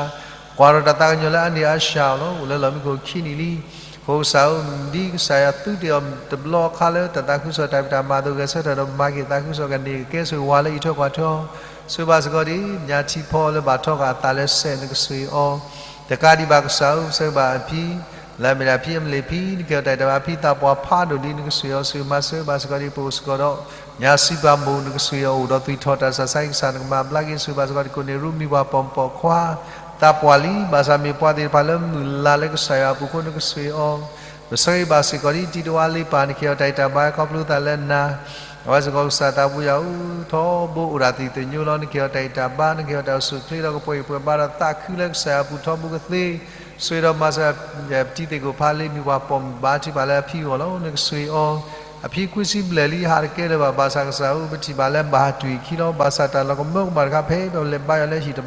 ကွၢ်ဒီးတၢ်သးကညီၤလၢအါဒံၣ်အါရှါအီၤလီၤ. အိၣ်လၢလီၢ်မံခိၣ်ခံနံၣ်လံ. အဃိကစၢ်ဧၢဒ်ကစၢ်ယွၤသူတ့ၢ်အီၤတဘျီအခါလၢတၢ်သးခုကစီၣ်တၢ်ဖံးတၢ်မၤအသိးဂဲၤဆၢထၢၣ်ဒီးမၤက့ၤသးခုကစီၣ်ကန့ၢ်ကကဲဆိၣ်ဂ့ၤဝဲလၢအံးထွဲကွၢ်ထွဲအီၤ, ဆိၣ်ဂ့ၤဘၣ်စ့ၢ်ကီးဒံး ညါထံဖီလၢဘၣ်ထီၣ်ဃာ်အသးလၢစဲး နကဆိၣ်ဂ့ၤအီၤ, တကးဒံးဘၣ်ကစၢ်ဧၢ ပဆၢဂ့ၤဘၣ်အဖံ လၢအမ့ၢ်ဒၣ်ဖံအမလ့ၣ်ဖံ နကဟ့ၣ်အီၤတၢ်ဂံၢ်တၢ်ဘါ ဖံသးပှၢ်ဖးဒိၣ်လံ နကဆိၣ်ဂ့ၤအီၤ ဆိၣ်ဂ့ၤမၤစၢၤဘၣ်စ့ၢ်ကီးဒံး ပအိၣ်စ့ၢ်ကီးဒီး ညါစံးပာ်မိၢ် နကဆိၣ်ဂ့ၤအီၤ အိၣ်ဒီးသွံၣ်ထီၣ်တၢ်စၢ်ဆါ ကစၢ်နကမၤဘျါက့ၤ ဆိၣ်ဂ့ၤဘၣ်စ့ၢ်ကီးဒံး ကိးန့ၢ်ရူမံၤပှၤပိာ်မုၣ်ပိာ်ခွါ သးပှၢ်လံ ဘၣ်ဆၣ်မ့ၢ်ပှၤသ့ၣ်တဖၣ်လၢမုၢ်လၢ်လၢကစၢ်ယွၤအပူၤအဃိ နကဆိၣ်ဂ့ၤအီၤ, ပဆၢဂ့ၤဘၣ်စ့ၢ်ကီးဒံး တံၤတဝါလ့ပၢ် နကဟ့ၣ်အီၤတၢ်ဂံၢ်တၢ်ဘါခီဖျိသးလၢနၤ, အဝဲစ့ၢ်ကီးကစၢ်သးဘိယွၤဧၢ, ထီဘိအိၣ်ဒၣ်သံၣ်သညိလီၤ နကဟ့ၣ်အီၤတၢ်ဂံၢ်တၢ်ဘါ နကဟ့ၣ်အီၤတၢ်အိၣ်ဆူၣ်ချ့ဒီးကပှဲၤအံၤပှဲၤဘါဒီးသးခုလၢကစၢ်ယွၤအပူၤထီဘိကသ့, ဆိၣ်ဂ့ၤဒီးမၤစၢၤ ပတံၤသကိးဖးလ့မ့ၢ်ပှၤပိာ်မုၣ်ဘါထုကဖၣ်လၢအဖံအဂီၢ်လီၤ နကဆိၣ်ဂ့ၤအီၤ, အဖံခွံဆံဘျဲၣ်လံ ဟးတကဲလၢၤဘၣ် ဘၣ်ဆၣ်ကစၢ်ဧၢ ပထံၣ်ဘၣ်လၢဘၣ်ထွံၣ်အခံလီၤ ဘၣ်ဆၣ်တၢ်လီၤကမၢကမၣ်တခါဖဲပလဲၤဘါယွၤလၢဟံၣ်တဘျီတ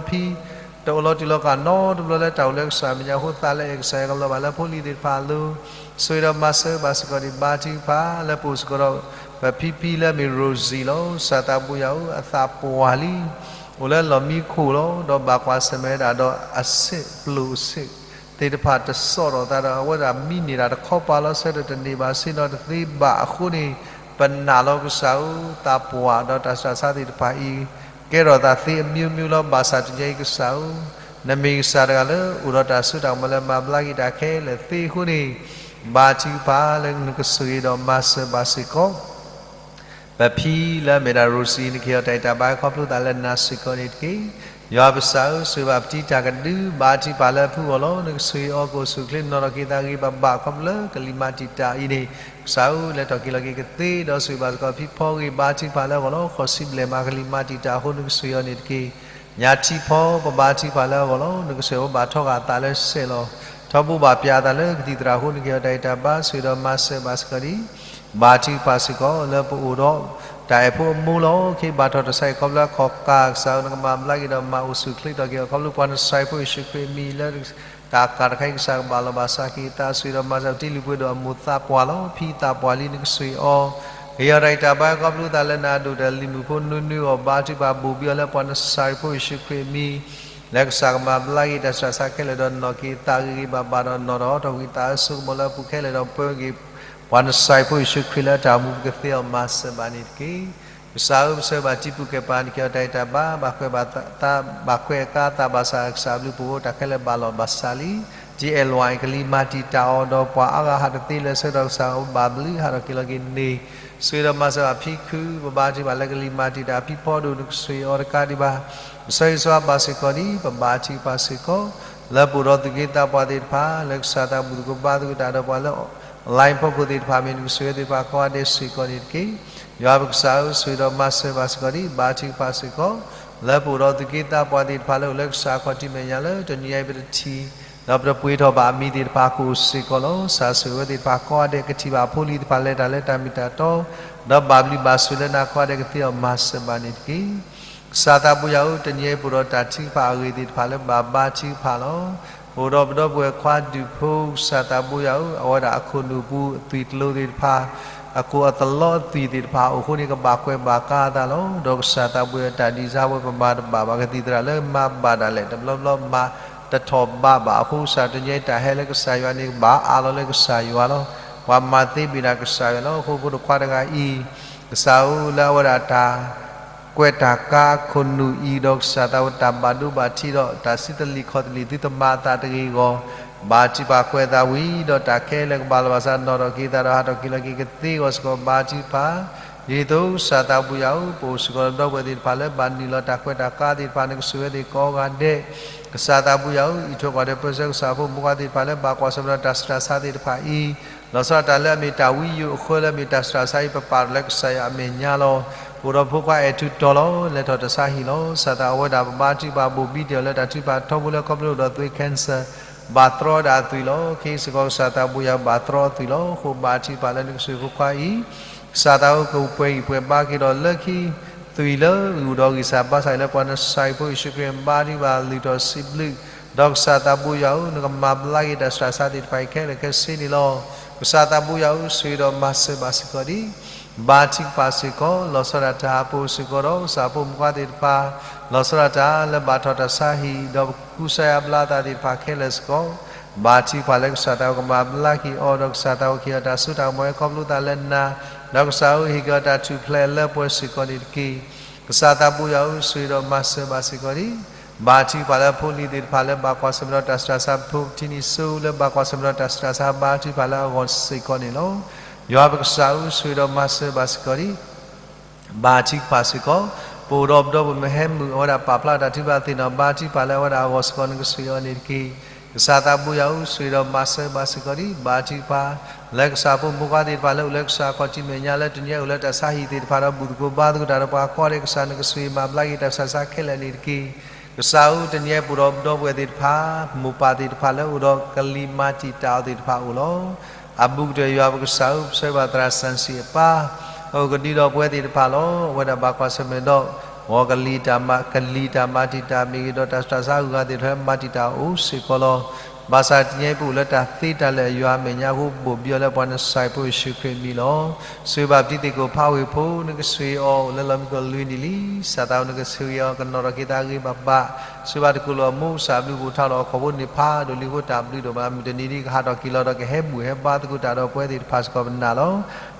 ဘျီအဖံ တအိၣ်လီၤတံၢ်လီၤကၢ်နီတဘျီလၢတၢ်အိၣ်လၢကစၢ်မဲာ်ညါအဃိ သးလၢအဲၣ်ကစၢ်ယွၤကလီၤဘၣ်လၢဖိလံၤသ့ၣ်တဖၣ်အလိၤ, ဆိၣ်ဂ့ၤဒီးမၤစၢၤဘၣ်စ့ၢ်ကီးဒံး ဘါထုကဖၣ်လၢပအိၣ်စ့ၢ်ကီးဒီး ပဖံဖံလၢအမ့ၢ် Rosie လီၤ. ကစၢ်သးဘိယွၤဧၢ အသးပှၢ်လံ အိၣ်လၢလီၢ်မံခိၣ်လီၤ ဒီးဘၣ်ကွၢ်ဆၢၣ်မဲာ်ဝဲဒၣ်ဒီးအဆံးပျိၣ်အဆံးသ့ၣ်တဖၣ်တစိာ်ဒီးသးဒီး အဝဲဒၣ်မံန့ၢ်တၢ်တခီပၤလီၤ ဆၢထၢၣ်တန့ၢ်ဘၣ် ဆ့ၣ်နီၤတသ့ဘၣ်အဃိန့ၣ်, ပနာ်လီၤကစၢ်ဧၢ သးပှၢ်ဒီးတၢ်စၢ်ဆါသ့ၣ်တဖၣ်အံၤ ကဲထီၣ်သးသ့အမျိုးမျိုးလီၤ ဘၣ်ဆၣ်တနံၤအံၤကစၢ်ဧၢ, နမ့ၢ်ကစၢ်တဂၤလၢအိၣ်ဒီးတၢ်စိတၢ်ကမီၤလၢမၤဘျါက့ၤတၢ်ခဲလၢာ်သ့အဃိန့ၣ်, ဘါထုကဖၣ်လၢနကဆိၣ်ဂ့ၤဒီးမၤစၢၤဘၣ်စ့ၢ်ကီး ပဖံလၢအမ့ၢ်ဒၣ် Rosie နကဟ့ၣ်အီၤတၢ်ဂံၢ်တၢ်ဘါခီဖျိသးလၢနၤစ့ၢ်ကီးန့ၣ်တက့ၢ်. ယွၤပကစၢ်ဧၢ ဆိၣ်ဂ့ၤဘၣ်ပတံၤတၢ်ကဒု ဘါထုကဖၣ်လၢအဖုအဂီၢ်လီၤ. နကဆိၣ်ဂ့ၤအီၤကအိၣ်ဆူၣ်ချ့နီၣ်ထီၣ်က့ၤသးဂ့ၤဂ့ၤဘၣ်ဘၣ်ခီဖျိလၢကလံၤမၤတံာ်တာ်အံၤန့ၣ်, ကစၢ်ဧၢ လဲၤထီၣ်က့ၤလီၤက့ၤကသ့ဒီးဆိၣ်ဂ့ၤဘၣ်စ့ၢ်ကီးဖံဖီဂ့ၢ်ဘါထုကဖၣ်လၢအဂီၢ်လီၤ. ဃိးဆံဘျဲၣ်မးကလံၤမၤတံာ်တာ်အဃိ နကဆိၣ်ဂ့ၤအီၤန့ၣ်တက့ၢ်. ညါထံဖီပဘါထုကဖၣ်လၢအဂီၢ်လီၤ. နကဆိၣ်ဂ့ၤဘၣ်ထီၣ်ဃာ်အသးလၢစဲးလီၤ. ထီဘိဘၣ်ပျၢ်အသးလၢကသံၣ်သရၣ်အဃိ နကဟ့ၣ်အီၤတၢ်ဂံၢ်တၢ်ဘါ ဆိၣ်ဂ့ၤဒီးမၤစၢၤဘၣ်စ့ၢ်ကီးဒံး ဘါထုကဖၣ်စ့ၢ်ကီး လၢပအိၣ်ဒီးတၢ်အဲၣ်ဖိအမိၢ်လီၤ. ခ့ဘၣ်ထီၣ်တၢ်ဆါဟံၣ်ခီဖျိအခီၣ်ကၢ် ကစၢ်ဧၢ နကမၤဘျါက့ၤဒီးမၤအိၣ်ဆူၣ်ချ့ထီၣ်က့ၤအီၤ ခီဖျိပှၤနစၤရ့းဖိယ့ၣ်ၡူးခရံာ်အမံၤလၢ တၢ်ကၤတခါအံၤကစၢ်ကဘၣ်လီၤဘၣ်စးက့ၤအသး ဆိၣ်ဂ့ၤဒီးမၤစၢၤပတံၤလုၢ်ပှ့ၤဒိၣ်အမိၢ်သးပှၢ်လီၤ. ဖံသးပှၢ်လံ နကဆိၣ်ဂ့ၤအီၤ ကဟ့ၣ်အီၤတၢ်ဂံၢ်တၢ်ဘါခီဖျိသးလၢနၤအဒိၣ်တၢ်လံၤမုၣ်ဖိနွံနွံအဂီၢ် ဘါထုကဖၣ်ဘိၣ်ဘံအီၤလၢပှၤနစၤရ့းဖိယ့ၣ်ၡူးခရံာ်အမံၤ လၢကစၢ်ကမၤဘျါက့ၤတၢ်စၢ်ဆါခဲလၢာ်ဒီးနီၣ်က့ၤသးဂ့ၤဂ့ၤဘၣ်ဘၣ်ဒီးနီၣ်ထီၣ်ထီၣ်ကွံာ်သးအစိကမီၤလၢအပူၤခဲလၢာ်ဒီးပၢက့ၤ ပှၤနစၤရ့းဖိယ့ၣ်ၡူးခရံာ်လၢအတၢ်အိၣ်မူပူၤကသ့အီၤမၤစၢၤဘၣ်န့ၣ်တက့ၢ်. ကစၢ်ဧၢ ပဆၢဂ့ၤဘၣ်တံၤပူၤကဲပၤ နကဟ့ၣ်အီၤတၢ်ဂံၢ်တၢ်ဘါ ဘၣ်ကွဲးဘၣ်သး ဘၣ်ကွဲးအကါအသးဘၣ်ဆၣ် ကစၢ်အဘျုးပအိၣ် တၢ်ခဲလၢာ်ဘၣ်လီၤဘၣ်စးလံ. တံၤအဲၣ်လွဲၣ်အံၤ ကလံၤမၤတံာ်တာ်အီၤဒီးပှၤအါဂၤဟးတသ့လၢာ်ဆၢကတီၢ် ကစၢ်ဧၢ ဘၣ်ဘျုးဟးထီၣ်က့ၤလီၤက့ၤန့ၣ် ဆိၣ်ဂ့ၤဒီးမၤစၢၤဘၣ်ဖံခု ပဘါထုကဖၣ်လၢကလံၤမၤတံာ်တာ်ဖံဖီဒိၣ် နကဆိၣ်ဂ့ၤအီၤတကးဒံးဘၣ် ပဆၢဂ့ၤဆိဘၣ်စ့ၢ်ကီးဒံး ပဘါထုကဖၣ်စ့ၢ်ကီး လၢပအိၣ်ဒီးသုးက့သးပှၢ်သ့ၣ်တဖၣ် လၢကစၢ်သးဘူၣ်သကိးဘါသကိးတၢ်ဒီးပှၤလၢ online ဖီခိၣ်သ့ၣ်တဖၣ်မ့ၢ် နကဆိၣ်ဂ့ၤသ့ၣ်တဖၣ်ကိးဂၤဒဲးစ့ၢ်ကီးန့ၣ်တက့ၢ်. ယွၤပကစၢ်ဧၢ ဆိၣ်ဂ့ၤဒီးမၤစၢၤဘၣ်စ့ၢ်ကီးဒံး ဘါထုကဖၣ်စ့ၢ်ကီး လၢပအိၣ်ဒီးသုးက့သးပှၢ်သ့ၣ်တဖၣ်လၢအိၣ်လၢကစၢ်အခီၣ်ထံးမဲာ်ညါလၢတနံၤအံၤပတထံၣ် ဒီးပတပှ့ၤထီၣ်ဘၣ်အမံၤသ့ၣ်တဖၣ်ကအိၣ်စ့ၢ်ကီးလီၤ. ကစၢ်ဆိၣ်ဂ့ၤဝဲသ့ၣ်တဖၣ်ကိးဂၤဒဲး ကထံၣ်ဘၣ်အဖိအလံၤသ့ၣ်တဖၣ်လဲၤတၢ်လၢတၢ်မ့ၢ်တၢ်တီ ဒီးဘၣ်ဘျုးဘၣ်ဆိၣ်လၢနၤကိးဂၤဒဲးကသ့အီၤမၤစၢၤဘၣ်န့ၣ်တက့ၢ်. ကစၢ်သးဘိယွၤဧၢ တနံၤအံၤပအိၣ်ဒီးတၢ်ထုကဖၣ်အဂ့ၢ်သ့ၣ်တဖၣ်လၢဘၣ်ဘါထုကဖၣ်လီၤ. ပအိၣ်ဒီးပဒီပုၢ်ဝဲၢ်ခွါဒူၣ်ဖိ ကစၢ်သးဘိယွၤဧၢ အဝဲဒၣ်အခိၣ်နူာ်ပူၤအသွံၣ်ကျိၤသ့ၣ်တဖၣ် အခိၣ်အသလီအသွံၣ်သ့ၣ်တဖၣ်အိၣ်အဃိန့ၣ် ကဘၣ်ကွဲးဘၣ်ကါအသးလီၤ. ဒီးကစၢ်သးဘိယွၤတၢ်ဒ်စါဝဲပမၤတဘၣ်ဘၣ် ကသံၣ်သရၣ်လၢမၤဘၣ်ဒၣ်လဲာ် တဘျီဘျီမၤတထီၣ်ဘးဘၣ်အဃိ ကစၢ်တနံၤအံၤတၢ်ဟဲလၢကစၢ်ယွၤန့ၣ် ကဘၣ်အးလီၤလၢကစၢ်ယွၤလီၤ. ပှၤမၤသ့ဘ့ၣ်နၤကစၢ်ယွၤလီၤ. အဃိဖိတခွါတဂၤအံၤ ကစၢ်ဧၢ လၢအဝဲဒၣ်တၢ် ကွဲးတၢ်ကါအခိၣ်နူာ်အံၤ ဒီးကစၢ်သးဝဲတၢ်ဘၣ်ဒိဘၣ်ထံးဒီး တၢ်စုတလံၤခီၣ်တလံၤ သုတမၤအသးတဂ့ၤအဂီၢ် ဘါထုကဖၣ်ကွဲးအသးဝံၤ ဒီးတၢ်ခဲလၢာ်ကဘၣ်လီၤဘၣ်စး နီၣ်ထီၣ်က့ၤသးဒီးဟးထီၣ်က့ၤလီၤက့ၤကသ့အဂီၢ်စ့ၢ်ကီး ဘါထုကဖၣ် ဒ်သိးကစၢ်သးဘိယွၤဧၢ, ပအိၣ်စ့ၢ်ကီးဒီပုၢ်ဝဲၢ်သ့ၣ်တဖၣ်လၢဘၣ်နုာ်လီၤတၢ်ခွဲးတၢ်ယာ်သ့ၣ်တဖၣ် နကဆိၣ်ဂ့ၤဝဲသ့ၣ်ကိးဂၤဒဲး, ကစၢ်သးဘိယွၤဧၢ, အံးထွဲကွၢ်ထွဲပၢဆှၢကစၢ်ဖိမုၣ်ခွါသ့ၣ်တဖၣ်လၢဘၣ်ကွၢ်ဆၢၣ်မဲာ်ဒီးတၢ်စူၢ်တၢ်စါသ့ၣ်တဖၣ်အံၤ, လီၤဆီဒၣ်တၢ်လၢအမ့ၢ်တၢ်ဝံယိၣ်အဃၢလၢအမ့ၢ်တၢ်စူၢ်တၢ်စါအံၤ ပပာ်ဒီးလၢကစၢ်ယွၤအမဲာ်ညါလီၤ. ပအိၣ်ဒီးဖိခွါအဲၣ်ထူတီၤလီၤ. လဲၤထီၣ်တၢ်ဆါဟံၣ်လီၤ. ကစၢ်သးအဝဲဒၣ်ပဘါထုကဖၣ်ဘိၣ်ဘံတ့ၢ်အီၤလၢတၢ်ထုကဖၣ်ထီဘိလၢခီဖျိအိၣ်ဒီးသွံၣ် cancer ဘၣ်တြီဝဲဒၣ်အသွံၣ်လီၤ. ခဲအံၤစ့ၢ်ကီးကစၢ်သးဘိယွၤဘၣ်တြီအသွံၣ်လီၤ. အဃိဘါထုကဖၣ်လၢနကဆိၣ်ဂ့ၤဖိခွါအံၤ, ကစၢ်သးအကပှဲၤဂံၢ်ပှဲၤဘါက့ၤဒီးလၢခံ သွံၣ်လၢအဂုၤဒီးဂံၢ်စၢ်ဘါစၢ်အံၤလၢပှၤနစၢ်ဖိယ့ၣ်ၡူးခရံာ်ဘါထုကဖၣ်လုၢ်ထီၣ်စံးဘျုး, ဒီးကစၢ်သးဘိယွၤဧၢ, နကမၤဘျါက့ၤတၢ်စူၢ်တၢ်စါသ့ၣ်တဖၣ်အံၤခဲလၢာ်ခဲဆ့န့ၣ်လီၤ. ကစၢ်သးဘိယွၤဧၢ, ဆိၣ်ဂ့ၤဒီးမၤစၢၤဘၣ်စ့ၢ်ကီးဒံး ဘါထုကဖၣ်စ့ၢ်ကီး, လီၤဆီဒၣ်တၢ်ပအိၣ်စ့ၢ်ကီးဒီးကစၢ်ဖိမုၣ်ခွါသ့ၣ်တဖၣ်, လီၤဆီဒၣ်တၢ်လၢဘၣ်ထီၣ်တၢ်ဆါဟံၣ် ဒီးကူစါယွၤအဘျါသးသ့ၣ်တဖၣ်ခဲလၢာ်စ့ၢ်ကီး, ဘါထုကဖၣ်လၢကစၢ်သးကမၤဘျါက့ၤအီၤ, ဒီးကစၢ်သးအိၣ်က့ၤအီၤတၢ်စိတၢ်ကမီၤဟဲခီဖျိသးလၢနၤ, ဒီးကစၢ်ဧၢဟ့ၣ်က့ၤအီၤတၢ်ထူၣ်ဖျဲးလၢပှဲၤစ့ၢ်ကီးန့ၣ်တက့ၢ်. ကစၢ်သးဘိယွၤဧၢ, ဆိၣ်ဂ့ၤဒီးမၤစၢၤဘၣ်စ့ၢ်ကီးဒံး ဘါထုကဖၣ်လၢဖိလံၤသ့ၣ်တဖၣ်လၢဘၣ်ကွၢ်ဆၢၣ်မဲာ်ဒီးတၢ်စူၢ်တၢ်စါ, ဖိကထံနံၤစိလၢဘၣ်ကွၢ်ဆၢၣ်မဲာ်ဒီးတၢ်စူၢ်တၢ်စါ, ဘါထုကဖၣ်လၢအဂီၢ်စ့ၢ်ကီးန့ၣ်လီၤ. ယွၤပကစၢ်ဧၢ, ဆိၣ်ဂ့ၤဒီးမၤစၢၤဘၣ်စ့ၢ်ကီးဒံး ဘါထုကဖၣ်စ့ၢ်ကီး, ပအိၣ်ဒီးပဒီပုၢ်ဝဲၢ်မုၢ်ဟဲမုၢ် အဝဲဒၣ်ပာ်ဖျါတၢ်ထုကဖၣ်သ့ၣ်နီၣ်, ဘါထုကဖၣ်လၢအဝဲဒၣ်အဂီၢ်စ့ၢ်ကီး နကဆိၣ်ဂ့ၤအီၤန့ၣ်တက့ၢ်. ကစၢ်သးဘိယွၤဧၢ, ဆိၣ်ဂ့ၤဒီးမၤစၢၤဘၣ်စ့ၢ်ကီးဒံး ဘါထုကဖၣ် လၢကစၢ်ဖိမုၣ်ဖိခွါသ့ၣ်တဖၣ်လၢအိၣ်လၢကစၢ်ခီၣ်ထံးမဲာ်ညါ လၢတနံၤအံၤအိၣ်လၢတၢ်ဆါဟံၣ်သ့ၣ်တဖၣ်ဒီး ဘူၣ်သကိးဘါသကိးတၢ်ဒီးပှၤကိးဂၤဒဲး, ကစၢ်နကဆိၣ်ဂ့ၤမၤဘျါက့ၤတၢ်စူၢ်တၢ်စါခဲလၢာ်န့ၣ်တက့ၢ်. ကစၢ်ဧၢ, တနံၤအံၤပအိၣ်ဒီးပဒီပုၢ်ဝဲၢ်သ့ၣ်တဖၣ်, မိၢ်ပၢ်သ့ၣ်တဖၣ်လၢအိၣ်ဒီးကလံၤမၤတံာ်တာ်အီၤသ့ၣ်တဖၣ်အအိၣ်လီၤ. အဘူးကတၢၢ်ယွၤပကစၢ်ဧၢ, ပဆၢဘၣ်သရၣ်စၣ်စံၣ်အပၢ်, အအိၣ်ကဒံဒီးပဝဲသ့ၣ်တဖၣ်လီၤ. အဝဲဒၣ်ဘၣ်ကွၢ်ဆၢၣ်မဲာ်ဒီး ဂီၤကလံၤတၢ်မၤ, ကလံၤတၢ်မၤတံာ်တာ်မ့ၢ်ဂ့ၤဒီး တၢ်စူၢ်တၢ်စါအဂုၤအဂၤသ့ၣ်တဖၣ်လၢမၤတံာ်တာ်အီၤအိၣ်စ့ၢ်ကီးလီၤ. ဘၣ်ဆၣ်တနံၤအံၤပအိၣ်လၢတၢ်သ့တၢ်လၢာ်အယွၤအမဲာ်ညါအဃိ ဘိၣ်ဘံအီၤလၢပှၤနစၢ်ဖိယ့ၣ်ၡူးခရံာ်အမံၤလီၤ. ဆိၣ်ဂ့ၤဘၣ်ပတံၤသ့ၣ်ကိးဖးဝ့ၢ်ဖိ, နကဆိၣ်ဂ့ၤအီၤအိၣ်လၢလီၢ်မံခိၣ်လွံၢ်နံၣ်လံ. စၢ်သးဧၢ, နကဆိၣ်ဂ့ၤအီၤကနီၤထီၣ်က့ၤသးဂ့ၤဂ့ၤဘၣ်ဘၣ်. ဆိၣ်ဂ့ၤဘၣ်တကိၢ်လိာ်အမိၢ်ကစၢ်ဘျုး, အိၣ်ထီၣ်လီၤအခီၣ်ဖိန့ၣ်ဖးဒိၣ်လံအဃိ တၢ်ဘျုးဒိၣ်မး, မုၢ်တနံၤဒ်ကဟးထီၣ်က့ၤလီၤဒီးကဟဲဘူၣ်ဟဲဘါသကိးတၢ်ဒီးပဝဲသ့ၣ်တဖၣ်စ့ၢ်ကီးပနာ်လီၤ.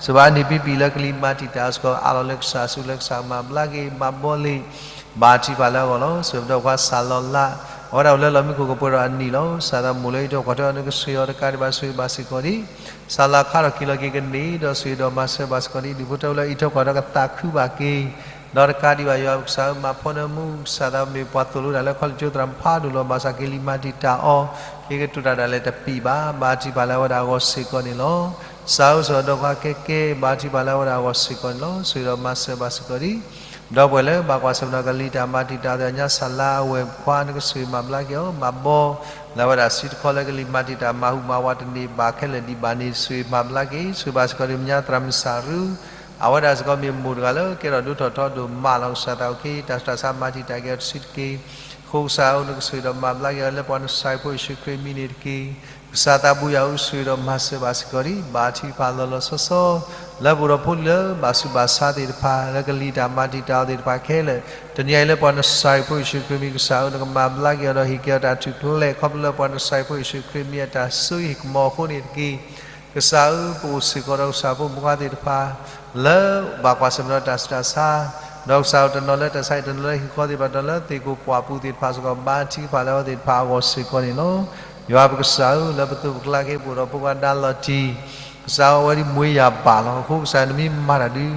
ဆိၣ်ဂ့ၤဘၣ်အနံၣ်ပံပံၤလၢကလံၤမၤတံာ်တာ်စ့ၢ်ကီး အးလီၤလၢကစၢ်ဆူၣ်လၢကစၢ်မၤဘျါက့ၤ ဘၣ်ဘီလံ ဘါထုကဖၣ်လၢအဂီၢ်လီၤ. ဆိၣ်ဂ့ၤပဒီပုၢ်ဝဲၢ်ခွါစၢ်လီၤလး, အဝဲဒၣ်အိၣ်လၢလီၢ်မံခိၣ်ကပှဲၤဒီးအနံၣ်လီၤ. စၢ်သးမိၢ်လၢအံးထွဲကွၢ်ထွဲအီၤ နကဆိၣ်ဂ့ၤအီၤတကးဒံးဘၣ်, ဆိၣ်ဂ့ၤဘၣ်စ့ၢ်ကီးဒံး စၢ်လီၤခါထီၣ်က့ၤလီၤက့ၤကန့ၢ်ဒီး ဆိၣ်ဂ့ၤဒီးမၤစၢၤဘၣ်စ့ၢ်ကီးဒံး ဒူၣ်ဖိထၢဖိလၢအံးထွဲကွၢ်ထွဲအီၤ ကသးခုဘၣ်က့ၤ ဒီးတကးဒံးဘၣ် ယွၤပကစၢ်ဧၢ, မၤဖီနၢမူ ကစၢ်သးမ့ၢ်ပှၤသိၣ်လိတၢ်လၢခီလ့ၣ်ကၠိသရၣ်မုၣ်ဖးဒိၣ်လီၤ. ဘၣ်ဆၣ်ကလံၤမၤတံာ်တာ်အီၤ, က့ၤကတိၤတၢ်ဒၣ်လဲာ်တပံၤဘၣ်. ဘါထုကဖၣ်လၢအဝဲဒၣ်အဂီၢ်စ့ၢ်ကီးန့ၣ်လီၤ. စၢ်ဧၢ, ဆိၣ်ဂ့ၤဒီးပှၤကဲကဲ, ဘါထုကဖၣ်လၢအဝဲဒၣ်အဂီၢ်စ့ၢ်ကီးန့ၣ်လီၤ. ဆိၣ်ဂ့ၤဒီးမၤစၢၤဘၣ်စ့ၢ်ကီးဒံး ဒီပုၢ်ဝဲၢ်လၢဘၣ်ကွၢ်ဆၢၣ်မဲာ်ဒီးကလံၤတၢ်မၤတံာ်တာ်အီၤသ့ၣ်ညါ, စၢ်လါအဝဲၢ်ခွါ နကဆိၣ်ဂ့ၤမၤဘျါက့ၤအီၤ ဘၣ်ဘီ လၢအဝဲဒၣ်စံးတခီလၢကလံၤမၤတံာ်တာ် မၤဟူးမၤဝးတန့ၢ်ဘၣ်ခဲလၢာ်ဒံးဘၣ်န့ၣ် ဆိၣ်ဂ့ၤမၤဘျါက့ၤ. ဆိၣ်ဂ့ၤဘၣ်စ့ၢ်ကီးဒံး မညါသရၣ်မုၣ်စၢ်ရူ အဝဲဒၣ်စ့ၢ်ကီးမ့ၢ်မိၢ်တဂၤလၢကဲထီၣ်ဒိၣ်ထီၣ်ထီဒိၣ်မးလီၤ. ကစၢ်သးအိၣ်က့ၤ တၢ်စူၢ်တၢ်စါမၤတံာ်တာ်က့ၤအီၤတစုတက့ၢ်. အဃိကစၢ်ဧၢ, နကဆိၣ်ဂ့ၤဒီးမၤဘျါက့ၤအီၤလၢပှၤနစၢ်ဖိယ့ၣ်ၡူးခရံာ်အမံၤန့ၣ်တက့ၢ်. ကစၢ်သးဘိယွၤဧၢ, ဆိၣ်ဂ့ၤဒီးမၤစၢၤဘၣ်စ့ၢ်ကီးဒံး ဘါထုကဖၣ်လီၤလီၤဆီဆီ လၢပအိၣ်ဒီးဖိလံၤလၢဘၣ်ဆူးဘၣ်ဆါသ့ၣ်တဖၣ် လၢကလံၤတၢ်မၤတံာ်တာ်အီၤသ့ၣ်တဖၣ်ခဲလၢာ်, တနံၤအံၤလၢပှၤနစၢ်ဖိယ့ၣ်ၡူးခရံာ်အမံၤ ကစၢ်ဧၢ, နကမၤဘျါက့ၤအီၤဒီးဟ့ၣ်က့ၤအီၤတၢ်ထူၣ်ဖျဲး ခီဖျိလၢပှၤနစၢ်ဖိယ့ၣ်ၡူးခရံာ်အမံၤအတၢ်ဆိၣ်ဂ့ၤကမီၤအဃိန့ၣ်တက့ၢ်. ကစၢ်ဧၢ, ပအိၣ်စ့ၢ်ကီးဒီးကစၢ်ဖိမုၣ်ဖိသ့ၣ်တဖၣ် လၢဘၣ်ကွၢ်ဆၢၣ်မဲာ်ဒီးတၢ်ဆူးတၢ်ဆါ, ဒီးကစၢ်ဧၢ, တနီၤလၢတၢ်ဆါဟံၣ်, တနီၤလၢဟံၣ်ဃီသ့ၣ်တဖၣ်, တနီၤလၢသ့ၣ်ကိးပှၢ်ပူၤသ့ၣ်တဖၣ်စ့ၢ်ကီး ဘါထုကဖၣ်လၢအဝဲသ့ၣ်တဖၣ်အဂီၢ်စ့ၢ်ကီးန့ၣ်လီၤ. ယွၤပကစၢ်ဧၢ, လၢပသိးပကျါက့ၤပအိၣ်ဒီးဖိခွါဒါလီၤတံၢ်, ကစၢ်ဧၢ, အဝဲဒၣ်မွေးရာပါလီၤ. အဃိကစၢ်ဧၢ, နမ့ၢ်မၤတၢ်ဒုး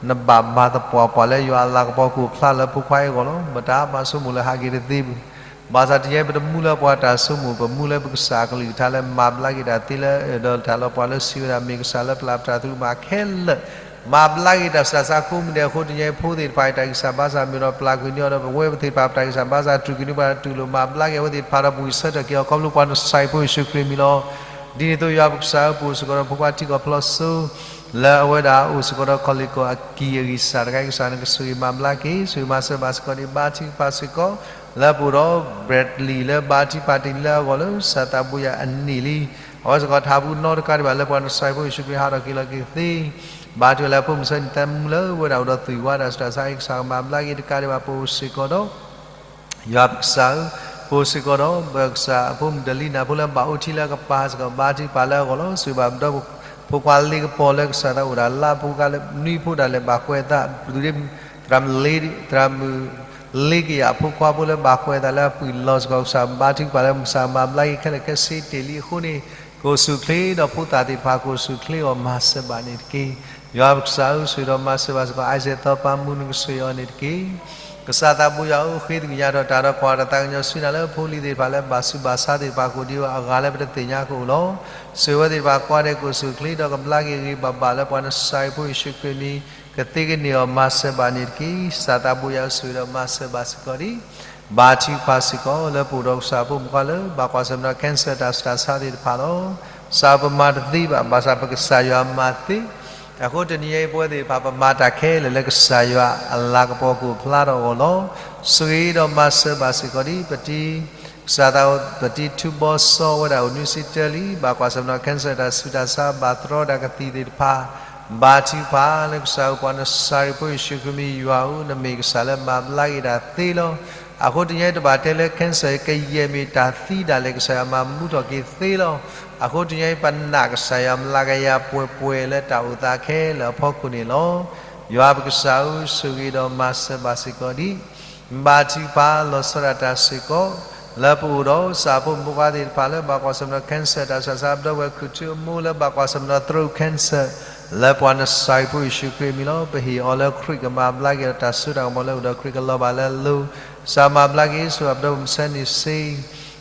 နဘၣ်မၤသပှၢ်ပှၢ်လၢယွၤအလၤကပီၤကအိၣ်ဖျါလၢဖိခွါအဂီၢ်လီၤ. မတၤမၤဆိကမိၣ်လၢဟးက့ၤတသ့ဘၣ်. ဘၣ်ဆၣ်တနံၤအံၤ ပတမူလၢပှၤတၢ်ဆိကမိၣ်, ပမူလၢပကစၢ်အကလုၢ်ကထါလၢမၤဘျါက့ၤတၢ်သ့လၢအအၢၣ်ဒီးတၢ်လီၤပှီၢ်လၢစံးဝဲဒၣ် မ့ၢ်ကစၢ်လၢပျၢ်ပတၢ်သရူးမးခဲလၢာ်, မၤဘျါက့ၤတၢ်ဆူးတၢ်ဆါကိးမံၤဒဲးအဃိ တနံၤအံၤဖိသ့ၣ်တဖၣ်အံၤ တၢ်ဂံၢ်စၢ်ဘါစၢ်မ့ၢ်ဒီးပျၢ်ကွံာ်န့ၢ်အီၤဒီး ပဝဲသ့ၣ်တဖၣ်ပတၢ်ဂံၢ်စၢ်ဘါစၢ် တူၢ်ကွံာ်န့ၢ်ပှၤတူၢ်လိာ် မၤဘျါက့ၤအဝဲသ့ၣ်တဖၣ်ဒီး ပဝံၢ်ဆၢထၢၣ်က့ၤအီၤ ခီဖျိပှၤနစၢ်ဖိယ့ၣ်ၡူးခရံာ်အမံၤလီၤ. ဒ်န့ၣ်အသိးယွၤပကစၢ်ဧၢ, ပအိၣ်စ့ၢ်ကီးဒီးဖိခွါထံကီၢ်ဖျီစိ လၢအဝဲဒၣ်အိၣ်စ့ၢ်ကီးဒီးကီၢ်လ့ၣ်ကီၢ်အကံၢ်အဂံၢ်စၢ်တခါအံၤ ကစၢ်နကဆိၣ်ဂ့ၤမၤဘျါက့ၤ, ဆိၣ်ဂ့ၤမၤစၢၤဘၣ်စ့ၢ်ကီးန့ၣ် ဘါထုကဖၣ်စ့ၢ်ကီး လၢပအိၣ်ဒီး Bradley လၢဘါထုကဖၣ်တ့ၢ်လံလၢအဂီၢ်လၢ ကစၢ်သးဘိယွၤအနံၣ်လံ, အဝဲစ့ၢ်ကီးတဟးဘူးနီတကးဒံးဘၣ်လၢပှၤနစၢ်ဖိယ့ၣ်ၡူးခရံာ်ဟးထီၣ်က့ၤလီၤက့ၤသ့, ဘါထုကဖၣ်လၢဖိမုၣ်ဆၢနံၣ်သၢမူလၢဝဲဒၣ်အိၣ်ဒီးသွံၣ်ဝါတၢ်ဆူးတၢ်ဆါအံၤ ကစၢ်ကမၤဘျါက့ၤတကးဒံးဘၣ် ပအိၣ်စ့ၢ်ကီးဒီး ယွၤပကစၢ်ဧၢ, ပအိၣ်စ့ၢ်ကီးဒီး ပကစၢ်အဖိမုၣ်ဒလံနၢ်ဖိလၢဘၣ်အိၣ်ထံလၢအကပၤစ့ၢ်ကီး ဘါထုကဖၣ်လၢအဂီၢ်လီၤ. ဆိၣ်ဂ့ၤဘၣ်ပဒီပုၢ်ဝဲၢ်ဖိခွါလ့ကပီၤလၢကစၢ်သးအိၣ်ဒၣ်လၢဖိခွါလၢနွံဖိဒၣ်လဲာ်ဘၣ်ကွဲးအသး, ပသုးဒ့ သရၣ်မုၣ်လ့, သရၣ်မုၣ်လ့ကယၤဖိခွါဖိလၢဘၣ်ကွဲးအသးလၢအပှံၢ်လီၤစ့ၢ်ကီး ကစၢ်ဘါထုကဖၣ်လၢကစၢ်မၤဘျါက့ၤခဲလၢာ်ခဲဆ့တ့ၢ်လံအဃိန့ၣ်, ကအိၣ်ဆူၣ်အိၣ်ချ့ဒီးဖိသၣ်သ့ၣ်တဖၣ် ကအိၣ်ဆူၣ်အိၣ်ချ့အီၤမၤစၢၤဘၣ်န့ၣ်တက့ၢ်. ယွၤပကစၢ်ဧၢ, ဆိၣ်ဂ့ၤဒီးမၤစၢၤဘၣ်စ့ၢ်ကီး Isaac သီပၤမုၣ် နကဆိၣ်ဂ့ၤအီၤန့ၣ်တက့ၢ်. ကစၢ်သးဘိယွၤဧၢ, ဃ့သကွံာ်ညါထီၣ်တၢ်ဒီးကွၢ်တၢ်သးကညီၤဆူနၤလၢဖိလံၤသ့ၣ်တဖၣ်လၢဘၣ်ဆူးဘၣ်ဆါသ့ၣ်တဖၣ် ကိၣ်ဒံဧိၤအဂၤလၢပတသ့ၣ်ညါကအိၣ်လီၤ. ဆိၣ်ဂ့ၤဝဲသ့ၣ်တဖၣ် ကွၢ်ဒဲးကိၣ်ဆူၣ်ချ့ ဒီးကဘျါက့ၤဂ့ၤဂ့ၤဘၣ်ဘၣ်လၢပှၤနစၤရ့းဖိယ့ၣ်ၡူးခရံာ်အမံၤ ကသ့ကန့ၢ်အီၤမၤစၢၤဘၣ်န့ၣ်တက့ၢ်. ကစၢ်သးဘိယွၤဧၢ, ဆိၣ်ဂ့ၤဒီးမၤစၢၤဘၣ်စ့ၢ်ကီးဒံး ဘါထုကဖၣ်စ့ၢ်ကီး လၢပအိၣ်ဒီးကစၢ်ဖိမုၣ်ဖိခွါလၢ ဘၣ်ကွၢ်ဆၢၣ်မဲာ်ဒီး cancer တၢ်ဆူးတၢ်ဆါသ့ၣ်တဖၣ်လီၤ. ကစၢ်ဧၢ, ပမၤတသ့ဘၣ်, ဘၣ်ဆၣ်ပကစၢ်ယွၤမၤသ့. အဃိတနံၤအံၤ ပဝဲသ့ၣ်တဖၣ် ပမၤတၢ်ခဲလၢာ်လၢကစၢ်ယွၤအလၤကပီၤကအိၣ်ဖျါထီၣ်အဂီၢ်လီၤ. ဆိၣ်ဂ့ၤဒီးမၤစၢၤဘၣ်စ့ၢ်ကီးဒံး ပတံၤ ကစၢ်သး ပတံၤထူဘီစီဝဲဒၣ်အိၣ်နွံဆံတၢလံ, ဘၣ်ကွၢ်ဆၢၣ်မဲာ်ဒီး cancer တၢ်ဆူးတၢ်ဆါ ဘၣ်တြီတၢ်ကသံၣ်သ့ၣ်တဖၣ်, ဘါထုကဖၣ်လၢကစၢ်ဧၢ ပှၤနစၤရ့းဖိယ့ၣ်ၡူးခရံာ်အမံၤ ယွၤဧၢ, နမ့ၢ်ကစၢ်လၢမၤဘျါက့ၤတၢ်သ့လီၤ. အဃိတနံၤအံၤ တဘၣ်တဲလၢ cancer ကယဲၢ်မ့ၢ်တၢ်သံဒၣ်လဲာ် ကစၢ်ယွၤမၤမူထီၣ်က့ၤသ့လီၤ. အဃိတနံၤအံၤ ပနာ်ကစၢ်ယွၤမၤလၤကယၤပှဲၤပှဲၤလၢတၢ်အိၣ်သးခဲလၢာ်အဖီခိၣ်န့ၣ်လီၤ. ယွၤပကစၢ်ဧၢ, ဆိၣ်ဂ့ၤဒီးမၤစၢၤဘၣ်စ့ၢ်ကီးဒံး ဘါထုကဖၣ်လီၤဆီဒၣ်တၢ်စ့ၢ်ကီး လၢပအိၣ်ဒီးကစၢ်ဖိမုၣ်ဖိခွါသ့ၣ်တဖၣ်လၢဘၣ်ကွၢ်ဆၢၣ်မဲာ်ဒီး cancer တၢ်ဆူးတၢ်ဆါ, ပဒီပုၢ်ဝဲၢ်ခရံာ်ဖိအမိၢ်လၢဘၣ်ကွၢ်ဆၢၣ်မဲာ်ဒီး throat cancer လၢပှၤနစၤရ့းဖိယ့ၣ်ၡူးခရံာ်အမံၤလီၤ. ပဟ့ၣ်အီၤလၢခရံာ်ကမၤဘျါက့ၤဒီး တၢ်စိတၢ်ကမီၤလၢအိၣ်ဒီးခရံာ်ကလီၤဘၣ်လၢအလိၤ, ကစၢ်မၤဘျါက့ၤ ဆိၣ်ဂ့ၤဘၣ်ပဒီပုၢ်ဝဲၢ်မုၣ်ဆၢန့ၣ်စ့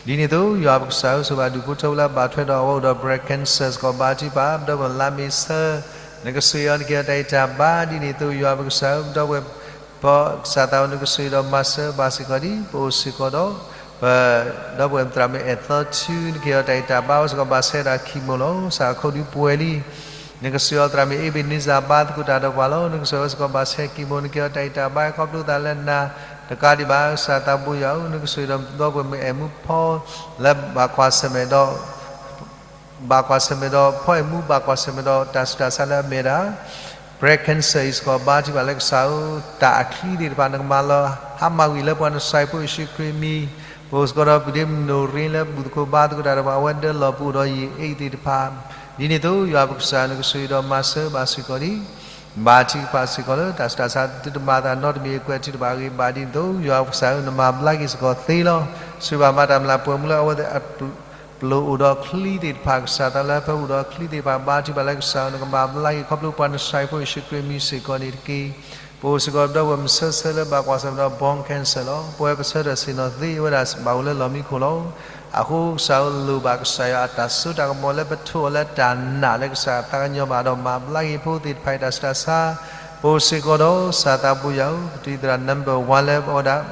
ဒ်န့ၣ်အသိး ယွၤပကစၢ်ဧၢ, ဆိၣ်ဂ့ၤဘၣ်ဒူၣ်ဖိထၢဖိလၢဘၣ်ထွဲဒီးအဝဲအိၣ်ဒီး breast cancer စ့ၢ်ကီး, ဘါထုကဖၣ် ပဒီပုၢ်ဝဲၢ်မုၣ်လါမ့ၤဆၢ, နကဆိၣ်ဂ့ၤအီၤ နကဟ့ၣ်အီၤတၢ်ဂံၢ်တၢ်ဘါ, ဒ်န့ၣ်အသိး ယွၤပကစၢ်ဧၢ, ပဒီပုၢ်ဝဲၢ် ပကစၢ်သးဧၢ, နကဆိၣ်ဂ့ၤဒီးမၤစၢၤဘၣ်စ့ၢ်ကီးဒံး ပအိၣ်စ့ၢ်ကီးဒီး ပဒီပုၢ်ဝဲၢ်သရၣ်မုၣ်အဲၣ်သီထူ, နကဟ့ၣ်အီၤတၢ်ဂံၢ်တၢ်ဘါ, အဝဲစ့ၢ်ကီးဘၣ်ဆဲးဒီး chemo လီၤ. စးခိၣ်ဒုပှဲၤလံ, နကဆိၣ်ဂ့ၤအီၤ, သရၣ်မုၣ်အ့ဘ့းနံစၤ ဘါသကိးတၢ်ဒီးပှၤလီၤ, နကဆိၣ်ဂ့ၤအဝဲစ့ၢ်ကီး ဘၣ်ဆဲး chemo, နကဟ့ၣ်အီၤတၢ်ဂံၢ်တၢ်ဘါ, ခီဖျိသးလၢနၤ တကးဒံးဘၣ် ကစၢ်သးဘိယွၤဧၢ, နကဆိၣ်ဂ့ၤဒီးပဒီပုၢ်ဝဲၢ်မုၣ်အဲၣ်မူဖီ လၢဘၣ်ကွၢ်ဆၢၣ်မဲာ်ဒီး ဘၣ်ကွၢ်ဆၢၣ်မဲာ်ဒီး ဖီအဲၣ်မူ ဘၣ်ကွၢ်ဆၢၣ်မဲာ်ဒီး တၢ်ဆူးတၢ်ဆါလၢအမ့ၢ်ဒၣ် breast cancer အံၤစ့ၢ်ကီး, ဘါထုကဖၣ်လၢကစၢ်ဧၢ, တၢ်အချံသ့ၣ်တဖၣ် နကမၤလီၤဟါမၢ်ကွံာ်လၢပှၤနစၤရ့းဖိယ့ၣ်ၡူးခရံာ်အမံၤ, ပအိၣ်စ့ၢ်ကီးဒီး ပုၢ်ဒ့မုၣ်နိၣ်ရ့လၢ ဘူၣ်သကိးဘါသကိးတၢ်ဒီးပှၤ အဝဲဒၢလီၤပအိၣ်ဒီးယံာ်အ့ၣ်သ့ၣ်တဖၣ်, ဒ်န့ၣ်အသိး ယွၤပကစၢ်ဧၢ, နကဆိၣ်ဂ့ၤဒီးမၤစၢၤဘၣ်စ့ၢ်ကီးဒံး ဘါထုကဖၣ်စ့ၢ်ကီးလၢ တၢ်ဆူးတၢ်ဆါ သုတမၤအသးနီတမံၤအကွဲး သုတဘၣ်ဂ့ၤဘၣ်ဒ်န့ၣ်အသိး ယွၤပကစၢ်ဧၢ, နမၤဘျါက့ၤစ့ၢ်ကီးသ့လီၤ. ဆိၣ်ဂ့ၤဘၣ်မၤတၢ်မျၢ်ပှဲၤမူလၢအဝဲသ့ၣ်အပျိာ်အိၣ်ဒီးချံသ့ၣ်တဖၣ်, ကစၢ်သးလၢအဖၢပူၤဒီးချံသ့ၣ်တဖၣ်, ဘါထုကဖၣ်လၢကစၢ်ဧၢ, နကမၤဘျါက့ၤ ခီဖျိပှၤနစၤရ့းဖိယ့ၣ်ၡူးခရံာ်အမံၤစ့ၢ်ကီးန့ၣ်တက့ၢ်. ပအိၣ်စ့ၢ်ကီးဒီးပဒီပုၢ်ဝဲၢ်မုၣ်ဆၢဆၢလၢဘၣ်ကွၢ်ဆၢၣ်မဲာ်ဒီး bone cancer လီၤ. ပဝဲပဆၢထၢၣ်ဆ့ၣ်နီၤသ့ အဝဲဒၣ်ဘၣ်အိၣ်လၢလီၢ်မံခိၣ်လီၤ. အဃိကစၢ်ဧၢ, လိၣ်ဘၣ်ကစၢ်ယွၤအတၢ်စိတၢ်ကမီၤလၢပထိၣ်အီၤလၢတၢ်နာ်လၢကစၢ်သးကညီၤဘၣ်ဒီး မၤဘျါက့ၤဖိသ့ၣ်တဖၣ်အံၤတၢ်ဆူးတၢ်ဆါ, ပအိၣ်စ့ၢ်ကီးဒီး ကစၢ်သးဘိယွၤဧၢ, ပတံၤသရၣ် number one လၢအဝဲဒၣ်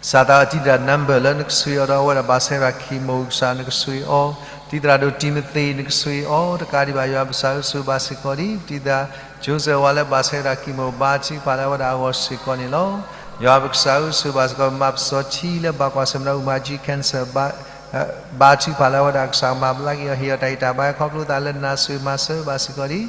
ကစၢ်သးတံၤသရၣ် number လၢနကဆိၣ်ဂ့ၤအီၤဒီး အဝဲဒၣ်ဘၣ်ဆဲးဒီး chemo ကစၢ်နကဆိၣ်ဂ့ၤအီၤ, တံၤသရၣ်ဒိၣ်တံၤမသ့း နကဆိၣ်ဂ့ၤအီၤ, တကးဒံးဘၣ် ယွၤပကစၢ်ဧၢ, ဆိၣ်ဂ့ၤဘၣ်စ့ၢ်ကီးဒံး ပတံၤသရၣ် Joseph ဝဲလၢဘၣ်ဆဲးဒီး chemo ဘါထုကဖၣ်လၢအဝဲဒၣ်အဂီၢ်စ့ၢ်ကီးန့ၣ်လီၤ. ယွၤပကစၢ်ဧၢ, ဆိၣ်ဂ့ၤဘၣ်စ့ၢ်ကီး မၤပစီၤထံလၢဘၣ်ကွၢ်ဆၢၣ်မဲာ်ဒီး အူမၤကၠံ cancer ဘါထုကဖၣ်လၢအဝဲဒၣ်ကစၢ်မၤဘျါက့ၤအီၤ, ဟ့ၣ်အီၤတၢ်ဂံၢ်တၢ်ဘါ, ခီဖျိသးလၢနၤ, ဆိၣ်ဂ့ၤမၤစၢၤဘၣ်စ့ၢ်ကီးဒံး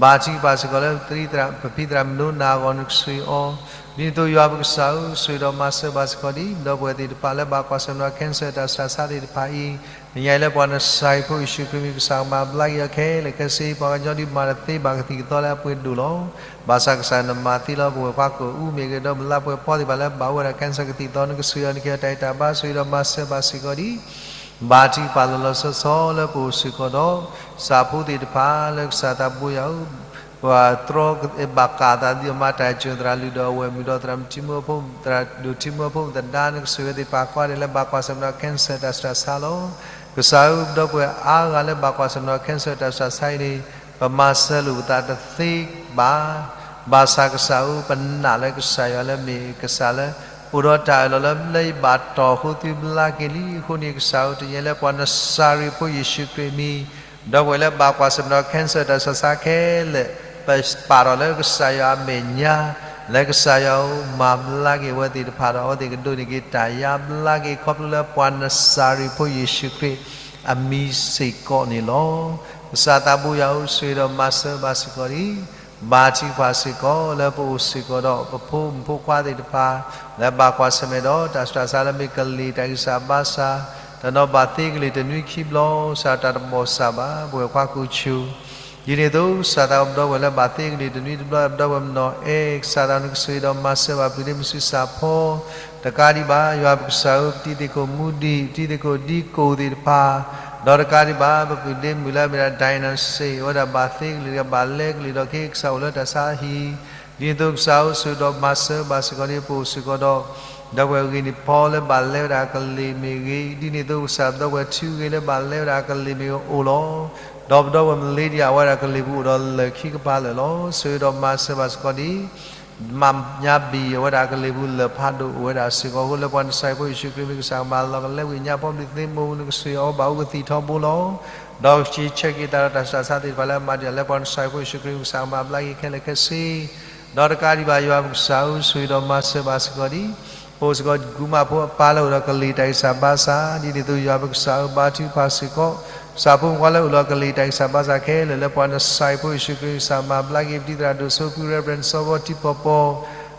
ဘါထုကဖၣ်စ့ၢ်ကီးလၢ ပတံၤသရၣ် ပဖံသရၣ်မုၣ်နိနၤအဂီၢ် နကဆိၣ်ဂ့ၤအီၤ, ဒ်န့ၣ်အသိးယွၤပကစၢ်ဧၢ, ဆိၣ်ဂ့ၤဒီးမၤစၢၤဘၣ်စ့ၢ်ကီးဒံး ပဒီပုၢ်ဝဲၢ်သ့ၣ်တဖၣ်လၢဘၣ်ကွၢ်ဆၢၣ်မဲာ်ဒီး cancer တၢ်ဆူးတၢ်ဆါသ့ၣ်တဖၣ်အံၤ, နညါအံၤလၢပှၤနစၤရ့းဖိယ့ၣ်ၡူးခရံာ်အမံၤ ကစၢ်ကမၤဘျါက့ၤအီၤခဲလၢာ်ခဲဆ့, ပှၤကညီဒုးမၤတသ့ဘၣ် ကသံၣ်ကသီလၢအပှ့ၤဒိၣ်လီၤ. ဘၣ်ဆၣ်ကစၢ်နမၤသ့လီၤ. ပဝဲၢ်ပှၤကအိၣ်အူမ့ၢ်ဂ့ၤ, ဒီးပလါပှဲၤဖီသ့ၣ်တဖၣ်လၢဘၣ်အိၣ်ဝဲဒၣ် cancer ကသံၣ်ကသီ, နကဆိၣ်ဂ့ၤအီၤ, နကဟ့ၣ်အီၤတၢ်ဂံၢ်တၢ်ဘါ, ဆိၣ်ဂ့ၤဒီးမၤစၢၤဘၣ်စ့ၢ်ကီးဒံး ဘါထုကဖၣ်လီၤလီၤဆီဆီလၢပအိၣ်စ့ၢ်ကီးဒီး ကစၢ်ဖိသ့ၣ်တဖၣ်လၢကစၢ်သးဘိယွၤဧၢ, ပှၤတြီဘၣ်ကးအသးဒ်သိးမၤတၢ်စၢၤသရၣ်လုၢ်ဒီးအဝဲၢ်မုၣ်ဒီး သရၣ်မုၣ်ထံမုၢ်ဖိ, သရၣ်ဒိၣ်ထံမုၢ်ဖိ, သဒါ, နကဆိၣ်ဂ့ၤသ့ၣ်တဖၣ်ကိးဂၤဒဲးလၢဘၣ်ကွၢ်ဆၢၣ်မဲာ်ဒီး cancer တၢ်ဆူးတၢ်ဆါလီၤ. ကစၢ်ဧၢ, ပဒီပုၢ်ဝဲၢ်အါဂၤလၢဘၣ်ကွၢ်ဆၢၣ်မဲာ်ဒီး cancer တၢ်ဆူးတၢ်ဆါအံၤန့ၣ် ပမၤစၢၤလိာ်ပသးတသ့ဘၣ်. ဘၣ်ဆၣ်ကစၢ်ဧၢ, ပနာ်လၢကစၢ်ယွၤလၢမ့ၢ်ကစၢ်လၢ အိၣ်ဒီးတၢ်အၢၣ်လီၤလၢ လၢယဘၣ်တီၢ်အဃိသုဘျါက့ၤလံ. အဃိန့ၣ်ကစၢ်ဧၢ, တနံၤအံၤလၢပှၤနစၤရ့းဖိယ့ၣ်ၡူးခရံာ်အမံၤ, ဒီပုၢ်ဝဲၢ်လၢဘၣ်ကွၢ်ဆၢၣ်မဲာ်ဒီး cancer တၢ်ဆူးတၢ်ဆါခဲလၢာ်, ပပာ်ထီၣ်လၢကစၢ်ယွၤအမဲာ်ညါ, လၢကစၢ်ယွၤဧၢ, မၤဘျါက့ၤအဝဲသ့ၣ်တဖၣ်ဒီး အဝဲသ့ၣ်ကဒိးန့ၢ်က့ၤတၢ်ယါဘျါက့ၤ ခီဖျိလၢပှၤနစၤရ့းဖိယ့ၣ်ၡူးခရံာ်အမံၤစ့ၢ်ကီးန့ၣ်လီၤ. ကစၢ်သးဘိယွၤဧၢ, ဆိၣ်ဂ့ၤဒီးမၤစၢၤဘၣ်စ့ၢ်ကီးလံ ဘါထုကဖၣ်စ့ၢ်ကီး လၢပအိၣ်စ့ၢ်ကီးဒီး ပဖိမုၣ်ဖိခွါသ့ၣ်တဖၣ် လၢဘၣ်ကွၢ်ဆၢၣ်မဲာ်ဒီး တၢ်ဆူးတၢ်ဆါလၢမ့ၢ်ကလံၤတၢ်ဂံၢ်စၢ်ဘါစၢ်, တနီၤဘၣ်သ့ကလံၤတနွံခံဘျီ စးထီၣ်တၢ်တဘီၣ်စၢ်ဘၣ် ပဝဲၢ်ခွါကူၣ်ဆူၣ်, ဒ်န့ၣ်အသိး ကစၢ်သး ပဒီပုၢ်ဝဲၢ်လၢဘၣ်သ့ကလံၤတနွံတဘျီ ပဒီပုၢ်ဝဲၢ်မနီၢ်အဲၣ်, ကစၢ်သး နကဆိၣ်ဂ့ၤဒီးမၤစၢၤဘၣ် ပုၢ်ဒ့မုၣ်စုစၢ်ဖီ တကးဒံးဘၣ် ယွၤပကစၢ်ဧၢ, ပတံၤသကိးမူဒံး, ပတံၤသကိးဒံကိၣ်သ့ၣ်တဖၣ် ဒီးတကးဒံးဘၣ် ပပုၢ်ဒ့မုၣ်လၢအမ့ၢ်ဒၣ် Diana Shay အဝဲဒၣ်ဘၣ်သ့ကလုာ်တက့ၢ် ဘၣ်လဲကလုာ်ဒီးက့ၤ ကစၢ်အိၣ်လၢတၢ်ဆါဟံၣ်, ဒ်န့ၣ်အသိးကစၢ်ဧၢ ဆိၣ်ဂ့ၤဒီးမၤစၢၤဘၣ်စ့ၢ်ကီးဒ် ပအိၣ်စ့ၢ်ကီးဒီး ဒီပုၢ်ဝဲၢ်ဂ့ၤန့ၣ်ဖီလၢဘၣ်လဲဝဲဒၣ်အကလံၤမ့ၢ်ဂ့ၤ, ဒ်န့ၣ်အသိးကစၢ်ပဒီပုၢ်ဝဲၢ်ထူဂ့ၤလၢဘၣ်လဲဝဲဒၣ်အကလံၤမ့ၢ်ဂ့ၤအိၣ်လီၤ. ဒီးပဒီပုၢ်ဝဲၢ်မလ့ဒံး အဝဲဒၣ်ကလံၤပူၤအိၣ်ဒီးလၢၢ်ခံကပၤလၢာ်လီၤ. ဆိၣ်ဂ့ၤဒီးမၤစၢၤဘၣ်စ့ၢ်ကီးဒ် မၤညါဘံၣ်အဝဲဒၣ်ကလံၤပူၤလၢၢ်ဖးဒိၣ်အိၣ်ဝဲဒၣ်စ့ၢ်ကီးအဃိ လၢပှၤနစၢ်ဖိယ့ၣ်ၡူးခရံာ်မံၤ ကစၢ်ကမၤလီၤကလဲဝံၣ်ညါဖီဘျံးသ့မိၢ် နကစၢ်အီၤဘၣ်အိၣ်ကသံၣ်ထီဘိလီၤ. ဒီးကဆံးဆဲးက့ၤသးဒီးတၢ်ဆူးတၢ်ဆါသ့ၣ်တဖၣ်လၢအမၤတံာ်တာ်လၢပှၤနစၢ်ဖိယ့ၣ်ၡူးခရံာ်မံၤ ကစၢ်ကမၤဘျါက့ၤခဲလၢာ်ခဲဆ့ ဒီးတကးဒံးဘၣ် ယွၤပကစၢ်ဧၢ ဆိၣ်ဂ့ၤဒီးမၤစၢၤဘၣ်စ့ၢ်ကီးဒ် ပအိၣ်စ့ၢ်ကီးကူမးဖိအပၢ်လၢအိၣ်ဒီးကလံၤတၢ်ဂံၢ်စၢ်ဘါစၢ်, ဒ်န့ၣ်အသိးယွၤပကစၢ်ဧၢ ဘါထုကဖၣ်စ့ၢ်ကီး ကစၢ်ဖိမုၣ်ဖိလၢအိၣ်ဒီးကလံၤတၢ်ဂံၢ်စၢ်ဘါစၢ်ခဲလၢာ် လၢပှၤနစၢ်ဖိယ့ၣ်ၡူးခရံာ် ကစၢ်မၤဘျါက့ၤ ပတံၤသရၣ်ဒိၣ်စိ ဖု Reverend စီၤဘီ ထံပီ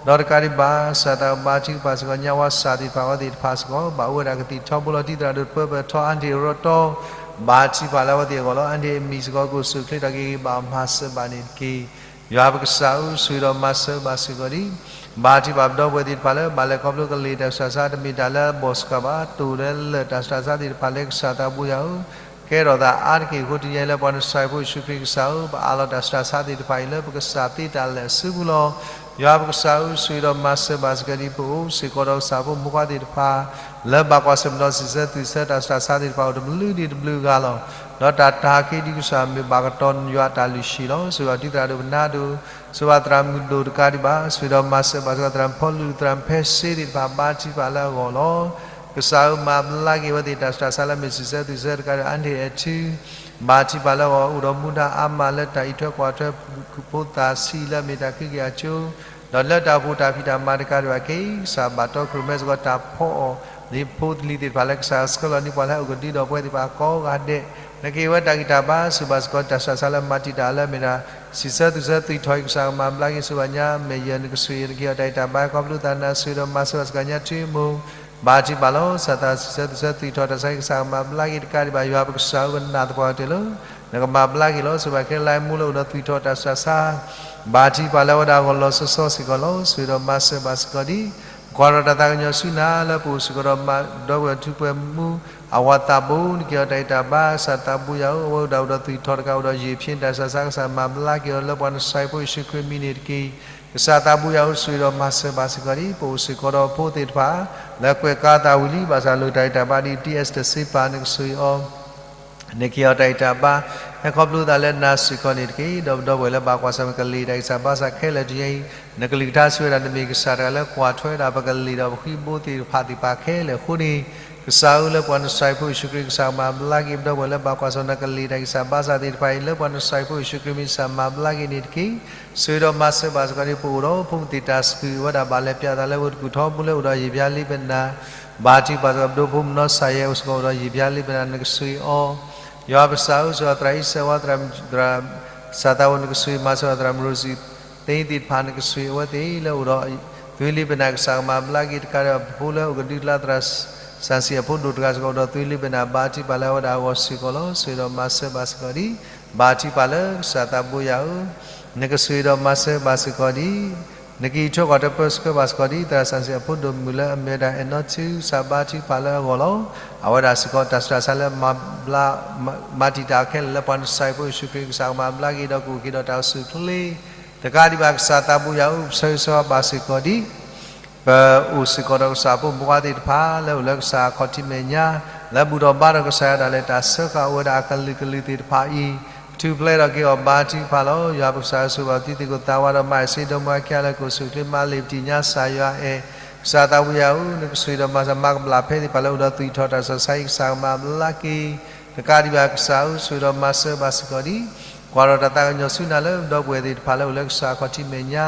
ၤပီၤ ဒီးတကးဒံးဘၣ် ကစၢ်သးဘါထုကဖၣ်စ့ၢ်ကီး ညါဝါစၢ်သ့ၣ်တဖၣ်အဝဲသ့ၣ်တဖၣ်စ့ၢ်ကီး ဘၣ်အိၣ်ဝဲဒၣ်ကသံၣ်ထီဘိလီၤ တံၤသရၣ်ဒိၣ်တပၢပၢၢ်ထီ အါန့ၢ်အရၢတီ ဘါထုကဖၣ်လၢအဝဲသ့ၣ်အဂီၢ်လီၤ. အါန့ၢ်အမံၤစ့ၢ်ကီး ကအိၣ်ဆူၣ်ချ့ထီၣ်က့ၤဂ့ၤ ဘၣ်မၤစၢၤဘၣ်န့ၣ်တက့ၢ်. ယွၤပကစၢ်ဧၢ ဆိၣ်ဂ့ၤဒီးမၤစၢၤဘၣ်စ့ၢ်ကီးဒ် ဘါထုကဖၣ်ပဒီပုၢ်ဝဲၢ်သ့ၣ်တဖၣ်လၢ ဘၣ်လဲၤခီဖျိကလံၤတၢ်ဆူးတၢ်ဆါ တမ့ၢ်တၢ်လၢအဘီၣ်စှၤဘၣ် တိၢ်လၢလၢၢ်တၢ်ဆူးတၢ်ဆါသ့ၣ်တဖၣ်လၢကစၢ်သးဘိယွၤဧၢ ကဲထီၣ်သးအါတက့ၢ်အဃိ တနံၤအံၤလၢပှၤနစၢ်ဖိယ့ၣ်ၡူးခရံာ်ကစၢ်ဧၢ ပအးလီၤတၢ်ဆူးတၢ်ဆါသ့ၣ်တဖၣ်အံၤလၢပကစၢ်သ့တၢ်လၢာ်အစုပူၤလီၤ. ယွၤပကစၢ်ဧၢ ဆိၣ်ဂ့ၤဒီးမၤစၢၤဘၣ်စ့ၢ်ကီးဒ် ပအိၣ်စ့ၢ်ကီးဒီးကစၢ်ဖိမုၣ်ဖိသ့ၣ်တဖၣ် လၢဘၣ်ကွၢ်ဆၢၣ်မဲာ်ဒီးစံးဆၢသွံၣ်ဆၢတၢ်ဆူးတၢ်ဆါသ့ၣ်တဖၣ် အိၣ်တဘျုးဒံးတဘျုးဂၤလီၤ. ဒီးတၢ်တၢ်ဟးက့ၤဒ်ကစၢ်မ့ၢ်ဘၣ်ကတီၢ်ယွၤအတၢ်လုၢ်ဟံၣ်လီၤ. ဆိၣ်ဂ့ၤဒီးတံၤသရၣ်ဒိၣ်ပနါဒိၣ်, ဆိၣ်ဂ့ၤဘၣ်သရၣ်မုၣ်ဒိၣ်တကးဒံးဘၣ်, ဆိၣ်ဂ့ၤဒီးမၤစၢၤဘၣ်စ့ၢ်ကီး သရၣ်ဖီလူး သရၣ်ဖဲစ့သ့ၣ်တဖၣ် ဘါထုကဖၣ်လၢအဂီၢ်လီၤ. ကစၢ်ဧၢ မၤဘျါက့ၤအဝဲသ့ၣ်တၢ်ဆူးတၢ်ဆါလၢမ့ၢ်စံးဆၢသွံၣ်ဆၢတကးဒီး အါန့ၢ်အထူ ဘါထုကဖၣ်လၢအဂီၢ် အိၣ်ဒီးမူဒါအါမးလၢတၢ်အံးထွဲကွၢ်ထွဲ ဖုၣ်ကိာ်ဖိသၣ်ဆံးလၢအမ့ၢ်တၢ်ခုက့ၤအကၠိ ဒီးလၢတၢ်အိၣ်ဖှိၣ်တၢ်ဖံးတၢ်မၤတကးဒံးဘၣ်က့ၤ ကစၢ်ဘၣ်တီခိၣ်ရိၣ်မဲစ့ၢ်ကီး တၢ်ဖီအီၣ်လံဖိသလံၤသ့ၣ်တဖၣ်လၢ ကစၢ်ဆှၢလီၤန့ၢ်ပှၤလၢဟဲအိၣ်ကဒုဒီးပဝဲသ့ၣ်တဖၣ်ကိးဂၤဒဲး, နကဟ့ၣ်ဝဲတၢ်ဂံၢ်တၢ်ဘါ ဆိၣ်ဂ့ၤဘၣ်စ့ၢ်ကီး တၢ်ဆူးတၢ်ဆါလၢမၤတံာ်တာ်လၢအမ့ၢ်ဒၣ် စံးဆၢသွံၣ်ဆၢသွံၣ်ထီၣ်အံၤ ကစၢ်ကမၤဘျါက့ၤ ဆိၣ်ဂ့ၤဘၣ်ညါ မဲာ်ယဲၢ် နကဆိၣ်ဂ့ၤ နကဟ့ၣ်အီၤတၢ်ဂံၢ်တၢ်ဘါ ခီဖျိသးနၤ ဆိၣ်ဂ့ၤဒီးမၤစၢၤဘၣ်စ့ၢ်ကီး ညါထူမူ ဘါထုကဖၣ်လီၤ. ကစၢ်သးစံးဆၢသွံၣ်ဆၢသွံၣ်ထီၣ်တၢ်ဆါ ကစၢ်ကမၤဘျါက့ၤတကးဒံးဘၣ် ယွၤပကစၢ်ဧၢ ပနာ်သပှၢ်ကတၢၢ်လၢ နကမၤဘျါက့ၤလီၤ. ဆိၣ်ဂ့ၤဘၣ်ခဲလၢာ်လၢအမူလၢအိၣ်ဒီးသွံၣ်ထီၣ်တၢ်ဆူးတၢ်ဆါ ဘါထုကဖၣ်လၢအဝဲဒၣ်အဂီၢ်လီၤဆီဆီစ့ၢ်ကီးလီၤ. ဆိၣ်ဂ့ၤဒီးမၤစၢၤဘၣ်စ့ၢ်ကီးဒ် ကွၢ်ထီၣ်တၢ်သးကညီၤဆူနၤလၢပအိၣ်စ့ၢ်ကီးဒီး ဒီပုၢ်ဝဲၢ်ထူးပှဲၤမူ အဝၤသးဘိ နကဟ့ၣ်အီၤတၢ်ဂံၢ်တၢ်ဘါ ကစၢ်သးဘိယွၤဧၢ, အဝဲဒၣ်အိၣ်ဒီးသွံၣ်ထီၣ်တကး အိၣ်ဒီးယံာ်ဖျ့တၢ်ဆူးတၢ်ဆါ ကစၢ်မၤဘျါက့ၤအီၤလၢပှၤနစၢ်ဖိယ့ၣ်ၡူးခရံာ်မံၤန့ၣ်တက့ၢ်. ကစၢ်သးဘိယွၤဧၢ ဆိၣ်ဂ့ၤဒီးမၤစၢၤဘၣ်စ့ၢ်ကီးဒ် ပအိၣ်စ့ၢ်ကီးဒီးဖိသ့ၣ်တဖၣ် လၢကွဲးကါသးဝံၤလံ ဘၣ်ဆၣ်လိၣ်တၢ်ဂံၢ်တၢ်ဘါဒ် T S တဆ့ပၢ် နကဆိၣ်ဂ့ၤအီၤ နကဟ့ၣ်အီၤတၢ်ဂံၢ်တၢ်ဘါ ဟဲခီဖျိသးလၢနၤစ့ၢ်ကီးန့ၣ်တက့ၢ်. ဒီးပဒီပုၢ်ဝဲၢ်လၢဘၣ်ကွၢ်ဆၢၣ်မဲာ်ကလံၤတၢ်ဂံၢ်စၢ်ဘါစၢ်ခဲလၢာ်တနံၤအံၤ နကလုၢ်ကထါစံးဝဲဒၣ် နမ့ၢ်ကစၢ်တဂၤလၢကွၢ်ထွဲဝဲဒၣ်ပကလံၤဒီးပဃံဘိသ့ၣ်တဖၣ်သ့ၣ်တဖၣ်ခဲလၢာ်အဃိန့ၣ် ကစၢ်ဧၢ လၢပှၤနစၢ်ဖိယ့ၣ်ၡူးခရံာ် ကစၢ်မၤဘျါက့ၤ ပဒီပုၢ်ဝဲၢ်လၢဘၣ်ကွၢ်ဆၢၣ်မဲာ်ကလံၤတၢ်ဂံၢ်စၢ်ဘါစၢ်သ့ၣ်တဖၣ်အံၤ လၢပှၤနစၢ်ဖိယ့ၣ်ၡူးခရံာ်မံၤ ကစၢ်မၤဘျါက့ၤန့ၣ်တက့ၢ်. ဆိၣ်ဂ့ၤဒီးမၤစၢၤဘၣ်စ့ၢ်ကီးဒ် ပအိၣ်ဒီးဖိမုၣ်သ့ၣ်တၢ်စူၤ အဝဲဒၣ်ဘၣ်လဲၤပၠးသးလၢဝ့ၢ်တကူၣ်ထီဘိလၢအိၣ်ဒီးယံာ်ပျါလံပနၢ် ဘါထုကဖၣ်စ့ၢ်ကီး ပဒိဖိမုၣ်နီၢ်စၢ်ယဲ အိၣ်စ့ၢ်ကီးအိၣ်ဒီးယံာ်ပျါလံပနၢ် နကဆိၣ်ဂ့ၤအီၤ ယွၤပကစၢ်ဧၢ ဆိၣ်ဂ့ၤသရၣ်အံၣ်စဲးဝါ သရၣ် သရၣ်စၢ်သးဝဲ နကဆိၣ်ဂ့ၤမၤစၢၤသရၣ်မရိစံသ့သ့ၣ်တဖၣ် နကဆိၣ်ဂ့ၤအဝဲသ့ၣ်လၢအိၣ်ဒီး သွံလံပနၢ် ကစၢ်ကမၤဘျါက့ၤတကးဒီး ပဖိလၢအိၣ်ကဒုကျါ သရၣ်စၣ်စံၣ်အဖိဒိၣ်တဂၤစ့ၢ်ကီး အိၣ်ဒီးသွံလံပနၢ် ဘါထုကဖၣ်လၢအဝဲဒၣ်အဂီၢ်စ့ၢ်ကီးလီၤ. ဆိၣ်ဂ့ၤဒီးမၤစၢၤဘၣ်စ့ၢ်ကီးဒ် ဘါထုကဖၣ်လၢကစၢ်သးဘိယွၤဧၢ နကဆိၣ်ဂ့ၤဒီးမၤစၢၤဘၣ်စ့ၢ်ကီးဒ် နကအံးထွဲကွၢ်ထွဲပၢဆှၢဘၣ်စ့ၢ်ကီးဒ် သရၣ်စၣ်စံၣ်အဖိဒိၣ်မုၣ်လၢအမ့ၢ်ဝဲဒၣ် အဲၣ်နီထူ ကစၢ်ဘါထုကဖၣ်လၢအဂီၢ်လီၤ. အဝဲဒၣ်စ့ၢ်ကီး တၢ်ဆူးတၢ်ဆါလၢမၤဘျါ မၤတံာ်တာ်ခဲလၢာ်လၢပှၤနစၢ်ဖိယ့ၣ်ၡူးခရံာ် ကစၢ်ကမၤဘျါက့ၤဒီး ကအိၣ်က့ၤဒီးတၢ်အိၣ်ဆူၣ်အိၣ်ချ့ တကးဒံးဘၣ် ကစၢ်သးဘိယွၤဧၢ ပဆၢဂ့ၤဆၢဝါဘၣ်စ့ၢ်ကီးဒ် ပအိၣ်စ့ၢ်ကီးဒီးကစၢ်ဖိမုၣ်ဖိသ့ၣ်တဖၣ် လၢအိၣ်လၢကစၢ်အခီၣ်ထံးမဲာ်ညါ လၢဘူၣ်ထီၣ်ဘါထီၣ်ကစၢ်ယွၤဒၣ်လဲာ်တၢ်စၢဃာ်အိၣ်ဝဲဒၣ်အကလုာ်ကလုာ်သ့ၣ်တဖၣ်အံၤ ကထူၣ်ဖျဲးထီၣ်က့ၤအီၤ ဘါထုကဖၣ်လီၤ. ယွၤပကစၢ်ဧၢ ဆိၣ်ဂ့ၤဘၣ်သုသ့ၣ်ကိးသးဝးဒီး မၤစ့ဒီမါခံဂၤလၢကအိၣ်ဆူၣ်အိၣ်ချ့ မၤလ့ၣ်ပတံၢ်ညါစၢ်ယွၤအဲၣ် ကစၢ်သးဘိယွၤဧၢ နကဆိၣ်ဂ့ၤဒီးမၤစၢၤ မၤကဘျၣ်ဖဲသ့ၣ်တဖၣ်လၢအိၣ်ဒီးသွံၣ်ထီၣ်တၢ်ဆူးတၢ်ဆါအံၤ ကစၢ်ကမၤဘျါက့ၤ တကးဒံးဘၣ် ကစၢ်ဧၢ ဆိၣ်ဂ့ၤဒီးမၤစၢၤဘၣ်စ့ၢ်ကီးဒ် ကွၢ်ထီၣ်တၢ်သးကညီၤဆူနၤလၢ ဒီပုၢ်ဝဲၢ်သ့ၣ်တဖၣ်လၢအိၣ်လၢကစၢ်အခီၣ်ထံးမဲာ်ညါ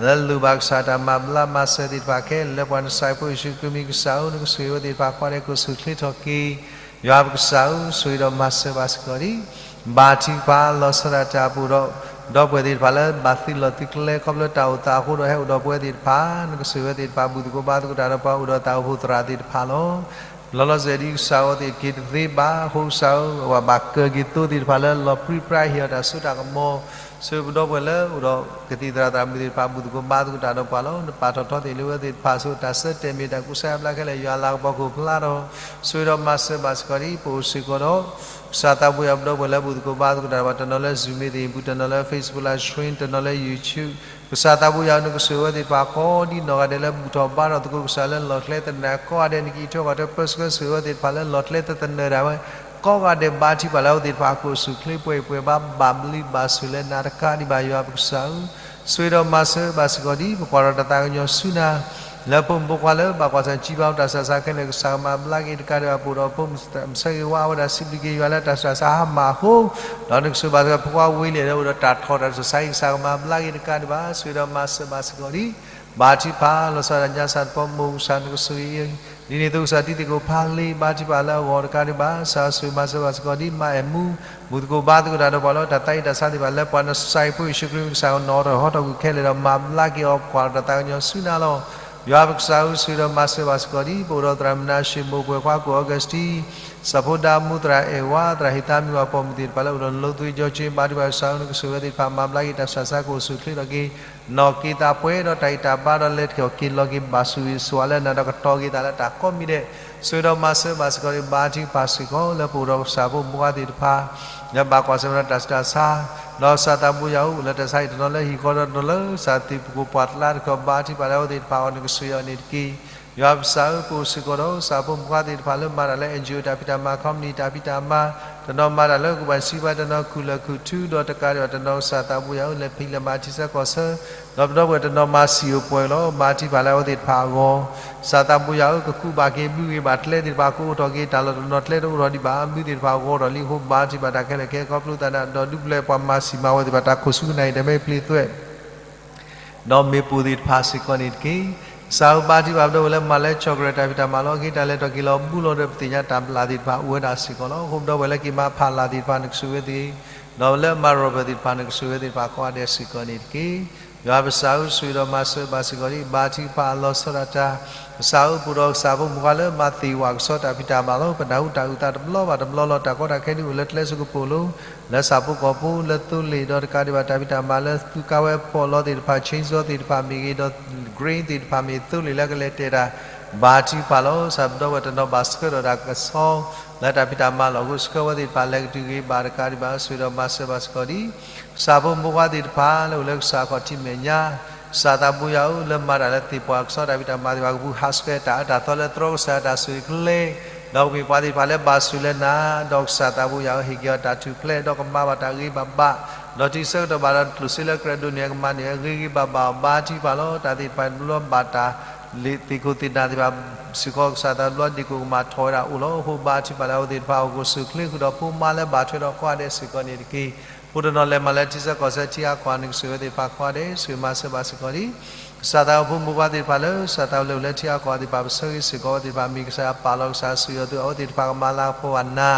လၢလိၣ်ဘၣ်ကစၢ်တၢ်မၤဘျါမၤစၢၤသ့ၣ်တဖၣ်ခဲလၢာ် လၢပှၤနစၢ်ဖိယ့ၣ်ၡူးခရံာ်မံၤ ကစၢ်ဧၢ နကဆိၣ်ဂ့ၤဝဲသ့ၣ်တဖၣ် ကွၢ်ဒဲးကအိၣ်ဆူၣ်အိၣ်ချ့ထီၣ်က့ၤ ယွၤပကစၢ်ဧၢ ဆိၣ်ဂ့ၤဒီးမၤစၢၤဘၣ်စ့ၢ်ကီးဒ် ဘါထုကဖၣ်လီၤဆီဒၣ်တၢ်အပူၤဒီး ဒီပုၢ်ဝဲၢ်သ့ၣ်တဖၣ်လၢဘၣ်သုးလီၢ်သုးကျဲ ခီဖျိတၢ်အိၣ်သးအဃိဒီး ဟဲအိၣ်ဒီးပဝဲသ့ၣ်တဖၣ် နကဆိၣ်ဂ့ၤဝဲသ့ၣ်တဖၣ် ဘူၣ်သကိးဘါသကိးတၢ်ဒီးပှၤအိၣ်ဒီးတၢ်အိၣ်ဖှိၣ်သရၣ်သ့ၣ်တဖၣ်လီၤ. လီၤလီၤဆဲးဆဲးဒ်ကစၢ်အဂီၢ်သ့ၣ်တက့ၢ်တသ့ဘၣ် အဃိကစၢ်ဧၢ ပဘၣ်ကၢၤက့ၤသိသ့ၣ်တဖၣ်လၢလီၤပြံပြါ ဟ့ၣ်အီၤတၢ်စိတၢ်ကမီၤ ဆိပဒီပုၢ်ဝဲၢ်လၢအိၣ်ဒီးကသံၣ်သရၣ်သရၣ်မုၣ်သ့ၣ်တဖၣ် ဘူၣ်သကိးဘါသကိးတၢ်ဒီးပှၤလီၤ. နပာ်ထီၣ်ထီသ့ၣ်လၢဝဲသ့ၣ်တဖၣ်ဆိတၢ်ဆၢတဲာ်မ့ၢ်တၢ်ကူစါအဘျါခဲလၢာ် ယွၤလၤကပီၤခိၣ်ဖျါထီၣ် ဆိဒီးမၤစၢၤဘၣ်စ့ၢ်ကီးဒ်ပအိၣ်စ့ၢ်ကီးဒီး ကစၢ်သးဘိယွၤပဒီပုၢ်ဝဲၢ်လၢဘူၣ်သကိးဘါသကိးတၢ်ဒီးပှၤ တနီၤလၢ Zoom meeting ပူၤ, တနီၤလၢ Facebook live stream, တနီၤလၢ YouTube, ကစၢ်သးဘိယွၤနကဆိၣ်ဂ့ၤဝဲသ့ၣ်တဖၣ် ကိးဒ်နီၢ်ဂၤဒဲးလၢဘူၣ်ထီၣ်ဘါထီၣ်သကိးကစၢ်လၢလီၢ်ကျဲသနၢၣ်ကိးဂၤဒဲး နကံးထီၣ်ကီၢ်ထၢ ပၢဆှၢဆိၣ်ဂ့ၤဝဲသ့ၣ်တဖၣ်လၢလီၢ်ကျဲတသနၢၣ်ဒၣ်ဝဲ ကိးဂၤဒဲး ဘါထုကဖၣ်လၢအဝဲသ့ၣ်တဖၣ်အခိၣ်အဆူၣ်ချ့ပှဲၤပှဲၤဘၣ် ဘၣ်ဘျုးဘၣ်ဆိၣ်လၢနၤတကးဒံးဘၣ် ယွၤပကစၢ်ဧၢ, ဆိၣ်ဂ့ၤဒီးမၤစၢၤဘၣ်စ့ၢ်ကီးဒ်ပကွၢ်ထီၣ်တၢ်သးကညီၤဆူနၤ လၢဖိမုၣ်ဖိခွါလၢဘၣ်ကွၢ်ဆၣ်စံးဘၣ်တၢ်ဆူးတၢ်ဆါခဲလၢာ် ကစၢ်ကမၤဘျါက့ၤတကးဒံးဘၣ် ပအိၣ်ဒီးဖိမုၣ်ဆၢဂ့ၤဝါဝဲဒၣ် စံးဘျုးက့ၤယွၤလၢတၢ်ဆူးတၢ်ဆါဟါမၢ်အဃိ ဒီးနကဆိၣ်ဘၣ်စ့ၢ်ကီးဖိခွါဝ့လံဒီး အိၣ်ဒီးတၢ်ထီၣ်တၢ်ဆူးတၢ်ဆါအံၤ ကစၢ်ကမၤဘျါက့ၤတကးဒံးဘၣ် ဆိၣ်ဂ့ၤဒီးမၤစၢၤဘၣ်စ့ၢ်ကီးဒ် ဘါထုကဖၣ်လီၤဆီဒၣ်တၢ်ညါ ကစၢ်တပီမိၢ် ကစၢ်နကဆိၣ်ဂ့ၤအံၤ ဒ်န့ၣ်အသိးကစၢ်တံၤသကိးဖးလ့ ဘါထုကဖၣ်လၢအဂီၢ်တကးဒံးဘၣ် ကစၢ်ဆိၣ်ဂ့ၤမၤစၢၤဘၣ်စ့ၢ်ကီးဒ် မါအဲၣ်မူ ဘူၣ်သကိးဘါသကိးတၢ်ဒီးပှၤလၢတၢ်သးအံၣ်တၢ်ဆါသ့ၣ်တဖၣ် လၢပှၤနစၢ်ဖိယ့ၣ်ၡူးခရံာ်မံၤ ကစၢ်ကနီၣ်ထီၣ်ဟီထီၣ်ကွံာ်ခဲလၢာ်ဒီး မၤဘျါက့ၤအီၤ ကွၢ်ထီၣ်တၢ်သးကညီၤဆူနၤလီၤ. ယွၤပကစၢ်ဧၢ ဆိၣ်ဂ့ၤဒီးမၤစၢၤဘၣ်စ့ၢ်ကီးဒ် ပအိၣ်ဒီးသရၣ်မုၣ်နၤၡ့ၣ်မိၢ်ပှဲၤခွါ ကီၢ်အီကူစတံ စီၤဖိဒါမူ သရၣ်အဲၣ်ဝါ သရၣ်ဟ့ၣ်သးမံၤ ပှၤပိာ်မုၣ်သ့ၣ်တဖၣ်လၢအိၣ်ဒီးလိသ့ကၠီကၠ့ ဘါထုကဖၣ်ကစၢ်ဧၢ နကဆိၣ်ဂ့ၤဝဲသ့ၣ်တဖၣ် မၤဘျါက့ၤတၢ်ဆူးတၢ်ဆါ ကအိၣ်ဆူၣ်ချ့ထီၣ်က့ၤ နီၢ်က့ၤသးပှဲၤဒီးတၢ်ဂံၢ်တၢ်ဘါဒီးလဲၤထီၣ်က့ၤလီၤက့ၤဘၣ်ဆူးဂ့ၤဆူးဝါလၢနၤဒီးကတီၤက့ၤသးလၢတၢ်ကိးမံၤဒဲး ဆိၣ်ဂ့ၤဒီးမၤစၢၤဘၣ်စ့ၢ်ကီးဒ် ဘါထုကဖၣ်စ့ၢ်ကီး လၢပအိၣ်ဒီးကစၢ်ဖိမုၣ်ဖိခွါသ့ၣ်တဖၣ် လၢဘၣ်ကွၢ်ဆၢၣ်မဲာ်ဒီးတၢ်ဆူးတၢ်ဆါ ဒီးကစၢ်သးဘိယွၤအိၣ်လၢတၢ်ဆါဟံၣ်တနီၤလၢဟံၣ်ဃီဒီးတနီၤလၢကစၢ်သ့ၣ်ပကိးပှၤကျါတခီ ဘါထုကဖၣ်လၢအဝဲသ့ၣ်တဖၣ်အဂီၢ် နကဆိၣ်ဂ့ၤအီၤန့ၣ်တက့ၢ်. ယွၤပကစၢ်ဧၢ ပအိၣ်စ့ၢ်ကီးဒီးကစၢ်ဖိမုၣ်ဖိခွါသ့ၣ်တဖၣ်လၢမၤတၢ်လၢ NGO တၢ်ဖံးတၢ်မၤ company တၢ်ဖံးတၢ်မၤ တနီၤမၤတၢ်လၢကဘၣ်စံးဘၣ် တနီၤခူၣ်လၢာ်ခူၣ်ထူ ဒီးတကးဒံးဘၣ်တနီၤ ကစၢ်သးဘိယွၤအိၣ်လဲၤဖံးလဲၤမၤထံဆၢကီၢ်ဆၢ ဒီးပဒီပုၢ်ဝဲၢ်တနီၤမၤစံာ်အိၣ်ပှဲၤလီၤ ဘါထုကဖၣ်လၢအဝဲသ့ၣ်တဖၣ်အဂီၢ် ကစၢ်သးဘိယွၤဧၢ ကကူးဘၣ်က့ၤဘုဂ့ၤဘၣ်ကျဲသ့ၣ်တဖၣ် ကအိၣ်ထီၣ်က့ၤတၢ်လီၢ်တနီၤကျဲတအိၣ်ထီၣ်ဒံးဘၣ် ဘုသ့ၣ်တဖၣ်ဂီၤထီၣ်လံအဃိ ဘါထုကဖၣ်တၢ်ခဲလၢာ်ခဲဆ့ ခီဖျိသးန့ၣ် ဒီးဒုးပျဲၢ်ပှၤမၤစံာ်မၤဝဲသ့ၣ်တဖၣ် တၢ်ခိၣ်ဆူကနၣ်အံၤ တၢ်မ့ၢ်ပျံၤသွဲး ဒီးမ့ၢ်ပိၢ်သ့ၣ်တဖၣ်စ့ၢ်ကီးန့ၣ်တက့ၢ်. ကစၢ်ဧၢ ဘါထုကဖၣ်ပဒီပုၢ်ဝဲၢ်လၢမၤလၢ chocolate တၢ်ဖံးတၢ်မၤလီၤ အဂ့ၤတၢ်လဲၤထီၣ်က့ၤလီၤ ဘူးလီၤဒီး ပသ့ၣ်ညါတၢ်ဘျၣ်သ့ၣ်တဖၣ်အိၣ်ဝဲဒၣ်စ့ၢ်ကီးလီၤ. အဃိပဒီပုၢ်ဝဲၢ်လၢက့ၤမၤဖးလၢ်သ့ၣ်တဖၣ် နကဆိၣ်ဂ့ၤသ့ၣ် ဒီးလၢမၤရီၣ်ဘၢၣ်သ့ၣ်တဖၣ် နကဆိၣ်ဂ့ၤသ့ၣ်တဖၣ်ကိးဂၤဒဲးစ့ၢ်ကီးန့ၣ်တက့ၢ်. ယွၤပကစၢ်ဧၢ ဆိၣ်ဂ့ၤဒီးမၤစၢၤဘၣ်စ့ၢ်ကီးဒ် ဘါထုကဖၣ်လီၤဆီဒၣ်တၢ် ကစၢ်ဧၢ ပအိၣ်ဒီးကစၢ်ဖိမုၣ်ဖိခွါလၢမၤသ့ၣ်ဝးကဆှီတၢ်ဖံးတၢ်မၤလီၤ ပနၢ်ဟူတၢ်အုၣ်သးတဘျီဘၣ်တဘျီလီၤ တၢ်ကီတၢ်ခဲဒုးအိၣ်လၢကျဲစကပိာ်လိၤ လၢဆၣ်ဖိကီၢ်ဖိ လၢသိလ့ၣ်ဒီးတကးဒံးဘၣ်တၢ်ဖံးတၢ်မၤလၢသူကါဝဲပီးလီသ့ၣ်တဖၣ် chainsaw သ့ၣ်တဖၣ်မ့ၢ်ဂ့ၤ ဒီး grain သ့ၣ်တဖၣ်မ့ၢ်သိလ့ၣ်လၢကလဲၤတဲာ်တၢ် ဘါထုကဖၣ်လီၤ ကစၢ်ပဒီပုၢ်ဝဲၢ်တနီၤဘၣ်ဆှၢထီၣ်တၢ်ကဆှီ လၢတၢ်ဖံးတၢ်မၤလီၢ်အဃိ ဆှၢဝဲသ့ၣ်တဖၣ်လဲၤကတုၤဂ့ၤဘၣ်တကးဒံးဘၣ် ဆိၣ်ဂ့ၤဒီးမၤစၢၤဘၣ်စ့ၢ်ကီးဒ် ကစၢ်ဖိမုၣ်ဖိခွါသ့ၣ်တဖၣ်လၢအိၣ်လၢကစၢ်ခီၣ်ထံးမဲာ်ညါ ကစၢ်သးဘိယွၤဧၢ လၢမၤတၢ်လၢသ့ၣ်ပှၢ်ကဆှီတၢ်ဖံးတၢ်မၤသ့ၣ်တဖၣ်ကပူၤ ဟးဆှဲးတၢ်အၢတၢ်သီလၢသြီကစၢ်တၢ်ဆိၣ်ဂ့ၤကလဲၢ် ဒီးကမ့ၢ်ပှၤသ့ၣ်တဖၣ်လၢဘၣ်ဆိၣ်လၢနၤ ဒီးကစၢ်သးဘိယွၤဧၢ ဟ့ၣ်က့ၤအီၤတၢ်ထူၣ်ဖျဲး ဒီးကမၤဘၣ်တၢ်ဂ့ၤဘၣ်ဘၣ် ဒီးတုၤဆၢကတီၢ်ဘၣ်ဒီးကျိၣ်စ့လၢကရၢဒိၣ်န့ၣ် ကမၤန့ၢ်ဝဲဂ့ၤဂ့ၤဘၣ်ဘၣ် ဘါထုကဖၣ်လီၤ တၢ်သ့ၣ်တဖၣ်တဘျီဘၣ်တၢ် သ့ၣ်ခိၣ်သ့ၣ်နၢ်သ့ၣ်တဖၣ် စ့ၢ်ကီးကစၢ်သးဘိယွၤဒ့ၣ်ကိၣ်ကမၣ်ထီၣ်ဝဲဒၣ်အိၣ်လီၤ. အဃိဘါထုကဖၣ်လၢအဝဲသ့ၣ်တဖၣ်အိၣ်ကဆိၣ်ချ့ဃုာ်ဒီးဖိမါလၢဘၣ်ထွဲဒီးကိးဂၤဒဲးစ့ၢ်ကီးန့ၣ်တက့ၢ်. ဖိတနီၤလဲၤမၤလၢထံဆၢကီၢ်ဆၢထံအါကီၢ် နကဆိၣ်ဂ့ၤသ့ၣ်တဖၣ်ကိးဂၤဒဲး ဆိၣ်ဂ့ၤမၤစၢၤဘၣ်စ့ၢ်ကီးလံ ကစၢ်သးဘိဖိမုၣ်ဖိခွါသ့ၣ်တဖၣ်လၢ ကစၢ်သးဘိလၢအိၣ်လၢထံအါကီၢ်သ့ၣ်တဖၣ် ပဆၢဂ့ၤစ့ၢ်ကီးဝဲသ့ၣ်တဖၣ် မ့ၢ်ကစၢ်ယွၤပာ်လီၤကစၢ်ဆိၣ်ဂ့ၤအီၤသု အဝဲသ့ၣ်တဖၣ်ကမၤလၤကပီၤဘၣ်နၤ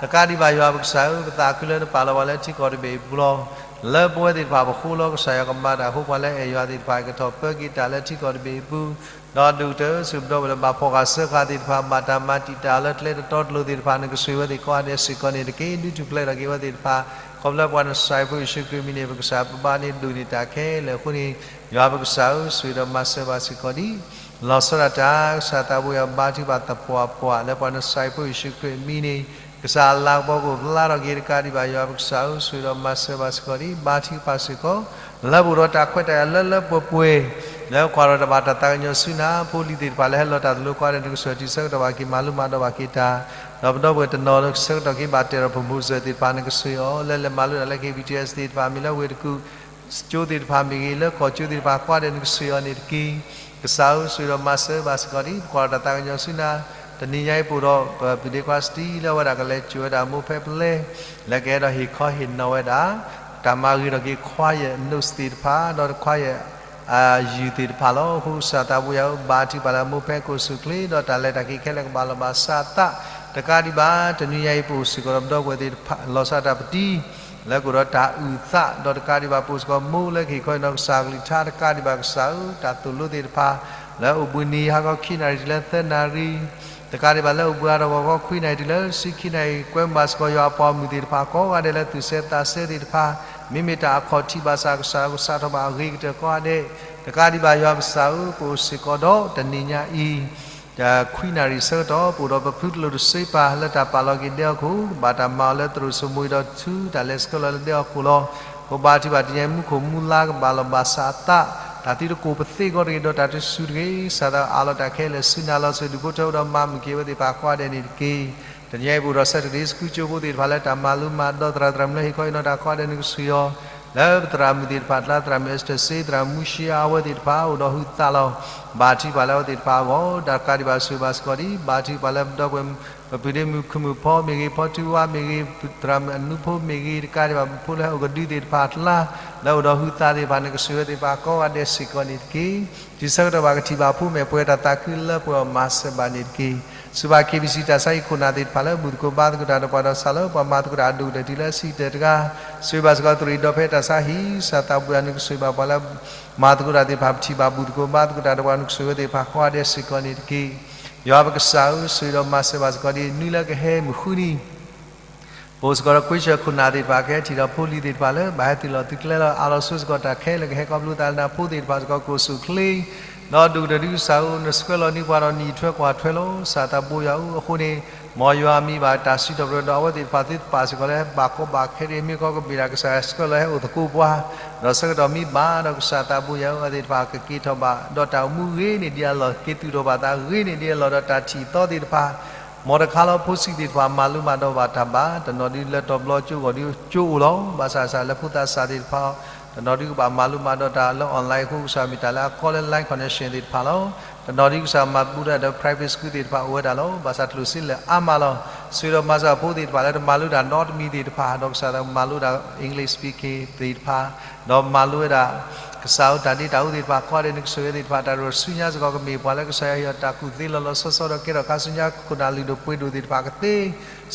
တကးဒံးဘၣ်ယွၤပကစၢ်ဧၢ ပသးခုလၢနပာ်လီၤပှၤလၢထံကီၢ်တဘ့ၣ်အံၤပူၤလီၤ. လၢပဝဲသ့ၣ်တဖၣ်ပဃိလီၤ ကစၢ်ယွၤကမၤတၢ်အဃိ ပှၤလၢအဲၣ်ယွၤသ့ၣ်တဖၣ် ကထီၣ်ပၢက့ၤတၢ်လၢထံကီၢ်တဘ့ၣ်အံၤပူၤ ဒီးဒုးကတၢၢ် ဆိၣ်ပဒီပုၢ်ဝဲၢ်လၢဘၣ်ဖှီၣ်ဃာ်စၢဃာ်သ့ၣ်တဖၣ် ဘၣ်တၢ်မၤတံာ်တာ်လၢကျဲတတီတလိၤသ့ၣ်တဖၣ် နကဆိၣ်ဂ့ၤဝဲသ့ၣ်ကိးဂၤဒဲးစ့ၢ်ကီးန့ၣ်တက့ၢ်. ဒုးထူၣ်ဖျဲးထီၣ်က့ၤဝဲသ့ၣ်တဖၣ် ခီဖျိပှၤနစၢ်ဖိယ့ၣ်ၡူးခရံာ်မံၤန့ၣ် ပကစၢ်ပဘါန့ၢ်ဒိၣ်န့ၢ်တၢ်ခဲလၢာ်အဃိန့ၣ် ယွၤပကစၢ်ဧၢ ဆိၣ်ဂ့ၤဒီးမၤစၢၤဘၣ်စ့ၢ်ကီးဒ် လီၤဆီဒၣ်တၢ် ကစၢ်သးဘိယွၤဘါထုကဖၣ်သပှၢ်ပှၢ် လၢပှၤနစၢ်ဖိယ့ၣ်ၡူးခရံာ်မံၤန့ၣ် ကစၢ်အလၤကပီၤကအိၣ်ဖျါထီၣ်က့ၤတကးဒံးဘၣ် ယွၤပကစၢ်ဧၢ ဆိၣ်ဂ့ၤဒီးမၤစၢၤဘၣ်စ့ၢ်ကီးဒ် ဘါထုကဖၣ်စ့ၢ်ကီး လၢပအိၣ်ဒီးတၢ်ခွဲးတၢ်ယာ်လၢလၢပှဲၤပှဲၤ လၢကွၢ်ထီၣ်တၢ်ဘၣ်တၢ်သးကညီၤဆူနၤ ဖိလံၤသ့ၣ်တဖၣ်လၢဟဲလီၤတၢ်သလိၤကိးဂၤဒဲး နကဆိၣ်ထံဆၢကတီၢ်ဘၣ်က့ၤ မၤလိမၤဒိးဘၣ်က့ၤတၢ် ဒီးပဒီပုၢ်ဝဲၢ်တနီၤလၢဆၢကတီၢ်က့ၤဘၣ်တၢ်ဒီး promotion သ့ၣ်တဖၣ် နကဆိၣ်ဂ့ၤအီၤ လၢလဲၤမၤလိတၢ်လၢ KBTS သ့ၣ်တဖၣ်မ့ၢ်လၢဝ့ၢ်တကူၣ် ကၠိသ့ၣ်တဖၣ်မ့ၢ်ဂ့ၤ လၢကီၢ်ကၠိသ့ၣ်တဖၣ် ကိးဂၤဒဲး နကဆိၣ်ဂ့ၤအီၤန့ၣ်တက့ၢ်. ကစၢ်ဧၢ ဆိၣ်ဂ့ၤဒီးမၤစၢၤဘၣ်စ့ၢ်ကီးဒ် ပကွၢ်ထီၣ်တၢ်သးကညီၤဆူနၤ တနံၤညါအံၤပအိၣ်ဒီး ပပုၢ်ဒ့ခွါစတံ လၢအဝဲဒၣ်ကလဲၤစိာ်ဝဲဒၣ်မိၢ်ဖဲပလဲ လၢကအဲၣ်ဒိးဟ့ၣ်ခီဟ့ၣ်နီၤဝဲဒၣ် တၢ်မၤဂ့ၤထီၣ်က့ၤ choir notes သ့ၣ်တဖၣ် ဒီး choir အယုၢ်သ့ၣ်တဖၣ်လီၤ. အဃိကစၢ်သးဘိယွၤဧၢ ဘါထုကဖၣ်လၢမိၢ်ဖဲကအိၣ်ဆူၣ်ချ့ ဒီးတၢ်လဲၤတၢ်က့ၤခဲလၢာ်ကဘၣ်လီၤဘၣ်စးသး တကးဒံးဘၣ် တနံၤညါအံၤပအိၣ်စ့ၢ်ကီးဒီးပဒီပုၢ်ဝဲၢ်သ့ၣ်တဖၣ် လီၤဆီဒၣ်တၢ်ပတံၤ လၢကအိၣ်ဒီးတၢ်အုၣ်သး ဒီးတကးဒံးဘၣ်ပအိၣ်စ့ၢ်ကီးမိၢ်လၢကဟ့ၣ်ခီဟ့ၣ်နီၤကစၢ်ကလုၢ်ကထါ တကးဒံးဘၣ်ကစၢ်ဧၢ တၢ်သိၣ်လိသ့ၣ်တဖၣ် လၢအိၣ်ဘှံးနံၤဟါခီခံနၣ်ရံၣ်တုၤလၢသၢနၣ်ရံၣ် တကးဒံးဘၣ်လၢအိၣ်ဘှံးအါထီၣ်ဂီၤခီ ခွံနၣ်ရံၣ်တုၤလၢဆံခံနၣ်ရံၣ် ကွဲမုာ်ဘၣ်စ့ၢ်ကီးယွၤအပှၤဂီၢ်မုၢ်သ့ၣ်တဖၣ်ကိးဂၤဒဲးလၢသူၣ်စဲသးစဲသ့ၣ်တဖၣ်, မ့မ့ၢ်တၢ်အခီၣ်ထံးဘၣ်ဆၣ်ကစၢ် ကစးထီၣ်ဘၣ်အဂ့ၤကတၢၢ်ကိးဂၤဒဲး, တကးဒံးဘၣ်ယွၤကစၢ်ဧၢ ပအိၣ်စ့ၢ်ကီးဒီးတနံၤညါအံၤ ခွံနၣ်ရံၣ်ဆၢကတီၢ် ပအိၣ်ဒီးပဖုတလိၣ်တစ့ပာ်လၢတၢ်ပာ်လီၤက့ၤဒဲအခိၣ် ဘၣ်တၢ်မၤအီၤလၢသရိာ်စိမိၤအံၤဒီးဆူတၢ်လဲၤဆှၢလီၤလၢဒဲအခိၣ်လီၤ. ပဘါထုကဖၣ်တနံၤညါအံၤ မူခိၣ်မူလါကဘၣ်လီၤဘၣ်စးအသး, တၢ်သုတကိၢ်ပသ့ကီးတဂ့ၤ ဒီးတၢ်တစူၢ်တဂ့ၤ, ကစၢ်သးအးလီၤတၢ်ခဲလၢာ် စုနၤလီၤဆၢဒုးဖှိၣ်ထၢဝဲဒီးမၤမုာ်က့ၤဝဲသ့ၣ်တဖၣ်ကိးဂၤဒဲးန့ၣ်တက့ၢ်. တနံၤညါအံၤ ပအိၣ်ဒီးဆၢထၢၣ်က့ၤ စကူစၢဖိသ့ၣ်တဖၣ်လၢတၢ်မၤလိမၤဒိးသရၣ် သရၣ်မုၣ်လၢဟ့ၣ်ခီဟ့ၣ်နီၤတၢ်ကိးဂၤဒဲးန့ၣ်ကစၢ်ယွၤ လၢပသရၣ်မုၣ်သ့ၣ်တဖၣ်အကျါ သရၣ်မုၣ်အ့စတၢၢ်စ့ သရၣ်မုၣ်မူၡ့အါဝဲသ့ၣ်တဖၣ် အိၣ်ဒီးဟုသးလီၤ. ဘါထုကဖၣ်လၢအဝဲသ့ၣ်တဖၣ်အဂီၢ် တကးဒံးဘၣ်ဆိၣ်ဂ့ၤဘၣ်စ့ၢ်ကီးဒံး ဘါထုကဖၣ်လၢပဒီပုၢ်ဝဲၢ် ပပုၢ်ဒ့မုၣ်ခုၣ်မုၣ်ဖီမ့ၢ်ဂ့ၤ ဖီထူဝါမ့ၢ်ဂ့ၤ သရၣ်မုၣ်အနူဖိမ့ၢ်ဂ့ၤ တကးဒံးဘၣ် ပဖိလၢဟဲအိၣ်ကဒုသ့ၣ်တဖၣ်အကျါ လၢအိၣ်ဒီးဟုသးသ့ၣ်တဖၣ်န့ၣ် ကစၢ်ယွၤသ့ၣ်တဖၣ်ကိးဂၤဒဲးစ့ၢ်ကီးန့ၣ်တက့ၢ်. တုၤဆၢကတီၢ်ဘၣ်ကထံၣ်ဘၣ်ဖိမဲာ်ပှဲၤတၢ်သးခုလၢပှဲၤအီၤ မၤစၢၤဘၣ်န့ၣ်တက့ၢ်. စူၢ်ဘၣ် KBC တၢ်ဆါဟံၣ်ခိၣ်နၢ်သ့ၣ်တဖၣ်လၢ ဘူၣ်သကိးဘါသကိးတၢ်ဒီးပှၤဒီးစးလၢ ပှၤမၤသကိးတၢ်အဒိၣ်ကတၢၢ်တုၤလၢအဆံးကတၢၢ်တဂၤ, ဆိၣ်ဂ့ၤဘၣ်စ့ၢ်ကီး သရၣ်ဒီဖဲတၢ်ဆါဟံၣ် ကစၢ်သးဘိယွၤန့ၣ် ကဆိၣ်ဂ့ၤဘၣ်ပှၤလၢ မၤသကိးတၢ်သ့ၣ်တဖၣ် ပထံၣ်ဘၣ်ဘူၣ်သကိးဘါသကိးတၢ်ဒီးပှၤန့ၣ် ကဆိၣ်ဂ့ၤဝဲသ့ၣ်တဖၣ်ကိးဂၤဒဲးစ့ၢ်ကီးန့ၣ်တက့ၢ်. ယွၤပကစၢ်ဧၢ ဆိၣ်ဂ့ၤဒီးမၤစၢၤဘၣ်စ့ၢ်ကီးဒ်နုၤလၢကဟဲမုၢ်ဃုနံၤ ပအိၣ်စ့ၢ်ကီးဒီးကွ့ဆၢခိၣ်နၢ်သ့ၣ်တဖၣ် ကဟဲထံၣ်ဒီးဖိလံၤသ့ၣ်တဖၣ်လၢ ဘၣ်ဟဲသုးလီၢ်သုးကျဲလီၤ အးလီၤဆိစ့ၢ်ကီးတၢ်ခဲလၢာ် ကဟဲခီဖျိသးလၢနဖိသ့ၣ်တဖၣ်စ့ၢ်ကီး ကအိၣ်ဆူၣ်အိၣ်ချ့ ဒီးဒိၣ်ကတၢၢ်ဒ်ကစၢ်ဧၢ နဆှၢလီၤန့ၢ်ပှၤဒီးနအံးထွဲကွၢ်ထွဲလီၤ. ကစၢ်သးဘိယွၤဧၢ အဃိန့ၣ် မ်ယွၤမံၤဘၣ်တၢ်စံးထီၣ်ပတြၢၤဒီးအဝဲသ့ၣ်တဖၣ်သုတပာ်စ့ၢ်ကီးလၢ ဘၣ်ကီဘၣ်ခဲတဂ့ၤ မ့ၢ်ကီကဘ့ၣ်ဒၣ် ကစၢ်ယွၤဆှၢလီၤဟဲအိၣ်သကိးပှၤ ဒီးဆၢကတီၢ်မံဘၣ်ဒီး ကစၢ်သးဘိယွၤဧၢ အဝဲသ့ၣ်တဖၣ်ကက့ၤထီၣ်ဘၣ် ဒီးတၢ်အိၣ်မူဂ့ၤန့ၢ်ဒ်အလီၢ် က့ၤသူၣ်ထီၣ်ဘၣ်သးဂ့ၤန့ၢ်ဒ်အလီၢ်ဒီးတၢ်ထံၣ်သီသ့ၣ်တဖၣ် မ်တခါလီၤ ဖိဆံးသ့ၣ်တဖၣ် မၤလိမၤဒိးဘၣ်တၢ်ဘၣ် တနီၤဒ်လၢတီၤဘျီကၠိဂီၤဒ်ကၠိအိၣ်လီၤ. ဘၣ်ဆၣ်ကစၢ်လၢဖိသၣ်စၢ်သ့ၣ်တဖၣ် တနီၤဒ်ကဘၣ်မၤလိမၤဒိးတၢ်လၢ online အဃိ ကစၢ်မ့ၢ်တၢ်လၢအကီလၢ line connection သ့ၣ်တဖၣ်လီၤ. တနီၤဒ်ကစၢ်မၤဘူၣ်တၢ်ဒီး private school သ့ၣ်တဖၣ်အိၣ်ဝဲဒၣ်လီၤ. ဘၣ်ဆၣ်ကျိၣ်စ့လၢအါမးလီၤ. ဆိၣ်ဂ့ၤဒီးမၤစၢၤဖိသ့ၣ်တဖၣ်လၢတမၤလိတၢ်နီတမံၤသ့ၣ်တဖၣ် ဒီးကစၢ်သးမၤလိတၢ် English speaking သ့ၣ်တဖၣ် ဒီးမၤလိဝဲဒၣ် ကစၢ်ဧၢတၢ်ဒ့တၢ်အူသ့ၣ်တဖၣ် ကိးဂၤဒဲးန့ၣ် ကဆိၣ်ဂ့ၤသ့ၣ်တဖၣ် တၢ်တရိၤဆူညါစ့ၢ်ကီး ကမ့ၢ်ပှၤလၢကစၢ်ယွၤဟ့ၣ်အီၤတၢ်ကူၣ်သ့လီၤလီၤဆီဆီဒီး ကဲထီၣ်ခါဆူညါခိၣ်နၢ်လုၢ်ဒိၣ်ပှ့ၤဒိၣ်သ့ၣ်တဖၣ်ကသ့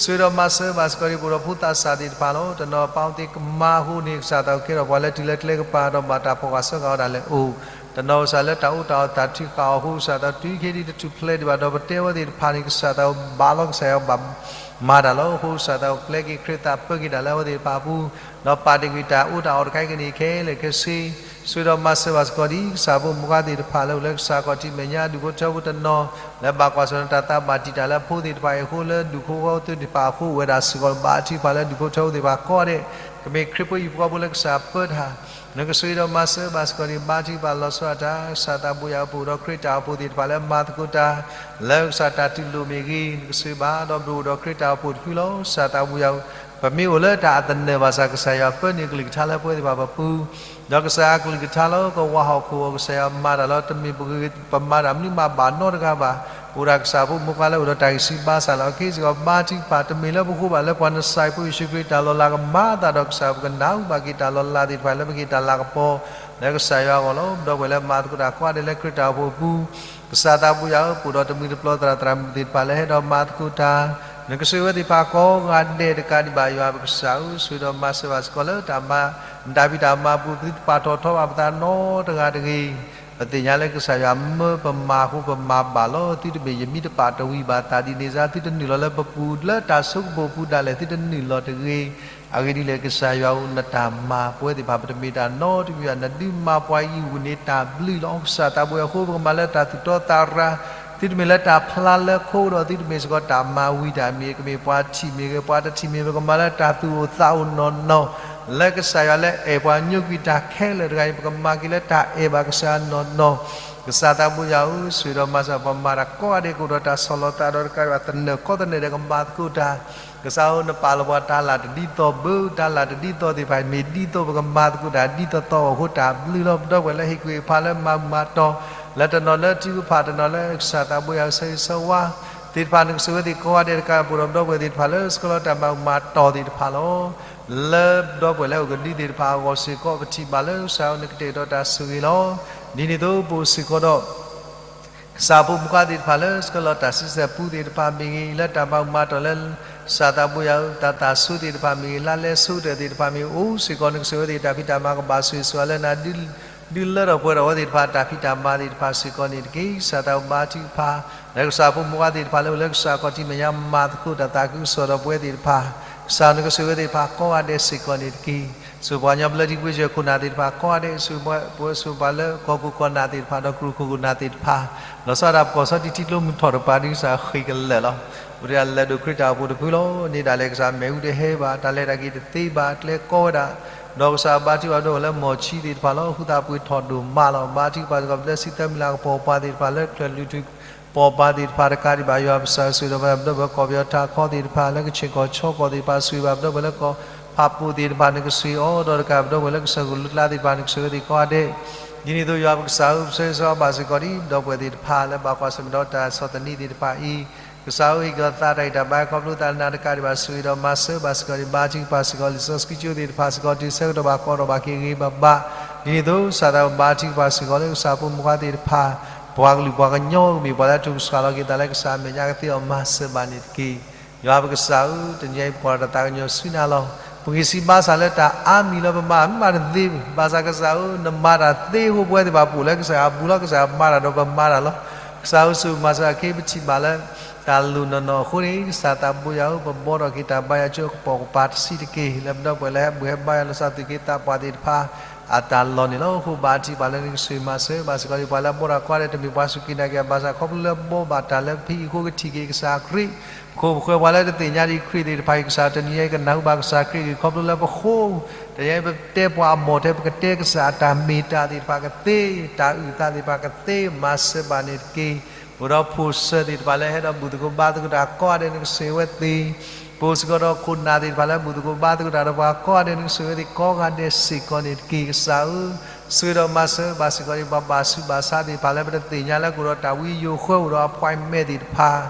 ဆိၣ်ဂ့ၤဒီးမၤစၢၤဘၣ်စ့ၢ်ကီးဒ် ပအိၣ်ဒီးဖိသၣ်စၢ်သ့ၣ်တဖၣ်လီၤ. တနီၤပာ်အီၤသ့ၣ်ကမါအဃိန့ၣ် ကစၢ်သးကဲထီၣ်ပှၤလၢတုၤလၢကျဲကပၤ ဒီးဘၣ်တၢ်ဖီၣ်ဃာ်စၢဃာ်အီၤဒၣ်လဲာ်အိၣ်, တနီၤကစၢ်လၢတၢ်အိၣ်တၢ်အီၣ်တၢ်ထုးဃာ်အီၤအဃိ ကစၢ်သးတုၤခဲဒ်တထူၣ်ဖျဲးဒံးဘၣ် ဒီးပတဲအဝဲသ့ၣ်တဖၣ်န့ၣ် ကစၢ်သးဘၣ်လီၤ ကစၢ်ယွၤဘၣ်မၤတၢ်လီၤ. အဃိကစၢ်သးပျဲက့ၤခရံာ်သးပၢက့ၤတၢ်လၢအဝဲသ့ၣ်တဖၣ်အပူၤ ဒီးပာ်တ့ၢ်ကွံာ်တၢ်အိၣ်တၢ်အီၣ်တခါအံၤကန့ၣ်ခဲလၢာ်ခဲဆ့ ဆိၣ်ဂ့ၤဒီးမၤစၢၤဘၣ်စ့ၢ်ကီးဒ် ကစၢ်ဖိမုၣ်ခွါသ့ၣ်တဖၣ်လၢအိၣ်လၢကစၢ်ခီၣ်ထံးမဲာ်ညါ ဒူၣ်ဖိထၢဖိတနီၤ လၢဘၣ်ကွၢ်ဆၢၣ်နီၤတၢ်သးဘၣ်တံာ်တာ်လၢအဖိသ့ၣ်တဖၣ်အံၤအဃိ လၢဒူၣ်ဖိထၢဖိသ့ၣ်တဖၣ်အဃိ အိၣ်ဝဲဒၣ်စ့ၢ်ကီး ဘါထုကဖၣ်လၢဒူၣ်ဖိထၢဖိသ့ၣ်တဖၣ်ကိးဂၤဒဲး ကမ့ၢ်ခရံာ်ဖိအံၤဖိဃီဖိလၢကစၢ်ပၢတၢ် နကဆိၣ်ဂ့ၤဒီးမၤစၢၤဘၣ်စ့ၢ်ကီးဒ် ဘါထုကဖၣ်လီၤဆီဒၣ်တၢ် ကစၢ်သးဘိယွၤပအိၣ်ဒီးခရံာ်တၢ်အိၣ်ဖှိၣ်သ့ၣ်တဖၣ်လၢမၤသကိးတၢ် လၢကစၢ်တၢ်တူၢ်လိာ်မ့ၢ်ဂ့ၤ နကဆိၣ်ဂ့ၤဘၣ် ဒီးပအိၣ်ဒီးခရံာ်တၢ်အိၣ်ဖှိၣ်တဖုလီၤ. ကစၢ်သးဘိယွၤ ပမ့ၢ်အိၣ်လၢတၢ်အသနၢၣ်ဘၣ်ဆၣ် ကစၢ်ယွၤပၢနုာ်အကလုၢ်ကထါလၢပဝဲသ့ၣ်တဖၣ်ပပူၤ ဒီးကစၢ်အကလုၢ်ကထါလၢ ကဝၤဟီၣ်ခိၣ်အဂီၢ် ကစၢ်ယွၤမၤတၢ်လီၤ. တမ့ၢ်ပမၤတၢ်မနုၤမးဘၣ်နီတဂၤဘၣ်. ပအိၣ်ဒၣ်ကစၢ်ဖိမုၣ်ခွါလၢအိၣ်ဒီးတၢ်ဂံၢ်ဆူၣ်ဘါစၢ်လီၤ. အခဲစ့ၢ်ကီး ဘါထုကဖၣ် တမ့ၢ်လၢပဃိဘၣ် လၢပှၤနစၢ်ဖိယ့ၣ်ၡူးခရံာ်တၢ်လီၤလးကမၤအသးဒီး ကစၢ်ပကနၢ်ဟူဘၣ်က့ၤတၢ်လီၤလးသ့ၣ်တဖၣ် လၢပကဟ့ၣ်တၢ်လၤကပီၤ လၢကစၢ်ယွၤအဂီၢ်လီၤ. ပဒီပုၢ်ဝဲၢ်လၢမၤသကိးတၢ်ကိးဂၤဒဲးလၢခရံာ်တၢ်အိၣ်ဖှိၣ်အပူၤ ကစၢ်သးဘိယွၤဧၢ ပအိၣ်ဒီးတမှံၤတပျီၤသရၣ်သရၣ်မုၣ်သ့ၣ်တဖၣ်လၢဟဲဒီးမၤသကိးတၢ် နကဆိၣ်ဂ့ၤဝဲသ့ၣ်တဖၣ်ကိးဂၤဒဲးတကးဒံးဘၣ် ယွၤပကစၢ်ဧၢ ဆိၣ်ဂ့ၤဒီးမၤစၢၤဘၣ်စ့ၢ်ကီးလၢတၢ်မၤ တၢ်ဖံးတၢ်မၤပူၤ သုတပာ်ထီၣ်ထီဘၣ်ပသးနီတဂၤတဂ့ၤ. ပသ့ၣ်ညါလၢကစၢ်ယွၤမၢပမၤအဃိပမၤဘၣ်လီၤ. သုတမ့ၢ်ယမံတပာ်တဝံၤဘၣ်သးဒ်န့ၣ်စ့ၢ် သုတနုာ်လီၤလၢပပူၤ လၢတၢ်ဆိကမိၣ်ပူၤဒၣ်လဲာ် သုတနုာ်လီၤတဂ့ၤ. အဂ့ၢ်ဒ်လဲၣ် ကစၢ်ယွၤဧၢ နတၢ်မၤပဝဲသ့ၣ်တဖၣ် ပတမ့ၢ်တၢ်နီတမံၤဘၣ် နဒုးမၤပှၤအံၤဝံၤန့ၣ် တၢ်ဘျုးလီၤ. ကစၢ်သးဘိယွၤဧၢ အဃိပကမၤလၢတၢ်သူၣ်တီသးရၤ သုတမ့ၢ်လၢတၢ်ဖျါလၢခိၣ်ဒီး သုတမ့ၢ်စ့ၢ်ကီးတၢ်မၤဝံၤတၢ်မ့ၢ် ကမ့ၢ်ပှၤထံၣ်မ့ၢ်ဂ့ၤ ပှၤတထံၣ်မ့ၢ် ပကမၤလၢတၢ်သူၣ်အိၣ်သးအိၣ်နီၢ်နီၢ် လၢကစၢ်ယွၤလၢအဲၣ်ပှၤညိကွံာ်တၢ်ခဲလၢာ်တဂၤအံၤ ပကမၤက့ၤလၢတၢ်အဲၣ်ဘၣ်ကစၢ်နီၢ်နီၢ် ကစၢ်သးဘိယွၤဧၢ ဆိၣ်ဂ့ၤဒီးမၤစၢၤ ပမၤတၢ်ကိးဂၤဒဲးကအိၣ်ဒီးတၢ်ဆီၣ်လီၤသးဒီးတကးဒံးဘၣ် သနၢၣ်ကီသနၢၣ်ဒီးကမၤသကိးတၢ် ကစၢ်ဧၢ နပာ်လီၤပှၤတၢ်လၢ်တဒ်သိး ဘၣ်တၢ်လၢ်တဒ်သိးသ့ၣ်တဖၣ် မ့ၢ်ဒ်သိးပကမၤသကိးတၢ်ဒ်သိးသိးအဃိ တၢ်ဘျုးလီၤ. ပဒီပုၢ်ဝဲၢ်လၢဟ့ၣ်ကူၣ်ဟ့ၣ်ဖးလၢမၤမၤတီၢ် လၢတနီၤလၢထံကဖၣ် တနီၤလၢကစၢ်သးဘိယွၤဆၢဂ့ၤဆၢဝါ သ့ၣ်တဖၣ် နကဆိၣ်ဂ့ၤဝဲသ့ၣ်ကိးဂၤဒဲးတကးဒံး ပဒီပုၢ်ဝဲၢ်သ့ၣ်တဖၣ်လၢဆှၢလီၤတၢ်မၤမၤတီၢ်သ့ၣ်တဖၣ်လီၤ. လၢပဒီပုၢ်ဝဲၢ်လၢအိၣ်ကဒုသ့ၣ်တဖၣ်အဂီၢ်စ့ၢ်ကီး ပထံၣ်ဘၣ်လၢကစၢ်ဧၢ နကတဲာ်ကတီၤတၢ်ဆိၣ်ဂ့ၤလီၤ. ဒ်န့ၣ်အသိး ပအိၣ်စ့ၢ်ကီးဒီး ကစၢ်ဖိမုၣ်ခွါသ့ၣ်တဖၣ်လၢဆှၢလီၤတၢ်ဆံဆဲၣ်ပူသ့ၣ်တဖၣ်မ့ၢ်ဂ့ၤ လၢတၢ်မၤမၤတီၢ်လၢ ကစၢ်သးဘိယွၤဧၢ တၢ်သးဆူသ့ၣ်တဖၣ်မ့ၢ်ဂ့ၤ လါလဲဆိကတၢၢ်သ့ၣ်တဖၣ်မ့ၢ်ဂ့ၤ အိၣ်စ့ၢ်ကီး နကဆိၣ်ဂ့ၤဝဲသ့ၣ် တၢ်ဖံးတၢ်မၤကဘၣ်ဆိၣ်ဂ့ၤဆိၣ်ဝါလၢနၤဒ် ဒုးလၢထီၣ်ပှဲၤထီၣ်ဝဲသ့ၣ်တဖၣ် တၢ်ဖံးတၢ်မၤသ့ၣ်တဖၣ်စ့ၢ်ကီးန့ၣ်တက့ၢ်. ကစၢ်သးဘိဘါထုကဖၣ် လၢကစၢ်ဖိမုၣ်ဖိသ့ၣ်တဖၣ်လၢအိၣ်လၢကစၢ်ခီၣ်ထံးမဲာ်ညါ မၤသကိးတၢ်သးခုကစီၣ်ဒီးပဝဲသ့ၣ်တဖၣ်, ကစၢ်နကစၢ်ဝဲသ့ၣ်တဖၣ်ကိးဂၤဒဲးစ့ၢ်ကီးန့ၣ်တက့ၢ်. ဆိၣ်ပှၤကညီဘျၢထံကွ့ကၢၢ်ခိၣ်နၢ်သ့ၣ်တဖၣ်ကိးဂၤဒဲး, ဆိၣ်ပှၤလၢကီၢ်ခိၣ်ကီၢ်နၢ်သ့ၣ်တဖၣ် ဒီးကရူၢ်ခိၣ်ကီၢ်နၢ်သ့ၣ်တဖၣ်, လီၤဆီဒၣ်တၢ်ပကီၢ်စီတံၢ်ထံကျိမုၢ်ထီၣ်တပၤ ဒ်ကစၢ်ဃ့ၢ်ကလၢာ်လီၤ. ပတဂၤလဲၤဒိၣ်ခရံာ်တၢ်အိၣ်ဖှိၣ်တဖုလီၤ. န့ၣ်ဒၣ်လဲာ်ကစၢ်မ့ၣ်အူတဟဲဘၣ်, တၢ်လဲၤတၢ်က့ၤတသ့ဘၣ်, ကျဲကိးဝဲဒၣ်, ဒီးကစၢ်ဘါထုကဖၣ်ဒီးဝဲလၢမီၢ်ဆံးသ့ၣ်တဖၣ်လီၤ. ဃုသးပှ့ၤထီၣ်ဒိၣ်မးလီၤ. ဘါထုကဖၣ်စ့ၢ်ကီး ဘျၢစံသၢမံၤလၢကပီၤပှၤသ့ၣ်တဖၣ် လၢကလုာ်ဒူၣ်ပီၢ်ပၤသ့ၣ်တဖၣ်တကးဒံးဘၣ် ယွၤပကစၢ်ဆိၣ်ဂ့ၤဒီးပဒီပုၢ်ဝဲၢ်ကီၢ်ပယီၤထးခီသ့ၣ်တဖၣ် လၢကခ့ၣ်ကီၢ်ဆီကီၢ်သ့ၣ်တဖၣ် ဆိၣ်ဂ့ၤဘၣ်ပဒီပုၢ်ဝဲၢ်လၢကီၢ်ဖးပိၣ်သ့ၣ်တဖၣ် နကဆိၣ်ဂ့ၤအီၤ, ဒီးတကးပဒီပုၢ်ဝဲၢ်လၢကစၢၢ်ခိၣ်လၢကျါသ့ၣ်တဖၣ် နကဆိၣ်ဂ့ၤသ့ၣ်ကိးဂၤဒဲး, ဒ်န့ၣ်အသိးယွၤပကစၢ်ဧၢ, ပဆၢဂ့ၤဆၢဝါဘၣ်စ့ၢ်ကီးဒ်ဒီပုၢ်ဝဲၢ်သ့ၣ်တဖၣ် လၢဘၣ်ကွၢ်ဆၢၣ်မဲာ်ဒီးတၢ်ဆီၣ်သနံးသ့ၣ်တဖၣ်အံၤ, ကစၢ်ဧၢ, ဟ့ၣ်က့ၤအီၤသးတၢ်ဂံၢ်တၢ်ဘါ ခီဖျိသးနးတကးဒံးဘၣ် ဆိၣ်ဂ့ၤဒီးမၤစၢၤဘၣ်စ့ၢ်ကီးဒ် ဘါထုကဖၣ်စ့ၢ်ကီး လံာ်စီဆှံကၠိသ့ၣ်တဖၣ်စ့ၢ်ကီး တုၤဆၢကတီၢ်ဘၣ်ကီးဒီးဘၣ်က့ၤဂ့ၤဂ့ၤဘၣ်ဘၣ်, ဒ်န့ၣ်အသိး ကစၢ်သးဘိဘါထုကဖၣ်စ့ၢ်ကီးလၢကစၢ်ဖိမုၣ်ဖိသ့ၣ်တဖၣ်, ပှၤကလုာ်ပှၤကညီကမ့ၢ်ပှၤလၢအထုးကဆှီလီၤက့ၤသးလၢကစၢ်အမဲာ်ညါကသ့အီၤ မၤစၢၤဘၣ်န့ၣ်တက့ၢ်. ယွၤပကစၢ်ဧၢ, တနံၤအံၤ ပကွၢ်တၢ်သးကညီၤဆူနၤလီၤ. ပဂံၢ်စၢ်ဘါစၢ်လၢတၢ်အါမံၤလီၤ ပမၤမၤတသ့, ဘၣ်ဆၣ်ကစၢ်ဧၢ, နမၤတၢ်သ့အဃိ ပဝဲသ့ၣ်တဖၣ်ပအိၣ်လၢကစၢ်အပူၤလီၤ. ကစၢ်မၤတၢ်ဒီးပမၤတၢ်လီၤ. ကစၢ်ဧၢ, ဆိၣ်ဂ့ၤမၤစၢၤအခ့ပထံၣ်ဘၣ်လၢ တၢ်လိၣ်နီၢ်နီၢ်အဃိန့ၣ် ကစၢ်သးဘိယွၤဧၢ, ပဘှီထီၣ်က့ၤတၢ်ဘါယွၤကၠိအကပိာ်ကပၤတဆံးတက့ၢ်. လၢပဒီပုၢ်ဝဲၢ်လၢဟဲဘူၣ်ဟဲဘါယွၤ လီၤစၢ်သူၣ်က့သးပှၢ်သ့ၣ်တဖၣ် အတၢ်လီၢ်န့ၣ်လီၤ. အဃိဘါထုကဖၣ်လၢနကဆိၣ်ဂ့ၤမၤစၢၤဘၣ်စ့ၢ်ကီးဒ်ပှၤလၢအဘှီထီၣ်ကိးဂၤဒဲး တမ့ၢ်ပှၤစူၢ်က့ၤနာ်က့ၤအဘၣ်ဆၣ် ခီဖျိလၢဘှီဘၣ်တၢ်လၢပဟံၣ်အဃိ ကထံၣ်က့ၤကစၢ်ခရံာ်, ပခိၣ်ပဃၢၤပှၤလၢတသ့ၣ်ညါဒံးခရံာ်သ့ၣ်တဖၣ်အံၤ ကစၢ်တနံၤအံၤ ကနၢ်ဟူဘၣ်ကစၢ်ခရံာ်ဂ့ၢ် ခီဖျိလၢပဃိ, တနံၤအံၤ ပတဲပှၤအမိၢ်ထဲ ပကတဲကစၢ်အတၢ်မ့ၢ်တၢ်သ့ၣ်တဖၣ်ကသ့, တၢ်အုၣ်သးသ့ၣ်တဖၣ်ကသ့, မၤစၢၤဘၣ်န့ၣ်တက့ၢ်. အိၣ်ဒီးဖိၣ်စၢၤသ့ၣ်တဖၣ်လၢဟဲဒီးဘူၣ်သကိးဘါသကိးတၢ်ကိးဂၤဒဲး နကဆိၣ်ဂ့ၤဝဲသ့ၣ်, ပအိၣ်စ့ၢ်ကီးဒီးခိၣ်နၢ်သ့ၣ်တဖၣ်လၢဘူၣ်သကိးဘါသကိးတၢ်ဒီးပှၤကိးဂၤဒဲး နကဆိၣ်ဂ့ၤဝဲသ့ၣ်ကိးဂၤဒဲးစ့ၢ်ကီးန့ၣ်တက့ၢ်. ကစၢ်ဧၢ, ဆိၣ်ဂ့ၤဒီးမၤစၢၤဘၣ်စ့ၢ်ကီးဒ်ပှၤဘၣ်ဆူးဘၣ်ဆါသ့ၣ်တဖၣ်လၢပတသ့ၣ်ညါလၢကအိၣ်ဒီးတၢ်ဝံယိၤဃၢ အိၣ်ဒီး appointment သ့ၣ်တဖၣ်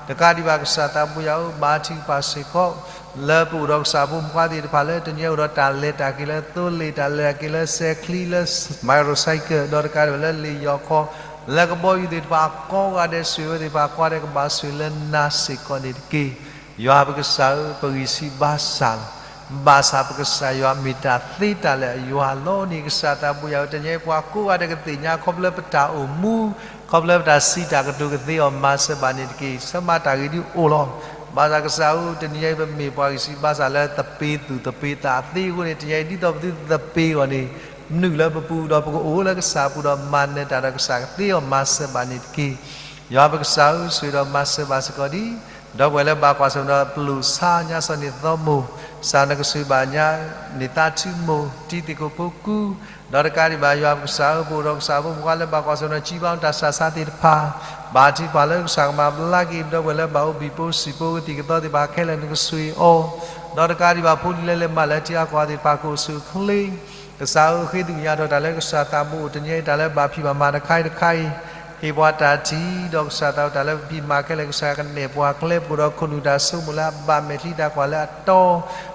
တကးဒံးဘၣ် ကစၢ်သးဘိယွၤဧၢ, ဘါထုကဖၣ်စ့ၢ်ကီး လၢပအိၣ်ဒီးကစၢ်ဖိမုၣ်ဖိသ့ၣ်တဖၣ်လၢ တနံၤအံၤအိၣ်ဒီးတၢ်လဲၤတၢ်က့ၤလၢသိလ့ၣ်, တၢ်လဲၤတၢ်က့ၤလၢစဲးချံ, လၢ motorcycle ဒီးတကးဒံးဘၣ်လၢလ့ၣ်ယီၤခီ, လၢကဘီယူၤသ့ၣ်တဖၣ်ကိးဂၤဒဲး ဆိၣ်ဂ့ၤဝဲသ့ၣ်တဖၣ်ကိးဂၤဒဲး ကဘၣ်ဆိၣ်ဂ့ၤလၢနၤစ့ၢ်ကီးန့ၣ်တက့ၢ်. ယွၤပကစၢ်ဧၢ, ပဂံၢ်စၢ်ဘါစၢ်လီၤ. ဘၣ်ဆၣ်ပကစၢ်ယွၤမ့ၢ်တၢ်သ့တၢ်လၢာ်အယွၤလီၤန့ၣ် ကစၢ်သးဘိယွၤဧၢ, တနံၤအံၤပှၤကိးဂၤဒဲးကသ့ၣ်ညါ ခီဖျိလၢပတၢ်အိၣ်မူ, ခီဖျိလၢပတၢ်စံးတၢ်ကတိၤကသ့အီၤ မၤစၢၤဘၣ်န့ၣ်တက့ၢ်. ဆၢမၤတၢ်ဂ့ၤဒုးအိၣ်လီၤ. ဘၣ်ဆၣ်ကစၢ်ဧၢ, တနံၤအံၤ ပမ့ၢ်ပှၤဂံၢ်စၢ်ဘါစၢ်လၢသပ့ၤသူၣ်သပ့ၤသးသ့အဃိန့ၣ် တနံၤအံၤ ဒ်သိးပသုသပ့ၤအဂီၢ်န့ၣ် မနုၤလၢပပူၤဒီးပကအိၣ်လၢကစၢ်အပူၤဒီးမၤနၢၤတၢ်ဒီးကစၢ်ကသ့အီၤ မၤစၢၤဘၣ်န့ၣ်တက့ၢ်. ယွၤပကစၢ်ဧၢ, ဆိၣ်ဂ့ၤဒီးမၤစၢၤဘၣ်စ့ၢ်ကီးဒ် ဒီပုၢ်ဝဲၢ်လၢဘၣ်ကွၢ်ဆၢၣ်မဲာ်ဒီးပလိာ်ဆါညါစီၤန့ၣ်သီမိၢ်, ကစၢ်နကဆိၣ်ဂ့ၤဘၣ်ညါန့ၣ်သးထူမိၢ်, တံၤသကိးဖိကူ, ဒီးတကးဒံးဘၣ်ယွၤပကစၢ်ဧၢ, ပအိၣ်ဒီးကစၢ်ဖိမုၣ်ဖိလၢဘၣ်ကွၢ်ဆၢၣ်မဲာ်ဒီး ကံဘါတၢ်ဆါဆါသ့ၣ်တဖၣ်, ဘါထုကဖၣ်လၢကစၢ်ကမၤဘျါက့ၤ ဒီပုၢ်ဝဲၢ်လၢဘၣ်အိၣ်ဘံၣ်ဖိစံၣ်ဖိကသံၣ်ကသီသ့ၣ်တဖၣ်ခဲလၢာ် နကဆိၣ်ဂ့ၤအီၤ, ဒီးတကးဒံးဘၣ်ဖိလံၤလၢလဲၤမၤလၢထံအါကီၢ်သ့ၣ်တဖၣ် ကအိၣ်ဆူၣ်အိၣ်ချ့ ကစၢ်ဧၢ, ဃ့သကွံာ်ညါထီၣ်တၢ်လၢကစၢ်သးဘိအိၣ် တနံၤအံၤ တၢ်လၢဘၣ်ဖံးဘၣ်မၤတခါအံၤတခါအံၤ, ဟ့ၣ်ပှၤတၢ်ထံၣ်, ဒီးကစၢ်သးဘိတၢ်လၢပဖံးမၤခဲလၢာ် ကစၢ်ကနဲၣ်ပှၤကျဲ ပအိၣ်ဒီးခိၣ်နူာ်တၢ်ဆိကမိၣ်လၢအဘၣ် မဲာ်ချံတၢ်ကွၢ်လၢအတီ,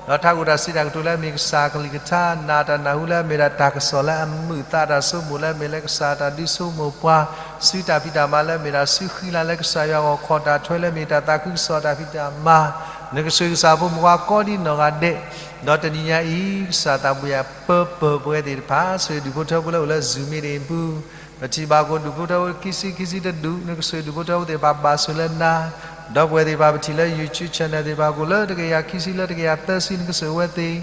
ဒီးထးခိၣ်တၢ်စံးတၢ်ကတိၤလၢအမ့ၢ်ကစၢ်အကလုၢ်ကထါ, နာ်တၢ်နၢ်ဟူလၢအမ့ၢ်ဒၣ်တၢ်ကစီၣ်လၢအမုာ် သးတၢ်ဆိကမိၣ်လၢအမ့ၢ်လၢကစၢ်တၢ်ဒုးဆိကမိၣ်ပှၤ, စုတၢ်ဖံးတၢ်မၤလၢအမ့ၢ်ဒၣ်စုဃံလၤလၢကစၢ်ယွၤအဂီၢ် ခီၣ်တၢ်ထွဲလၢအမ့ၢ်တၢ်သးခုကစီၣ်တၢ်ဖံးတၢ်မၤ, နကဆိၣ်ဂ့ၤကစၢ်ဖိမုၣ်ဖိကိးဒ်နီၢ်ဂၤဒဲး, ဒီးတနံၤညါအံၤ ကစၢ်သးဘိယွၤ ပၢၤပၢၤပဝဲသ့ၣ်တဖၣ် ဆိၣ်ဂ့ၤဒူၣ်ဖိထၢဖိလၢအိၣ်လၢ Zoom meeting အပူၤ, ပထံၣ်ဘၣ်ကအိၣ်ဒူၣ်ဖိထၢဖိခံဆံခံဆံတဒူၣ်, နကဆိၣ်ဂ့ၤဒူၣ်ဖိထၢဖိသ့ၣ်တဖၣ်ဘၣ်ဆိၣ်လၢနၤ, ဒီပုၢ်ဝဲၢ်သ့ၣ်တဖၣ်ပထံၣ်လၢ YouTube channel သ့ၣ်တဖၣ်ကအိၣ်လၢတကယၤခံဆံလၢတကယၤသၢဆံ နကဆိၣ်ဂ့ၤဝဲသ့ၣ်,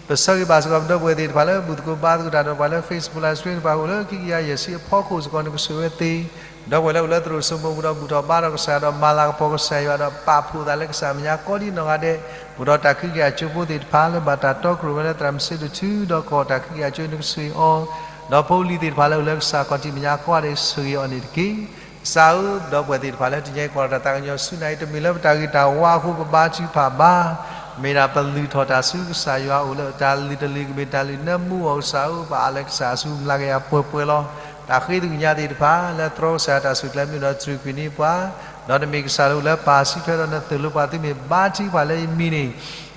ပဆၢဂ့ၤဘၣ်စ့ၢ်ကီးပဒီပုၢ်ဝဲၢ်သ့ၣ်တဖၣ်လၢဘူၣ်သကိးဘါသကိးတၢ်ဒီးပှၤလၢ Facebook live stream တဖၣ်ကအိၣ်လၢခံကယၤယဲၢ်ဆံအဖီခိၣ်စ့ၢ်ကီး နကဆိၣ်ဂ့ၤဝဲသ့ၣ်, ဒီပုၢ်ဝဲၢ်လၢအိၣ်လၢသရိာ်စိမိၤပူၤဒီးဘူၣ်ထီၣ်ဘါထီၣ်ကစၢ်ယွၤဒီးမၤလၤကပီၤကစၢ်ယွၤဒီးပာ်ဖှိၣ်သးလၢကစၢ်အမဲာ်ညါကိးဒ်နီၢ်ဂၤဒဲး, အိၣ်ဒီးတၢ်ခံကယၤကၠိဖိသ့ၣ်တဖၣ်လၢဘၣ်တၢ်တီခိၣ်ရိၣ်မဲလၢသရၣ်မုၣ်စ့ဒိၣ်ထူ ဒီးကီၢ်တၢ်ခံကယၤကၠိ နကဆိၣ်ဂ့ၤအီၤ, ဒီးဖိလံၤသ့ၣ်တဖၣ်လၢအိၣ်လၢကစၢ်ခီၣ်ထံးမဲာ်ညါကိးဂၤဒဲး ဆိၣ်ဂ့ၤအီၤန့ၣ်တက့ၢ်. ကစၢ်ဧၢ, ဒီပုၢ်ဝဲၢ်သ့ၣ်တဖၣ်လၢတနံၤအံၤကွၢ်ဒီးတၢ်သးကညီၤဆူနၤအံၤ တမ့ၢ်လၢပတၢ်ဂ့ၤတၢ်ဝါအဃိပဘါထုကဖၣ်ဘၣ်, မ့ၢ်ဒၣ်ပလုၢ်ထီၣ်တၢ်ဆူကစၢ်ယွၤအအိၣ်လၢတၢ်လုၢ်တလုၢ်ကမ့ၢ်တၢ်လုၢ်နၢမူအီၤကစၢ်ဧၢ, ပအးလၢကစၢ်ဆူမျးကယၤပှဲၤပှဲၤလီၤ. တၢ်ဃ့သကွံာ်ညါသ့ၣ်တဖၣ် လၢသြီကစၢ်ယွၤတၢ်ဆူၣ်ကျဲမ့ၢ်ဒီးတြူာ်ကွံာ်န့ၢ်ပှၤ, ဒီးနမ့ၢ်ကစၢ်လၢအိၣ်လၢပၢ်စုထွဲဒီးနသိၣ်လိပှၤသုမ့ၢ်ဘါထုကဖၣ်လၢယမံၤန့ၣ်,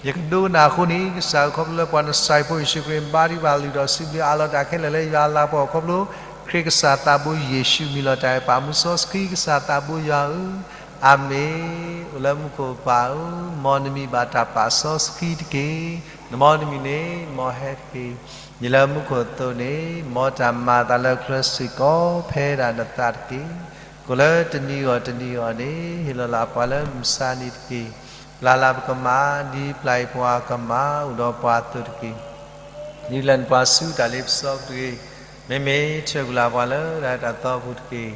ယကဒိကနၣ်အဃိန့ၣ် ကစၢ်ဧၢ ခီဖျိလၢပှၤနစၢ်ဖိယ့ၣ်ၡူးခရံာ်ဘါထုကဖၣ်လုၢ်ထီၣ်စံးဘျုးအးလီၤတၢ်ခဲလၢာ်လၢယွၤအလၤကပီၤခီဖျိ ခရံာ်ကစၢ်သးဘိယ့ၣ်ၡူးမံၤလီၤတၢ်အဲၣ်ပာ်မူစီဆှံ ကစၢ်သးဘိယွၤဧၢ, အၤမ့ၣ်. အိၣ်လၢမူခိၣ်ပၢ်ဧၢ, မ်နမံၤဘၣ်တၢ်ပာ်စီဆှံတက့ၢ်. နမ်နမံၤန့ၣ် မ်ဟဲတက့ၢ်. ဒ်လၢမူခိၣ်အသိးန့ၣ် မ်တၢ်မၤအသးလၢကျဲစ့ၢ်ကီး ဖဲဒၣ်နသးတက့ၢ်. ကိၣ်လၢတနံၤဂီၢ်တနံၤဂီၢ်န့ၣ် ဟ့ၣ်လီၤလၢပှၤလၢမုၢ်ဆါနံၤတက့ၢ်. ပျၢ်လၢပကမၤ ဒ်ပျၢ်အံၤပှၤကမၤ အိၣ်ဒီးပှၤအသိးတက့ၢ်. ဒ်လဲၣ်နပှၤဆူတၢ်လ့ပစီပူၤတဂ့ၤ. မ့မ့ၢ်ထၢၣ်ကလာ်ပှၤလၢတၢ်အဲၣ်တၢ်သီပူၤတက့ၢ်.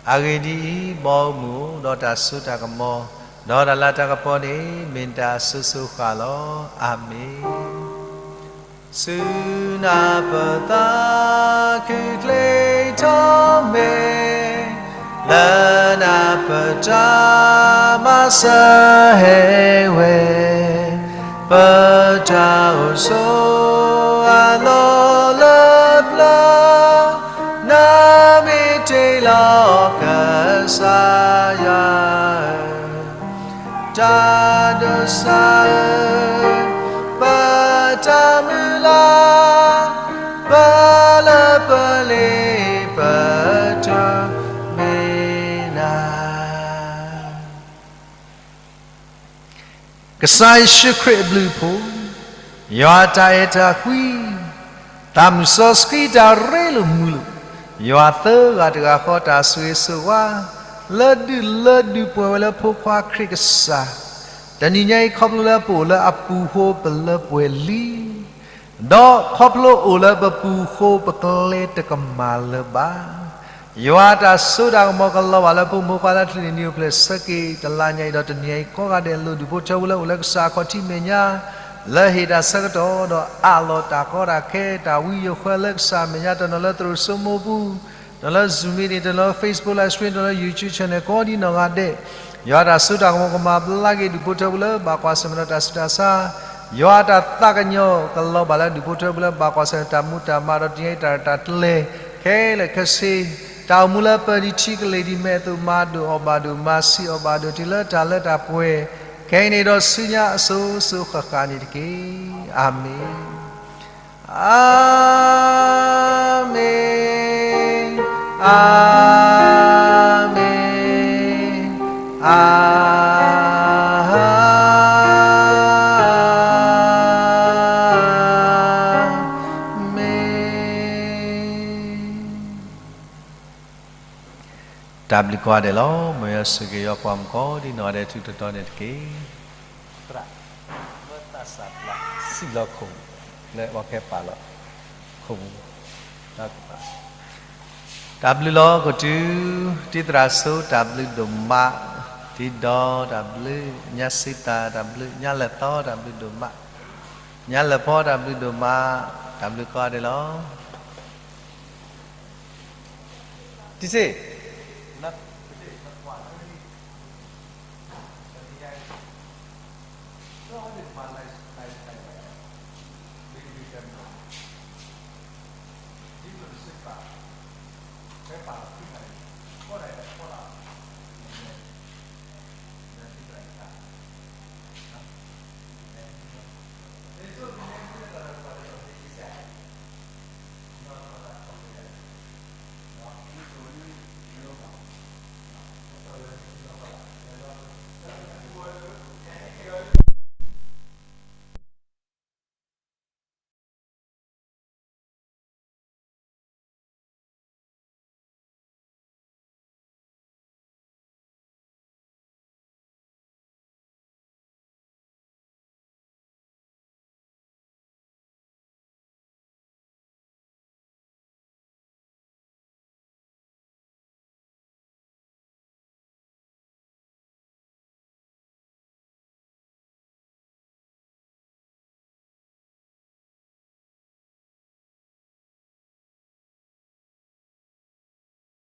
အဂ့ၢ်ဒ်အံၤ, မ်အမူဒီးတၢ်စိတၢ်ကမီၤ, ဒီးတၢ်လၤတၢ်ကပီၤန့ၣ် မ့ၢ်နတၢ်အစိၤစိၤဃၣ်ဃၣ်လီၤ. အၤမ့ၣ်. ဆူနၢ်ပၢၢ်သးခုချ့ထီၣ်မဲာ်, လၢနၢ်ပၢၢ်တၢ်မၤစၢၤဟဲဝဲ, ပတၢ်အိၣ်ဆိးအလီၢ်လၢပျၢၤ, နမ့ၢ်တ့လီၤကစၢ်ယွၤ တၢ်ဒိးစၢ်ဧၢ, ပတၢ်မုၢ်လၢ်, ပလၢပလ့ပတိၢ်မ့ၢ်နၤ. ကစၢ်ယ့ၣ်ၡူးခရံာ်အဘျုးအဖှိၣ်, ယွၤတၢ်အဲၣ်တၢ်ကွံ, သးမုၢ်စီဆှံတၢ်ရ့လိာ်မုာ်လိာ်, ယွၤသၢဂၤတဂၤဃီတၢ်ဆိၣ်ဂ့ၤဆိၣ်ဝါ, လၢဒုၣ်လၢဒုၣ်ပှဲၤဝဲလၢဖိခွါခရံာ်ကစၢ်, တနံၤညါအံၤခီဖျိလၢပအိၣ်လၢအပူၤဃိပလၢပှဲၤလံ ဒီးခီဖျိအိၣ်လၢပပူၤဃိပကျဲတကမၣ်လၢၤဘၣ်. ယွၤတၢ်စိတၢ်ကမီၤကလီၤဘၣ်လၢပမိၢ်ပှၢ်လၢချံးန့ၣ် နံၤအိၣ်ဖျဲၣ်ဆၢက့ၤတလါညါအံၤဒီးတနံၤအံၤကိးဂၤဒဲး လိၣ်ဒူၣ်ဖိထၢဖိလၢအိၣ်လၢကစၢ်အခီၣ်ထံးမဲာ်ညါ, လၢဟ့ၣ်တၢ်ဆၢကတီၢ်ဒီးအးလီၤတၢ်ကီတၢ်ခဲ တၢ်ဝံယိၤဃၢလၢကစၢ်မဲာ်ညါ တနီၤလၢသရိာ်စိမိၢ်ပူၤ, တနီၤလၢ Zoom meeting, တနီၤလၢ Facebook live stream, တနီၤလၢ YouTube channel ကိးဒံနီၢ်ဂၤဒဲး, ယွၤတၢ်စိတၢ်ကမီၤကမၤဘျါက့ၤဒူၣ်ဖိထၢဖိလၢဘၣ်ကွၢ်ဆၢၣ်မဲာ်ဒီးတၢ်ဆူးတၢ်ဆါ, ယွၤတၢ်သးကညီၤကလီၤဘၣ်လၢဒူၣ်ဖိထၢဖိလၢဘၣ်ကွၢ်ဆၢၣ်မဲာ်တၢ်မူတၢ်မၤဒီးတနံၤအံၤတၢ်ရဲၣ်တၢ်ကျဲၤ ခဲလၢာ်ခဲဆ့, တၢ်အိၣ်မူလၢပၢၤဒံးထံကလ့ၤဒံးမဲာ်အသိး မၤဒိၣ်အီၣ်ဘၣ်ဒိၣ် မၤဆံးအီၣ်ဘၣ်ဒိၣ် တုၤလၢတၢ်လၢတၢ်ပှဲၤ, ခဲအံၤန့ၣ်ဒီးဆူညါအစိၤစိၤဃၣ်ဃၣ်န့ၣ်တက့ၢ်. အၤမ့ၣ်, အၤမ့ၣ်, အၤမ့ၣ်. တၢ်ဘျုးကိးဂၤဒဲးလီၤ. မ်ယွၤဆိၣ်ဂ့ၤယွၤပှၤမုၣ်ကိးဒံနီၢ်ဂၤဒဲး ထူးထူးတီၤတီၤန့ၣ်တက့ၢ်. သရၣ်မၢသးစၢ်ပျၢ်စံၣ်လီၤခိၣ် လၢအဝဲကဟဲပာ်လီၤခိၣ်မူ တၢ်ဘျုးလီၤကတုၤ တံၤသရၣ်စိ တၢ်ဘျုးဒိၣ်မး, တံၤဒီး တၢ်ဘျုး, ညါစံသၣ် တၢ်ဘျုး, ညါလဲၤသီ တၢ်ဘျုးဒိၣ်မး, ညါလဲၤဖီ တၢ်ဘျုးဒိၣ်မး, တၢ်ဘျုးကိးဂၤဒဲးလီၤ. တံၤသရၣ် ဒီး